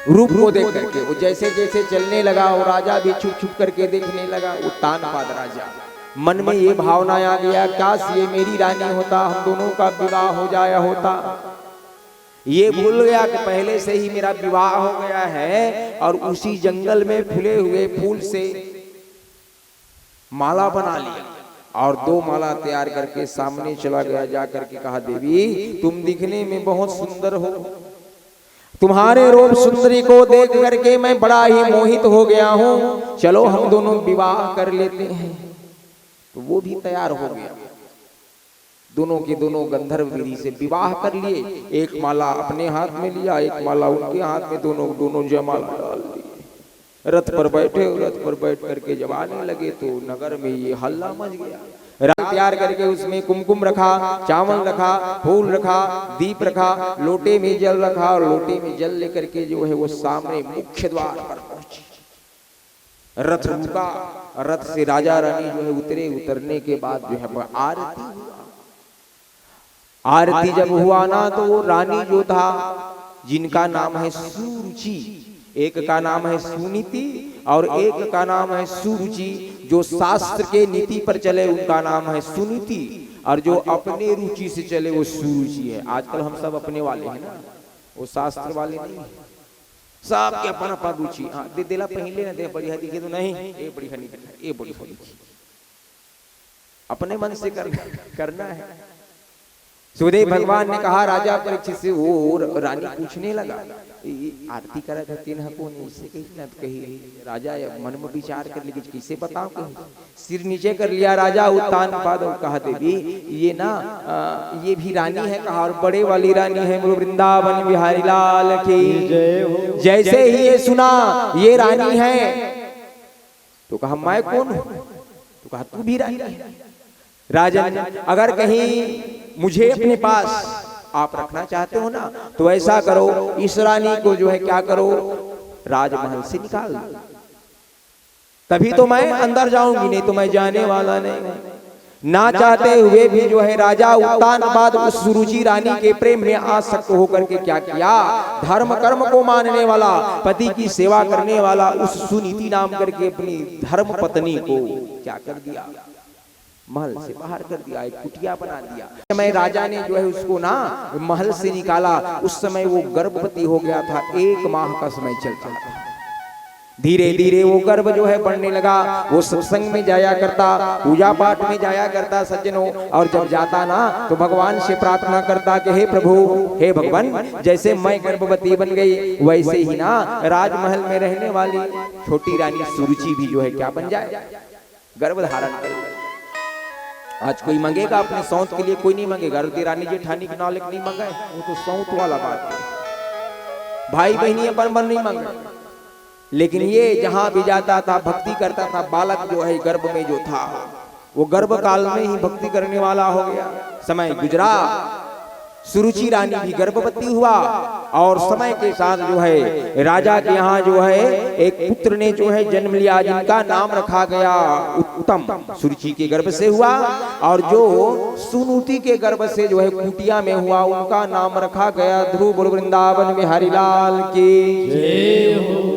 रूप को देख करके वो जैसे जैसे चलने लगा, वो राजा भी छुप छुप करके देखने लगा। उत्तानपाद राजा मन में ये भावना आ गया, काश ये मेरी रानी होता, हम दोनों का विवाह हो जाया होता। ये भूल गया कि पहले से ही मेरा विवाह हो गया है और उसी जंगल में फूले हुए फूल से माला बना लिया और दो माला तैयार करके सामने चला गया। जा करके कहा, देवी, तुम दिखने में बहुत सुंदर हो, तुम्हारे रूप सुंदरी को देख करके मैं बड़ा ही मोहित हो गया हूँ, चलो हम दोनों विवाह कर लेते हैं। तो वो भी तैयार हो गया। दोनों के दोनों गंधर्व विधि से विवाह कर लिए। एक माला अपने हाथ में लिया, एक माला उनके हाथ में, दोनों दोनों जयमाला डाल ली। रथ पर बैठे और रथ पर बैठ करके जब आने लगे तो नगर में ये हल्ला मच गया। राज तैयार करके उसमें कुमकुम रखा, चावल रखा, फूल रखा, दीप रखा, लोटे में जल रखा और लोटे में जल लेकर के जो है वो सामने मुख्य द्वार पर पहुंचे। रथ रुका, रथ से राजा रानी जो है उतरे। उतरने के बाद जो है वो आरती हुआ। आरती जब हुआ ना तो वो रानी जो था, जिनका नाम है सुरुचि, एक का नाम है सुनीति और एक का नाम है सुरुचि। जो शास्त्र के नीति पर चले उनका नाम है सुनीति, और जो अपने रुचि से चले वो सुरुचि है। आजकल हम सब अपने वाले हैं ना, वो शास्त्र वाले नहीं है। सबके अपन अपन रुचि। हाँ, दे देला पहले ना दे, बढ़िया दिखे तो नहीं, ये बढ़िया नहीं दिखा, ये बढ़िया दिखे। अपने मन से कर, करना है। सुखदेव भगवान ने कहा राजा परीक्षित से, वो र-, रानी पूछने लगा, "ये आरती करत हतिन ह कोन?" इससे कही ना तो कही, राजा ये मन में विचार कर लेकिन कैसे बताओ कही। सिर नीचे कर लिया राजा उत्तान पाद और कहा, "देवी, ये ना, अ, ये भी रानी है।" कहा, "और बड़े वाली रानी है।" बोलो वृंदावन बिहारी लाल की जय हो। जैसे ही ये सुना ये रानी है, तो कहा, "मैं कौन हूँ?" तो कहा, "तू भी रानी है।" "राजन, अगर कहीं मुझे अपने पास आप रखना चाहते हो ना, तो ऐसा करो, इस रानी को जो है क्या करो, राजमहल से निकाल दो, तभी तो मैं अंदर जाऊंगी, नहीं तो मैं जाने वाला नहीं हूँ।" ना चाहते हुए भी जो है राजा उत्तान पाद उस सुरुचि रानी के प्रेम में आसक्त होकर के क्या किया, धर्म कर्म को मानने वाला, पति की सेवा करने वाला उस सुनीति नाम करके अपनी धर्म पत्नी को क्या कर दिया, महल से बाहर कर दिया, एक कुटिया बना दिया। समय राजा ने जो है उसको ना महल से निकाला, उस समय वो गर्भवती हो गया था, एक माह का समय चल रहा था। धीरे धीरे वो गर्भ जो है बढ़ने लगा। वो सत्संग में जाया करता, पूजा पाठ में जाया करता सज्जनों, और जब जाता ना तो भगवान से प्रार्थना करता कि हे प्रभु, हे भगवान, जैसे मैं गर्भवती बन गई वैसे ही ना राजमहल में रहने वाली छोटी रानी सुरुचि भी जो है क्या बन जाए, गर्भ धारण कर ले। आज कोई मांगेगा अपने सौंत के लिए? कोई नहीं मांगेगा। रुद्र रानी जेठानी के नाम लेके नहीं मांगा है, वो तो सौंत वाला बात है। भाई बहनी अपन मन नहीं मांगे, लेकिन ये जहां भी जाता था, भक्ति करता था। बालक जो है गर्भ में जो था, वो गर्भ काल में ही भक्ति करने वाला हो गया। समय गुजरा, सुरुचि रानी भी गर्भवती हुआ और समय के साथ जो है राजा के यहाँ जो है एक पुत्र ने जो है जन्म लिया, जिनका नाम रखा गया उत्तम। सुरुचि के गर्भ से हुआ और जो सुनीति के गर्भ से जो है कुटिया में हुआ, उनका नाम रखा गया ध्रुव। बोल वृंदावन बिहारी लाल की।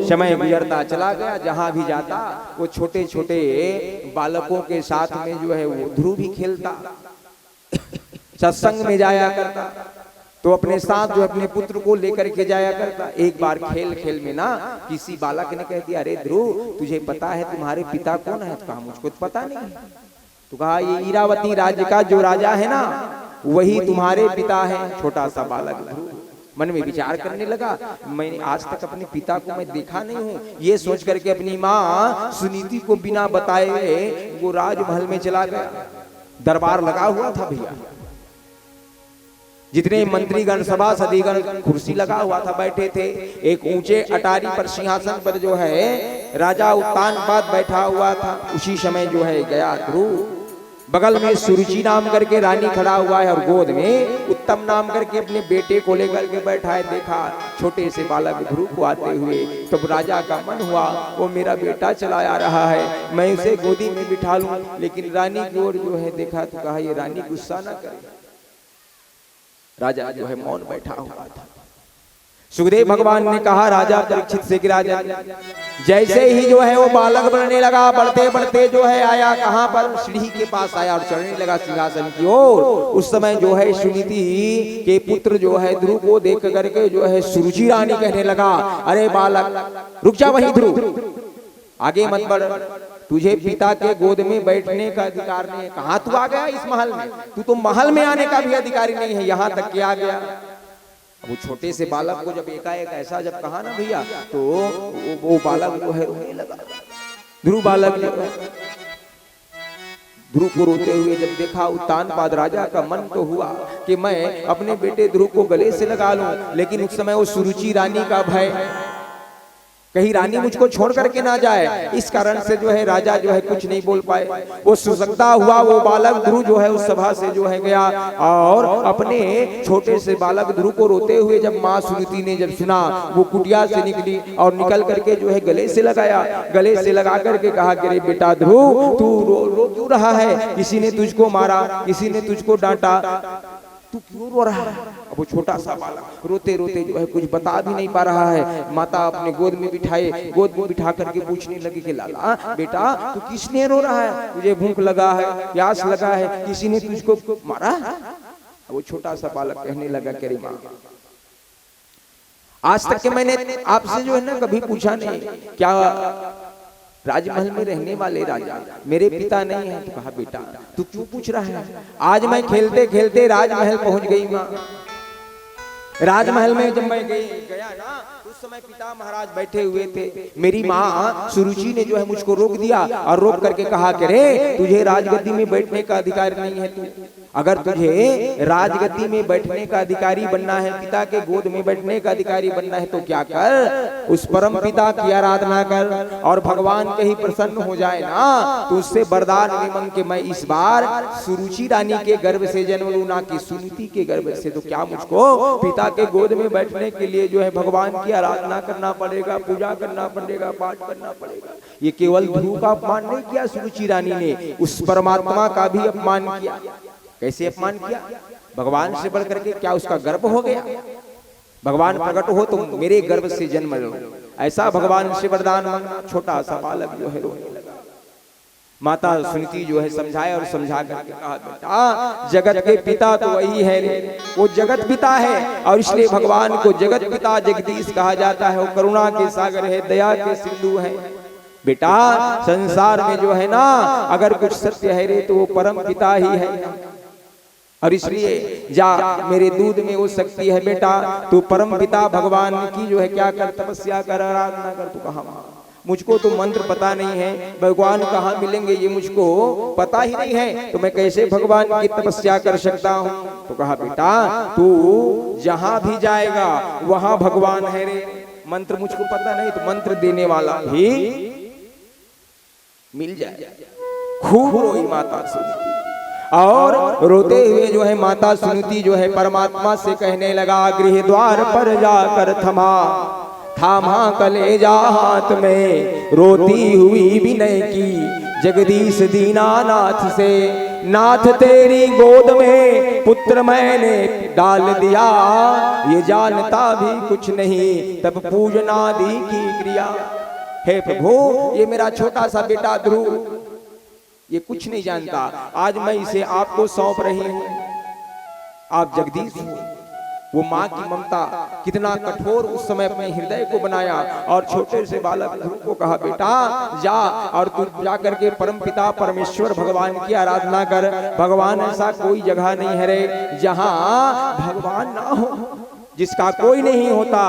समय गुजरता चला गया, जहां भी जाता वो छोटे छोटे बालकों के साथ में जो है वो ध्रुव भी खेलता, सत्संग में जाया करता, तो अपने साथ जो अपने पुत्र को लेकर के जाया करता। एक बार खेल खेल में ना किसी बालक ने कह दिया, "अरे ध्रुव, तुझे पता है तुम्हारे पिता कौन है?" तो कहा, "मुझको तो पता नहीं है।" तो कहा, "ये इरावती राज्य का जो राजा है ना, वही तुम्हारे पिता है।" छोटा सा बालक ध्रुव मन में विचार करने लगा, "मैंने आज तक अपने पिता को मैं देखा नहीं हूँ।" ये सोच करके अपनी माँ सुनीति को बिना बताए वो राजमहल में चला गया। दरबार लगा हुआ था भैया, जितने मंत्रीगण, सभासदीगण, कुर्सी लगा हुआ था, बैठे थे। एक ऊंचे अटारी पर, सिंहासन पर जो है राजा उत्तानपाद बैठा हुआ था। उसी समय जो है गया ध्रुव, बगल में सुरुचि नाम करके रानी खड़ा हुआ है और गोद में उत्तम नाम करके अपने बेटे को लेकर के बैठा है। देखा छोटे से बालक ध्रुव को आते हुए, तब राजा का मन हुआ, वो मेरा बेटा चला आ रहा है, मैं उसे गोदी में बिठा लूं। लेकिन रानी की ओर जो है देखा तो कहा, ये रानी गुस्सा ना करे। राजा जो है मौन बैठा हुआ था। सुखदेव भगवान ने कहा राजा परीक्षित से कि राजन, जैसे ही जो है वो बालक बढ़ने लगा, बढ़ते बढ़ते जो है आया कहां पर, सीढ़ी के पास आया और चढ़ने लगा सिंहासन की ओर। उस समय जो है सुनीति के पुत्र जो है ध्रुव को देख करके जो है सुरुचि रानी कहने लगा, "अरे बालक, रुक जा वहीं ध्रुव, आगे मत बढ़, तुझे पिता के गोद में बैठने का अधिकार नहीं है। कहां तू आ गया इस महल में? तू तो महल में आने का भी अधिकारी नहीं है, यहां तक कि आ गया।" अब वो छोटे से बालक को जब एकाएक ऐसा जब कहा ना भैया, तो वो, वो बालक जो है रोने लगा। ध्रुव बालक जो है, ध्रुव को रोते हुए जब देखा, उत्तानपाद राजा का मन तो हुआ कि मैं अपने बेटे ध्रुव को गले से लगा लूं, लेकिन उस समय वो सुरुचि रानी का भय, कहीं रानी मुझको छोड़ करके ना जाए, इस कारण से जो है राजा जो है कुछ नहीं बोल पाए। वो सुसकता हुआ वो बालक ध्रुव जो है उस सभा से जो है गया और अपने छोटे से बालक ध्रुव को रोते हुए जब माँ सुनीति ने जब सुना, वो कुटिया से निकली और निकल करके जो है गले से लगाया, गले से लगा करके कहा कि "अरे बेटा ध्रुव, तू रो रो क्यों रहा है? किसी ने तुझको मारा, किसी ने तुझको डांटा, तू क्यों रो रहा है?" अब वो छोटा सा बालक रोते रोते जो है कुछ बता भी नहीं पा रहा है। माता अपने गोद में बिठाए, गोद में बिठा करके पूछने लगी कि "लाला बेटा, तू किस लिए रो रहा है? तुझे भूख लगा है, प्यास लगा है, किसी ने तुझको मारा?" अब वो छोटा सा बालक कहने लगा कि "अरे माँ, आज तक के मैंने आपसे जो है ना कभी पूछा नहीं, क्या राजमहल में रहने वाले राजा मेरे पिता नहीं है?" तो कहा, "बेटा, तू क्यों पूछ रहा है? आज मैं खेलते खेलते राजमहल पहुंच गई माँ। राजमहल में जब मैं गई गया ना, उस समय पिता महाराज बैठे हुए थे। मेरी माँ सुरुचि ने जो है मुझको रोक दिया और रोक करके कहा कि रे, तुझे राजगद्दी में बैठने का अधिकार नहीं है। तू अगर तुझे राजगद्दी में बैठने का अधिकारी बनना है, पिता के गोद में बैठने का अधिकारी बनना है, तो क्या कर, उस परम पिता की आराधना कर और भगवान कहीं प्रसन्न हो जाए ना, तो उससे वरदान में मांग के मैं इस बार सुरुचि रानी के गर्भ से जन्म लूं, ना कि सुनीति के गर्भ से। तो क्या मुझको पिता के गोद में बैठने के लिए जो है भगवान की आराधना करना पड़ेगा, पूजा करना पड़ेगा, पाठ करना पड़ेगा?" ये केवल ध्रुव का अपमान नहीं किया सुरुचि रानी ने, उस परमात्मा का भी अपमान किया। कैसे अपमान किया? भगवान से बढ़ करके क्या उसका गर्व हो गया? भगवान प्रकट हो तो मेरे गर्भ से जन्म लो, ऐसा भगवान से वरदान मांगना। छोटा सा बालक जो है रोने लगा। माता सुनीति जो है समझाए और समझा करके कहा, "बेटा, जगत के पिता तो वही है रे, वो जगत पिता है।" और इसलिए भगवान को जगत पिता जगदीश कहा जाता है। वो करुणा के सागर है, दया के सिंधु है। बेटा, संसार में जो है ना, अगर कुछ सत्य है रे, तो वो परम पिता ही है। और इसलिए जा, मेरे दूध में वो शक्ति है बेटा, तू परम पिता भगवान की जो है क्या कर, तपस्या कर, आराधना कर। तो कहा, "माँ, मुझको तो मंत्र पता नहीं है, भगवान कहाँ मिलेंगे ये मुझको पता ही नहीं है, तो मैं कैसे भगवान की तपस्या कर सकता हूँ?" तो कहा, "बेटा, तू जहाँ भी जाएगा वहाँ भगवान है रे। मंत्र मुझको पता नहीं, तो मंत्र देने वाला भी मिल जाए।" खूब रोई माता सुनीति। और रोते हुए जो है माता सुनीति जो है परमात्मा से कहने लगा, "गृह द्वार पर जाकर थमा, थामा कलेजा हाथ में, रोती हुई विनय की जगदीश दीनानाथ से, नाथ तेरी गोद में पुत्र मैंने डाल दिया, ये जानता भी कुछ नहीं तब पूजनादि की क्रिया।" हे प्रभु, ये मेरा छोटा सा बेटा ध्रुव, ये कुछ नहीं जानता, आज मैं इसे आपको सौंप रही हूँ। आप जगदीश हो।" वो माँ की ममता, कितना कठोर उस समय अपने हृदय को बनाया और छोटे से बालक ध्रुव को कहा, "बेटा, जा और तू जा करके परमपिता परमेश्वर भगवान की आराधना कर। भगवान ऐसा कोई जगह नहीं है रे, जहाँ भगवान ना हो।" जिसका कोई नहीं होता,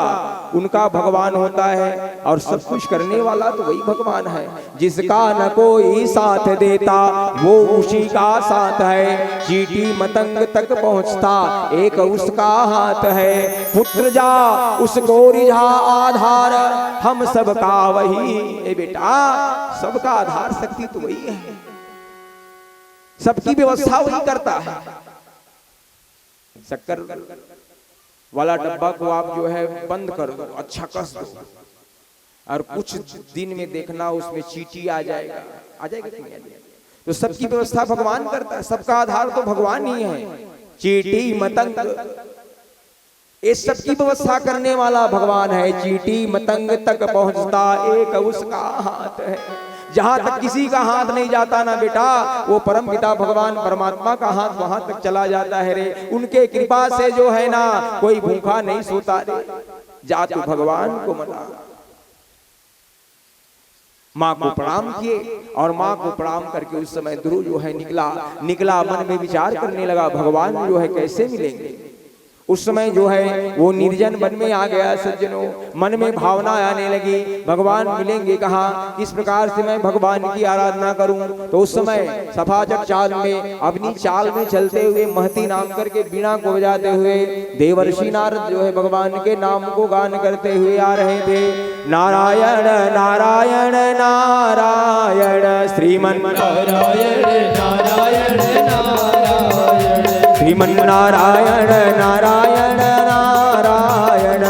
उनका भगवान होता है, और सब कुछ करने वाला तो वही भगवान है। जिसका न कोई साथ देता, वो उसी का साथ है। चींटी मतंग तक पहुंचता, एक उसका हाथ है। पुत्र जा, उसको रिझा आधार, हम सबका वही। ए बेटा, सबका आधार शक्ति तो वही है, सबकी व्यवस्था वही करता है। शक्कर वाला डब्बा को आप जो है बंद कर दो, अच्छा कस दो, और कुछ दिन में देखना उसमें चींटी आ जाएगा। आ जाएगा कि नहीं? तो सबकी व्यवस्था भगवान करता है, सबका आधार तो भगवान ही है। चींटी मतंग, ये सबकी व्यवस्था करने वाला भगवान है। चींटी मतंग तक पहुंचता, एक उसका हाथ है। जहां तक किसी का हाथ नहीं जाता ना बेटा, वो परम पिता भगवान परमात्मा का हाथ वहां तक चला जाता है रे। उनके कृपा से जो है ना, कोई भूखा नहीं सोता रे। जा तू भगवान को मना। माँ को प्रणाम किए, और माँ को प्रणाम करके उस समय ध्रुव जो है निकला। निकला, मन में विचार करने लगा, भगवान जो है कैसे मिलेंगे। उस समय जो है वो निर्जन वन में आ गया। सज्जनों, मन में भावना आने लगी, भगवान मिलेंगे कहाँ, किस प्रकार से मैं भगवान की आराधना करूं? तो उस समय सफाचट चाल में, अपनी चाल में चलते हुए, महती नाम करके वीणा को बजाते हुए देवर्षि नारद जो है भगवान के नाम को गान करते हुए आ रहे थे। नारायण नारायण नारायण श्रीमन नारायण नारायण नारायण श्रीमन नारायण नारायण नारायण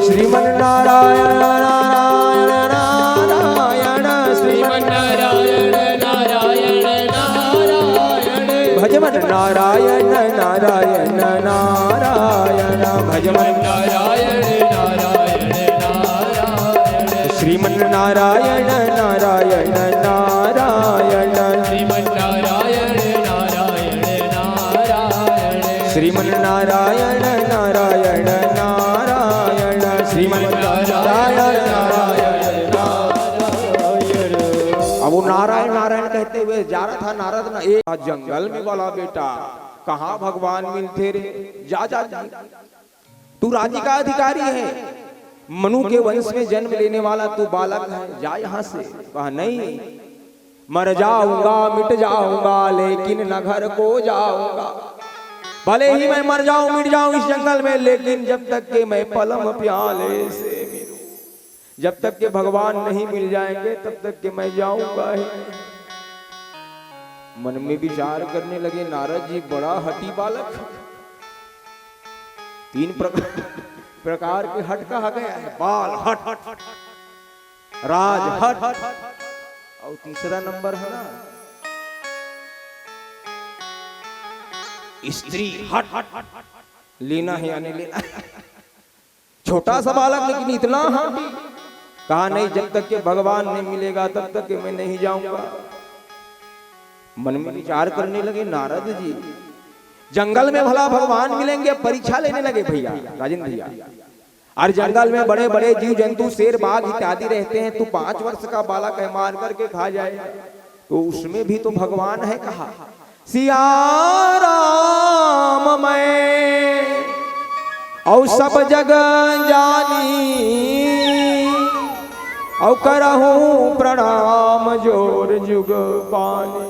श्रीमन नारायण नारायण नारायण श्रीमन नारायण नारायण नारायण भजमन नारायण नारायण नारायण भजमन नारायण नारायण नारायण श्रीमन नारायण नारायण नारायण श्रीमन नारायण नारायण नारायण श्रीमन नारायण नारायण नारायण श्रीमन नारायण नारायण नारायण। अब वो नारायण नारायण कहते हुए जा रहा था नारद ना, एक जंगल में बोला, बेटा, कहाँ भगवान मिलते रे? जा जा जा, तू राज्य का अधिकारी है, मनु के वंश में जन्म लेने वाला तू बालक है, जा यहाँ से। कहा, नहीं, मर जाऊंगा, मिट जाऊंगा, लेकिन नगर को जाऊंगा। भले ही मैं मर जाऊं, मिट जाऊं इस जंगल में, लेकिन जब तक कि मैं पलम प्याले से मिलूं, जब तक के भगवान नहीं मिल जाएंगे, तब तक के मैं जाऊंगा ही। मन में विचार करने लगे नारद जी, बड़ा हठी बालक, तीन प्रकार, प्रकार के हठ कहा गया है, बाल हठ, राज हठ, और तीसरा नंबर है ना स्त्री हठ, लेना है या नहीं लेना है। छोटा सा बालक, लेकिन इतना हठी। कहा, नहीं, जब तक के भगवान नहीं मिलेगा, तब तक के मैं नहीं जाऊंगा। मन में विचार करने लगे नारद जी, जंगल में भला भगवान मिलेंगे? परीक्षा लेने लगे भैया, राजेंद्र भैया। और जंगल में बड़े बड़े जीव जंतु, शेर, बाघ इत्यादि रहते हैं, तू पांच वर्ष का बालक है, मार करके खा जाए, तो उसमें भी तो भगवान है। कहा, सिया राम मैं, और सब जग जानी, और करहूँ प्रणाम जोर जुग पानी।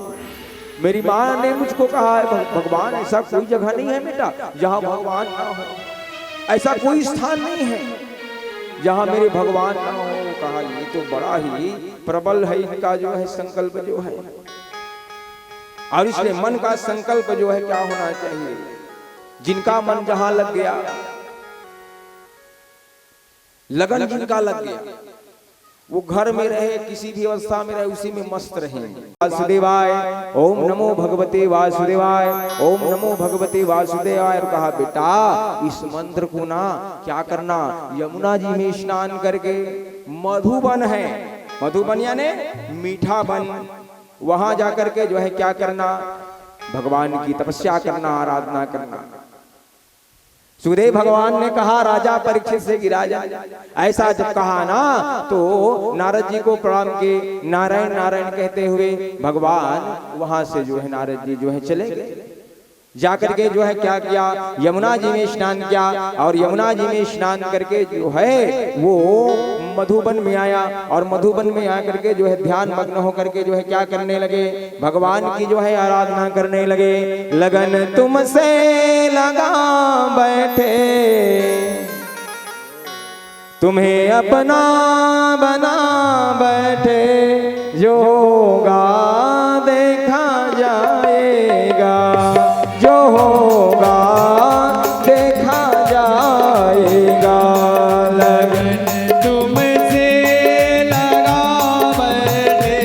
मेरी माँ ने मुझको कहा है, "भग-, भगवान, ऐसा कोई जगह नहीं है बेटा, जहाँ भगवान ना हो, ऐसा कोई स्थान नहीं है, जहाँ मेरे भगवान ना हो।" कहा, ये तो बड़ा ही प्रबल है इनका जो है संकल्प जो है। और इसलिए मन का संकल्प जो है क्या होना चाहिए, जिनका मन जहाँ लग गया, लगन जिनका लग गया, वो घर में रहे, किसी भी अवस्था में रहे, उसी में मस्त रहे। वासुदेवाय, ओम नमो भगवते वासुदेवाय, ओम नमो भगवते वासुदेवाय। और कहा, बेटा, इस मंत्र को ना क्या करना, यमुना जी में स्नान करके, मधुबन है, मधुबन यानी मीठा बन, वहां जाकर के जो है क्या करना, भगवान की तपस्या करना, आराधना करना। सुखदेव भगवान ने कहा राजा परीक्षित से कि राजा, ऐसा जब कहा ना, तो नारद जी को प्रणाम किए, नारायण नारायण कहते हुए भगवान वहां से जो है नारद जी जो है चले गए। जाकर के जो है क्या किया, यमुना जी में स्नान किया और यमुना जी में स्नान करके जो है वो मधुबन में आया और मधुबन में आकर के जो है ध्यान मग्न होकर के जो है क्या करने लगे, भगवान की जो है आराधना करने लगे। लगन तुमसे लगा बैठे, तुम्हें अपना बना बैठे, जो होगा देखा जाएगा, जो होगा देखा जाएगा। लगन तुमसे लगा बैठे,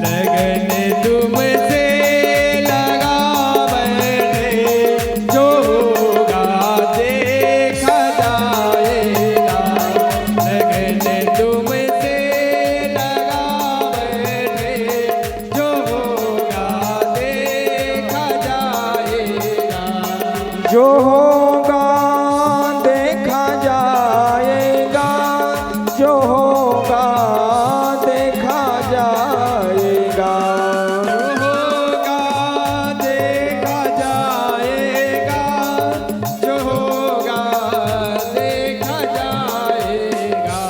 लगन तुमसे लगा बैठे, जो होगा देखा जाएगा। लगन तुमसे लगा बैठे, जो होगा देखा जाएगा। जो होगा देखा जाएगा, जो होगा देखा जाएगा। जो होगा देखा जाएगा, जो होगा देखा जाएगा।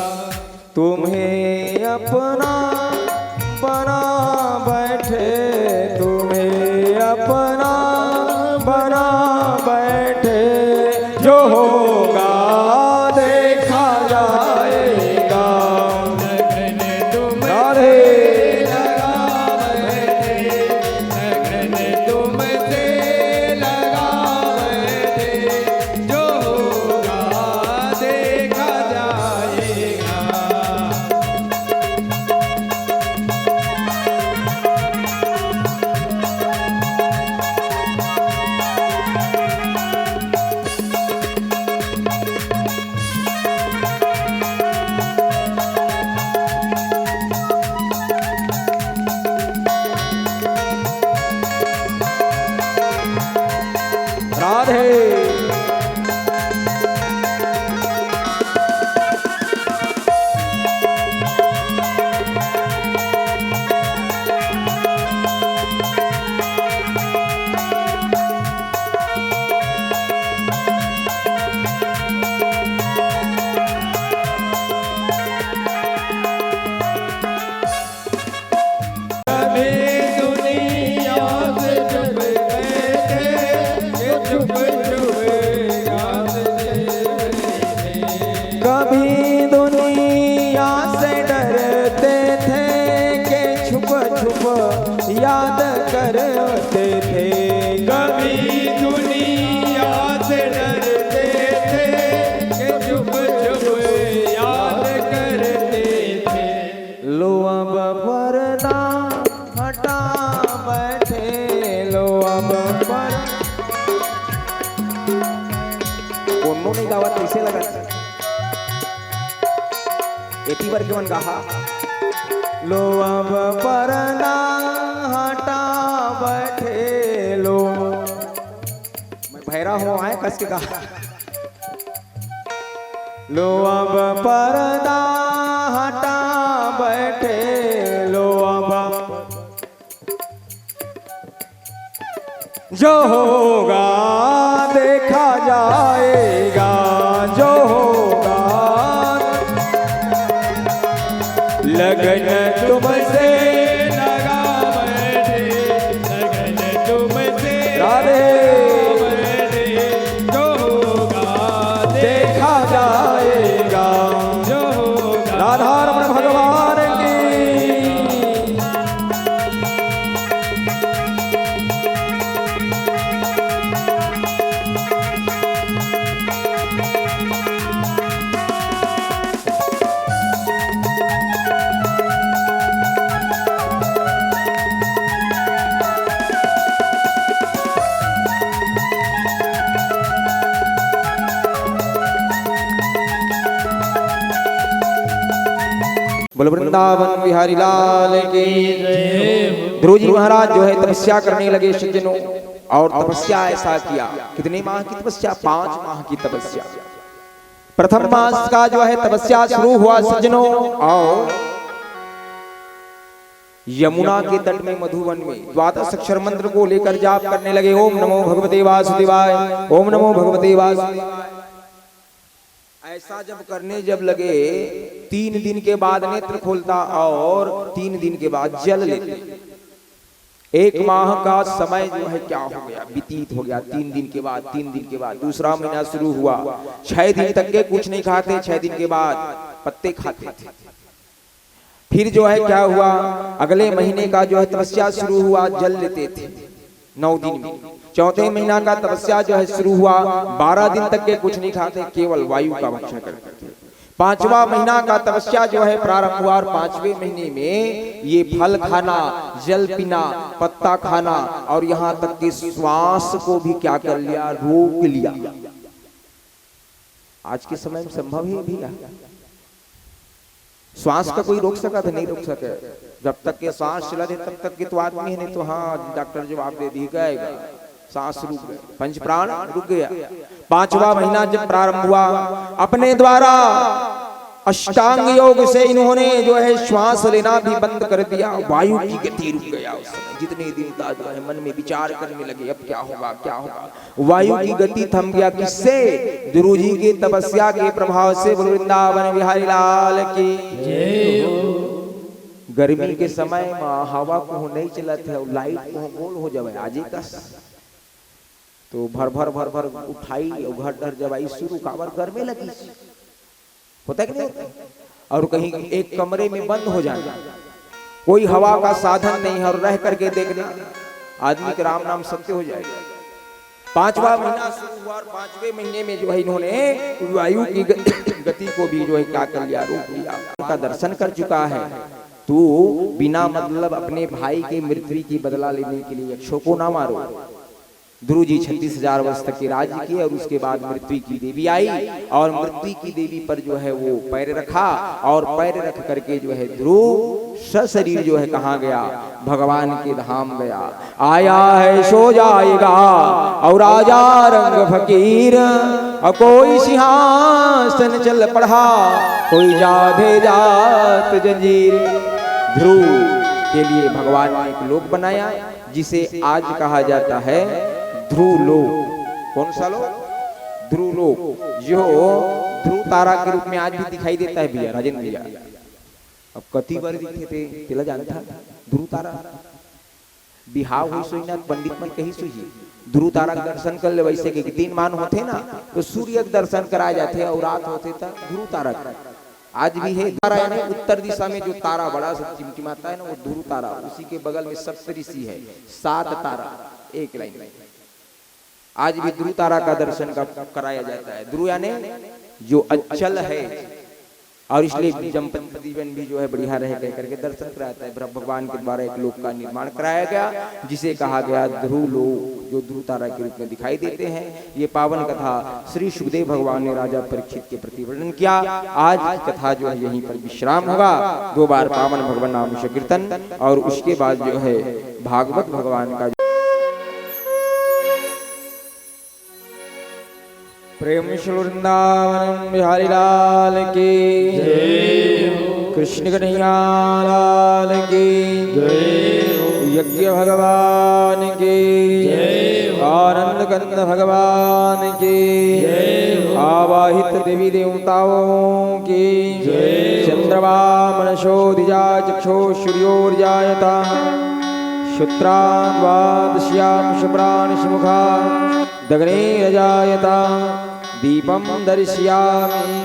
तुम्हें अपना बना राधे। कभी दुनिया से छुप गए थे, ये छुप छुप याद तेरे। कभी दुनिया से डरते थे कि छुप छुप याद करते थे। कभी दुनिया से डरते थे कि छुप छुप याद करते थे। लो अब पर्दा हटा बैठे, लो अब पर-, कोनो नइ गावत, कइसे लगत? एती बर के मन गाहा। लो अब पर्दा हटा बैठे, लो। मैं भैरा हूँ, आए कस के गा। लो अब पर्दा हटा बैठे, लो अब जो होगा देखा जाएगा, जो होगा। लगन तुमसे लगा बैठे, लगन तुमसे राधे। लगा बैठे, जो होगा देखा जाएगा। जो होगा राधा रमण भगवान की। बोल वृंदावन बिहारी लाल की। ध्रुव जी महाराज जो है तपस्या करने लगे सज्जनों, और तपस्या ऐसा किया, कितने माह की तपस्या? पांच माह की तपस्या। प्रथम मास का जो है तपस्या शुरू हुआ सज्जनों, और यमुना के तट में मधुवन में द्वादश अक्षर मंत्र को लेकर जाप करने लगे, ओम नमो भगवते वासुदेवाय, ओम नमो भगवते वासुदेवाय। ऐसा जब करने जब लगे, तीन दिन के बाद नेत्र खोलता और तीन दिन के बाद जल लेते। एक माह का समय जो है क्या हो गया, व्यतीत हो गया। तीन दिन के बाद, तीन दिन के बाद दूसरा महीना शुरू हुआ, छह दिन तक के कुछ नहीं खाते, छह दिन के बाद पत्ते खाते थे। फिर जो है क्या हुआ, अगले महीने का जो है तपस्या शुरू हुआ, जल लेते थे नौ दिन में। चौथे महीना का तपस्या जो है शुरू हुआ, बारह दिन तक के कुछ नहीं खाते, केवल वायु का भक्षण करते थे। पांचवा महीना का तपस्या जो है प्रारंभ हुआ, और पांचवें महीने में ये फल खाना, जल पीना, पत्ता खाना, और यहाँ तक कि श्वास को भी क्या कर लिया, रोक लिया। आज के समय में संभव हे भैया? श्वास का कोई रोक सकत हे? नहीं रोक सके। जब तक के श्वास चलत हे, तब तक के तो आदमी हे, नहीं तो हाँ, डॉक्टर जवाब दे दिही, गए, गए, श्वास रुक गए, पंच प्राण रुक गया। पांचवा महीना जब प्रारंभ हुआ, अपने द्वारा अष्टांग योग से इन्होंने जो है श्वास लेना भी बंद कर दिया, वायु की गति रुक गया। उस समय जितने दिन था जो है मन में विचार करने लगे, अब क्या होगा, क्या होगा। वायु की गति थम गया। किससे? गुरु जी की तपस्या के प्रभाव से। बोल वृंदावन बिहारी लाल की। जय हो। गर्मी के समय म हवा कहूँ नहीं चलत हे, लाइट कहूँ गोल हो जावे, आजे कस तो भर भर भर भर उठाई अउ घर डर जवाई शुरू, काबर गर्मी लगी। होता है कि नहीं होता? और कहीं एक कमरे में बंद हो जाना, कोई हवा का साधन नहीं है, और रह करके देखना, आदमी के राम नाम सत्य हो जाएगा। पांचवा महीना शुरू हुआ और पांचवें महीने में जो है इन्होंने वायु की ग-, गति को भी जो है क्या कर लिया, रोक लिया। का दर्शन कर चुका है, तू बिना मतलब अपने भाई की मृत्यु की बदला लेने के लिए यक्षों को ना मारो। ध्रुव जी छत्तीस हजार वर्ष तक के राज्य किए और उसके बाद मृत्यु की देवी आई और मृत्यु की देवी पर जो है वो पैर रखा और पैर रख करके जो है ध्रुव सशरीर जो है कहाँ गया? भगवान के धाम गया। आया है सो जाएगा। और राजा रंग फकीर और कोई सिंहासन चल पड़ा, कोई जाधे जात जंजीर। ध्रुव के लिए भगवान ने एक लोक बनाया जिसे आज कहा जाता है ध्रुव लोक। कौन सा लोक? ध्रुव लोक, जो ध्रुव तारा के रूप में आज भी दिखाई देता है भैया, राजेंद्र भैया। अब कति बार दिखे थे, तेला जानता ध्रुव तारा? बिहाव होइस होही ना, पंडित मन कहिस होही, ध्रुव तारा के दर्शन कर ले। वैसे के दिन मान होथे ना, तो सूर्य के दर्शन कराए जाथे, और रात होथे त ध्रुव तारा के। आज भी है तारा, यानी उत्तर दिशा में जो तारा बड़ा सा टिमटिमाता है ना, वो ध्रुव तारा। उसी के बगल में सप्तऋषि है, सात तारा, एक लाइन में। आज भी ध्रुव तारा का दर्शन का कराया जाता है। ध्रुव यानी जो अचल है, और इसलिए जंपति जीवन भी जो है बढ़िया रहे कह करके दर्शन कराता है। ब्रह्म भगवान के द्वारा एक लोक का निर्माण कराया गया, जिसे कहा गया ध्रुव लोक, जो ध्रुव तारा के रूप में दिखाई देते हैं। ये पावन कथा श्री सुखदेव भगवान ने राजा परीक्षित के प्रति वर्णन किया। आज की कथा जो है यहीं पर विश्राम होगा। दो बार पावन भगवान नाम संकीर्तन और उसके बाद जो है भागवत भगवान का प्रेम श्री वृंदावन बिहारी लाल की जय हो। कृष्ण कन्हैया लाल की जय हो। यज्ञ भगवान की जय हो। आनंद कंद भगवान की जय हो। आवाहित देवी देवताओं की जय हो। चंद्रमा मनसो दिजा चक्षो सूर्योर्जायता शुत्राद्वादश्याम शुभ्राणि सुमुखा दग्निरजायता दीपं दर्शयामि।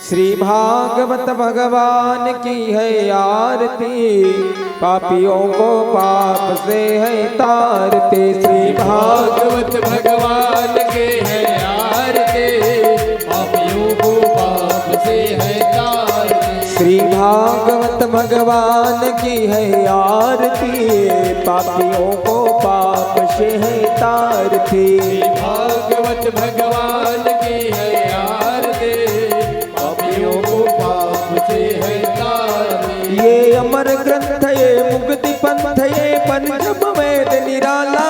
श्री भागवत भगवान की है आरती, पापियों को पाप से है तारती। श्री भागवत भगवान के है आरती, पापियों को पाप से है तारती। श्री भागवत भगवान की है आरती, पापियों को पाप से है तारती। श्री भागवत भगवान की है आरती, पापियों को पाप से है तारती। ये अमर ग्रंथ, ये मुक्ति पंथ, ये पंचम वेद निराला,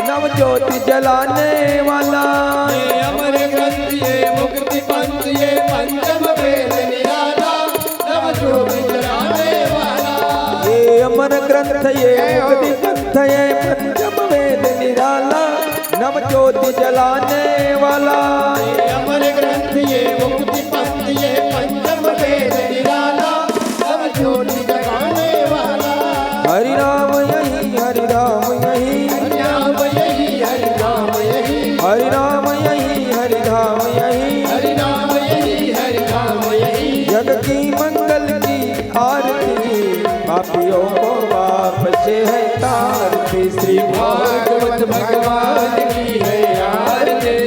नव ज्योति जलाने वाला। ये अमर ग्रंथ, ये मुक्ति पंथ, ये पंचम वेद निराला, नव ज्योति जलाने वाला। ये अमर ग्रंथ, ये मुक्ति पंथ, ये पंचम वेद निराला, नव ज्योति जलाने वाला। ये अमर ग्रंथ, ये मुक्ति पंथ, ये पंचम वेद निराला, नव ज्योति जलाने वाला। हरि नाम यही, हरि धाम यही। हरि नाम यही, हरि धाम यही। हरि नाम यही, हरि धाम यही। हरि नाम यही, हरि धाम यही। जग की मंगल की आरती, पापियों को पाप से है तारती। श्री भागवत भगवान की है आरती,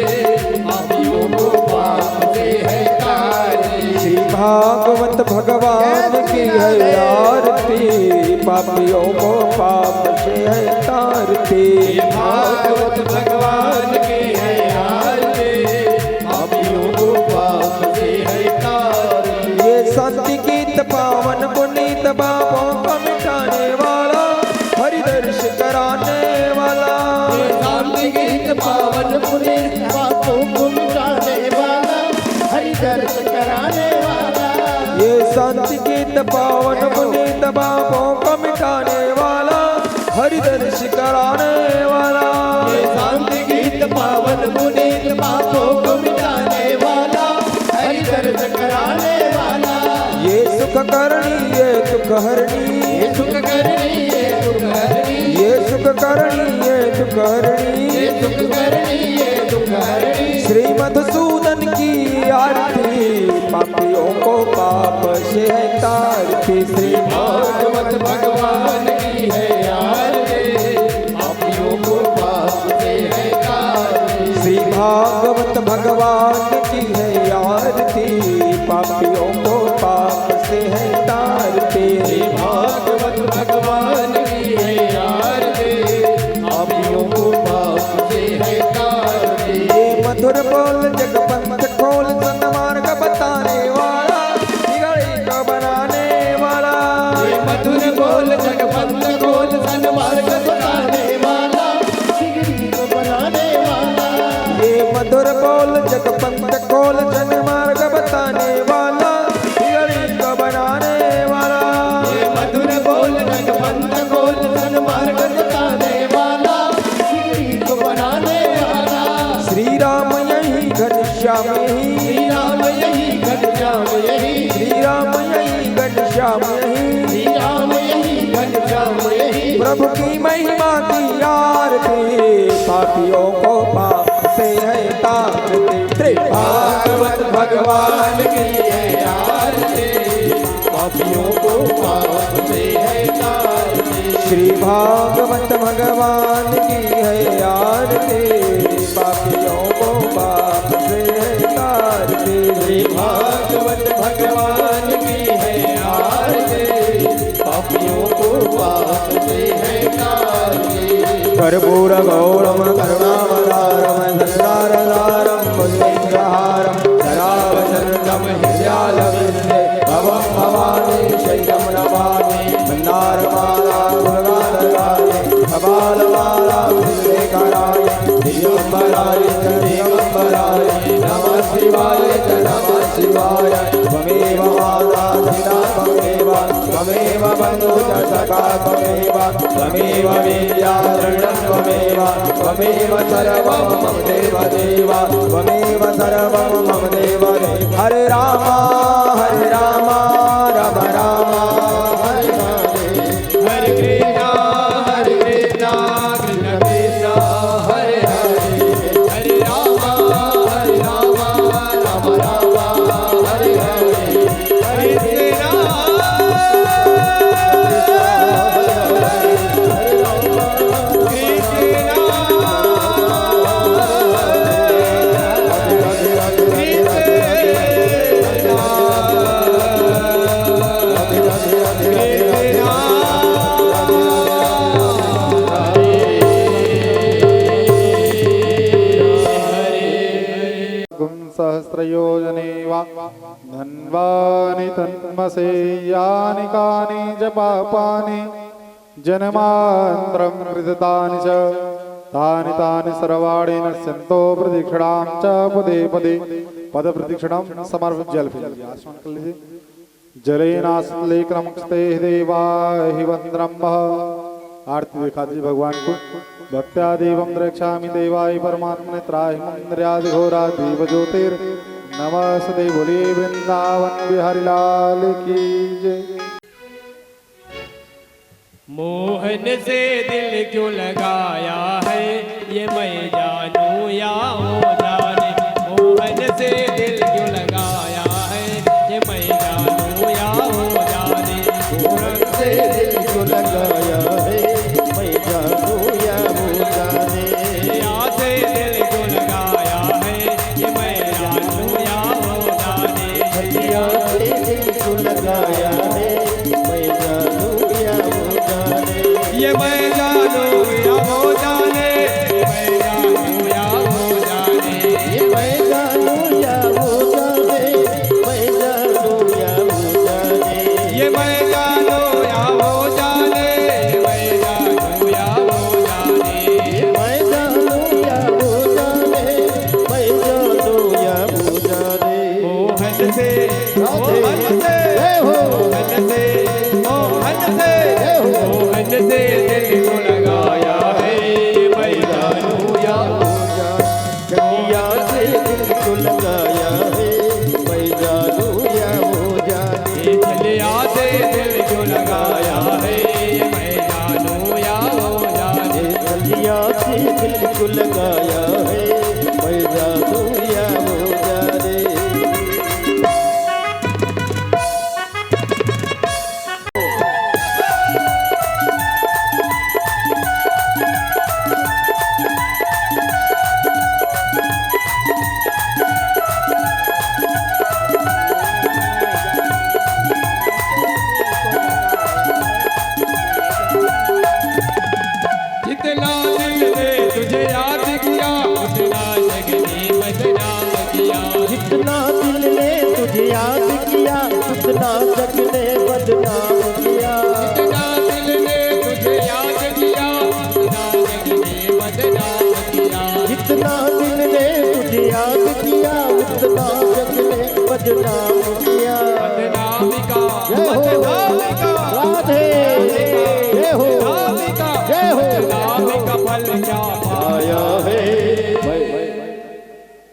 पापियों को पाप से है तारती। श्री भागवत भगवान की है आरती, पापियों को पाप से है तारती। श्री भागवत भगवान की है आरती, पापियों को पाप से है तारती। ये शांति गीत पावन पुनीत पापों को मिटाने वाला, हरि दर्श कराने वाला। ये शांति गीत पावन पुनीत पापों को मिटाने वाला, हरि दर्श कराने वाला। ये शांति गीत पावन पुनीत पापों को मिटाने वाला, हरि दर्श कराने वाला। ये शांति गीत पावन पुनीत पापों को मिटाने वाला, हरि दर्श कराने वाला। ये सुख करणी, ये दुख हरणी। ये सुख करणी, ये दुख हरणी। ये सुख करणी, ये दुख हरणी। ये सुख करणी, ये दुख हरणी। श्री मधुसूदन की आरती, पापियों को पाप से है तारती। श्री भागवत भगवान की है आरती, पापियों को पाप से है तारती। श्री भागवत भगवान की है आरती, पापियों को पाप से है तारती। श्री भागवत भगवान की है आरती, पापियों को पाप से प्रभु की महिमा की आरती, पापियों को पाप से है तारती। श्री भागवत भगवान की है आरती, पापियों को पाप से है तारती। श्री भागवत भगवान की है आरती, पापियों को पाप से है तारती। श्री भागवत भगवान की है आरती, पापियों को पाप से है तारती। कर्पूर गौरम करुणावतारम संसार सारम भुजगेन्द्रहारम सदा वसंतम हृदयालविंदे भवम भवानी शैलम नमामि। मंदार माला गुणगान गाये कपाल माला पुष्पे कराये दिगंबराय च दिगंबराय नमः शिवाय च नमः शिवाय। त्वमेव माता पिता त्वमेव त्वमेव बंधु च सखा त्वमेव त्वमेव विद्या द्रविणं त्वमेव त्वमेव सर्वं मम देव देव त्वमेव सर्वं मम देव देव। हरे राम हरे राम राम राम हरे हरे। हरे कृष्णा हरे कृष्णा कृष्णा कृष्णा हरे हरे। हरे राम हरे राम राम राम हरे हरे। हरे कृष्णा कृष्णा कृष्णा सहस्रयोजने वा धन्वानि तन्मसे। यानि कानि च पापानि जन्मान्तरं कृततानि च तानि तानि सर्वाणि नश्यन्तो प्रदक्षिणां च पदे पदे। पद प्रदक्षिणां समर्पित जल फिर आचमन कर लीजिए। जलेनासित लेखनमक्षते देवा हि वन्द्रम्भ। आरती दिखा दीजिए भगवान को। भक्त्या दीपं द्रक्ष्यामि देवाय परमात्मने त्राहि मम निराज घोरा दीप ज्योतिर नमस्ते। बोलिए वृंदावन बिहारी लाल की जय। मोहन से दिल क्यों लगाया है, ये मैं जानू या वो जाने। मोहन से दिल क्यों लगाया है, ये मैं जानू या वो जाने। मोहन से दिल क्यों लगाया है, मैं जानू या वो जाने। या से दिल क्यों लगाया है, ये मैं जानू या वो जाने। हथिया से दिल क्यों लगाया है, मैं जानू या वो जाने। ये मैं जानू या वो जाने, मैं जानू या वो जाने। ये मैं जानू या वो जाने, मैं जानू या वो जाने। ये मैं जानू या वो जाने, मैं जानू या वो जाने। ये मैं जानू या वो जाने, मैं जानू या वो जाने। मोहन से, मोहन से, जय हो। मोहन से, मोहन से, जय हो। मोहन से दिल को लगाया है, मैं जानू या वो जाने। छलिया से दिल को लगाया है, मैं जानू या वो जाने। छलिया से दिल को लगाया है, मैं जानू या वो जाने। छलिया से दिल को लगाया है, मैं जानू या वो जाने। जितना दिल ने तुझे याद किया, उतना जग ने बदनाम किया। जितना दिल ने तुझे याद किया, उतना जग ने बदनाम किया। जितना दिल ने तुझे याद किया, उतना जग ने बदनाम किया। जितना दिल ने तुझे याद किया, उतना जग ने बदनाम किया। बदनामी का, जय हो। बदनामी का, राधे। जय हो। बदनामी का, जय हो। बदनामी का फल क्या पाया है?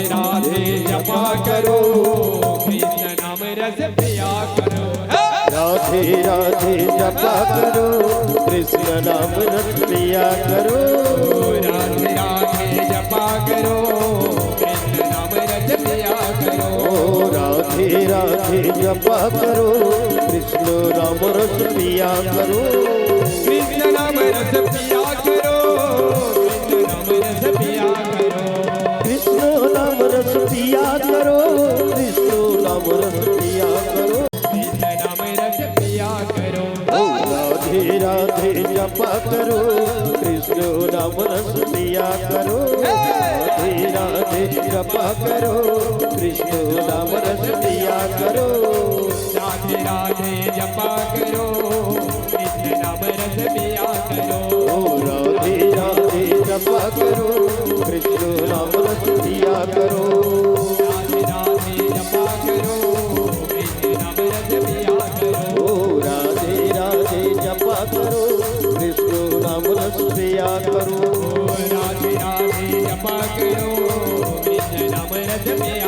राधे राधे जपा करो, कृष्ण नाम रस पिया करो। राधे राधे जपा करो, कृष्ण नाम रस पिया करो। राधे राधे जपा करो, कृष्ण नाम रस पिया करो। ओ राधे राधे जपा करो, कृष्ण नाम रस पिया करो। कृष्ण नाम रस पिया करो, कृष्ण नाम रस पिया करो। कृष्ण नाम रस पिया करो, कृष्ण नाम रस पिया करो। कृष्ण नाम रस पिया करो। ओ राधे राधे जपा करो, कृष्ण नाम रस पिया करो। राधे राधे जपा करो, कृष्ण नाम रस पिया करो। राधे राधे जपा करो, कृष्ण नाम रस पिया करो। ओ राधे राधे जपा करो, कृष्ण नाम रस पिया करो। राधे राधे जपा करो, कृष्ण नाम रस पिया करो। ओ राधे राधे जपा करो, कृष्ण नाम रस पिया करो। ओ राधे राधे जपा करो, कृष्ण नाम रस पिया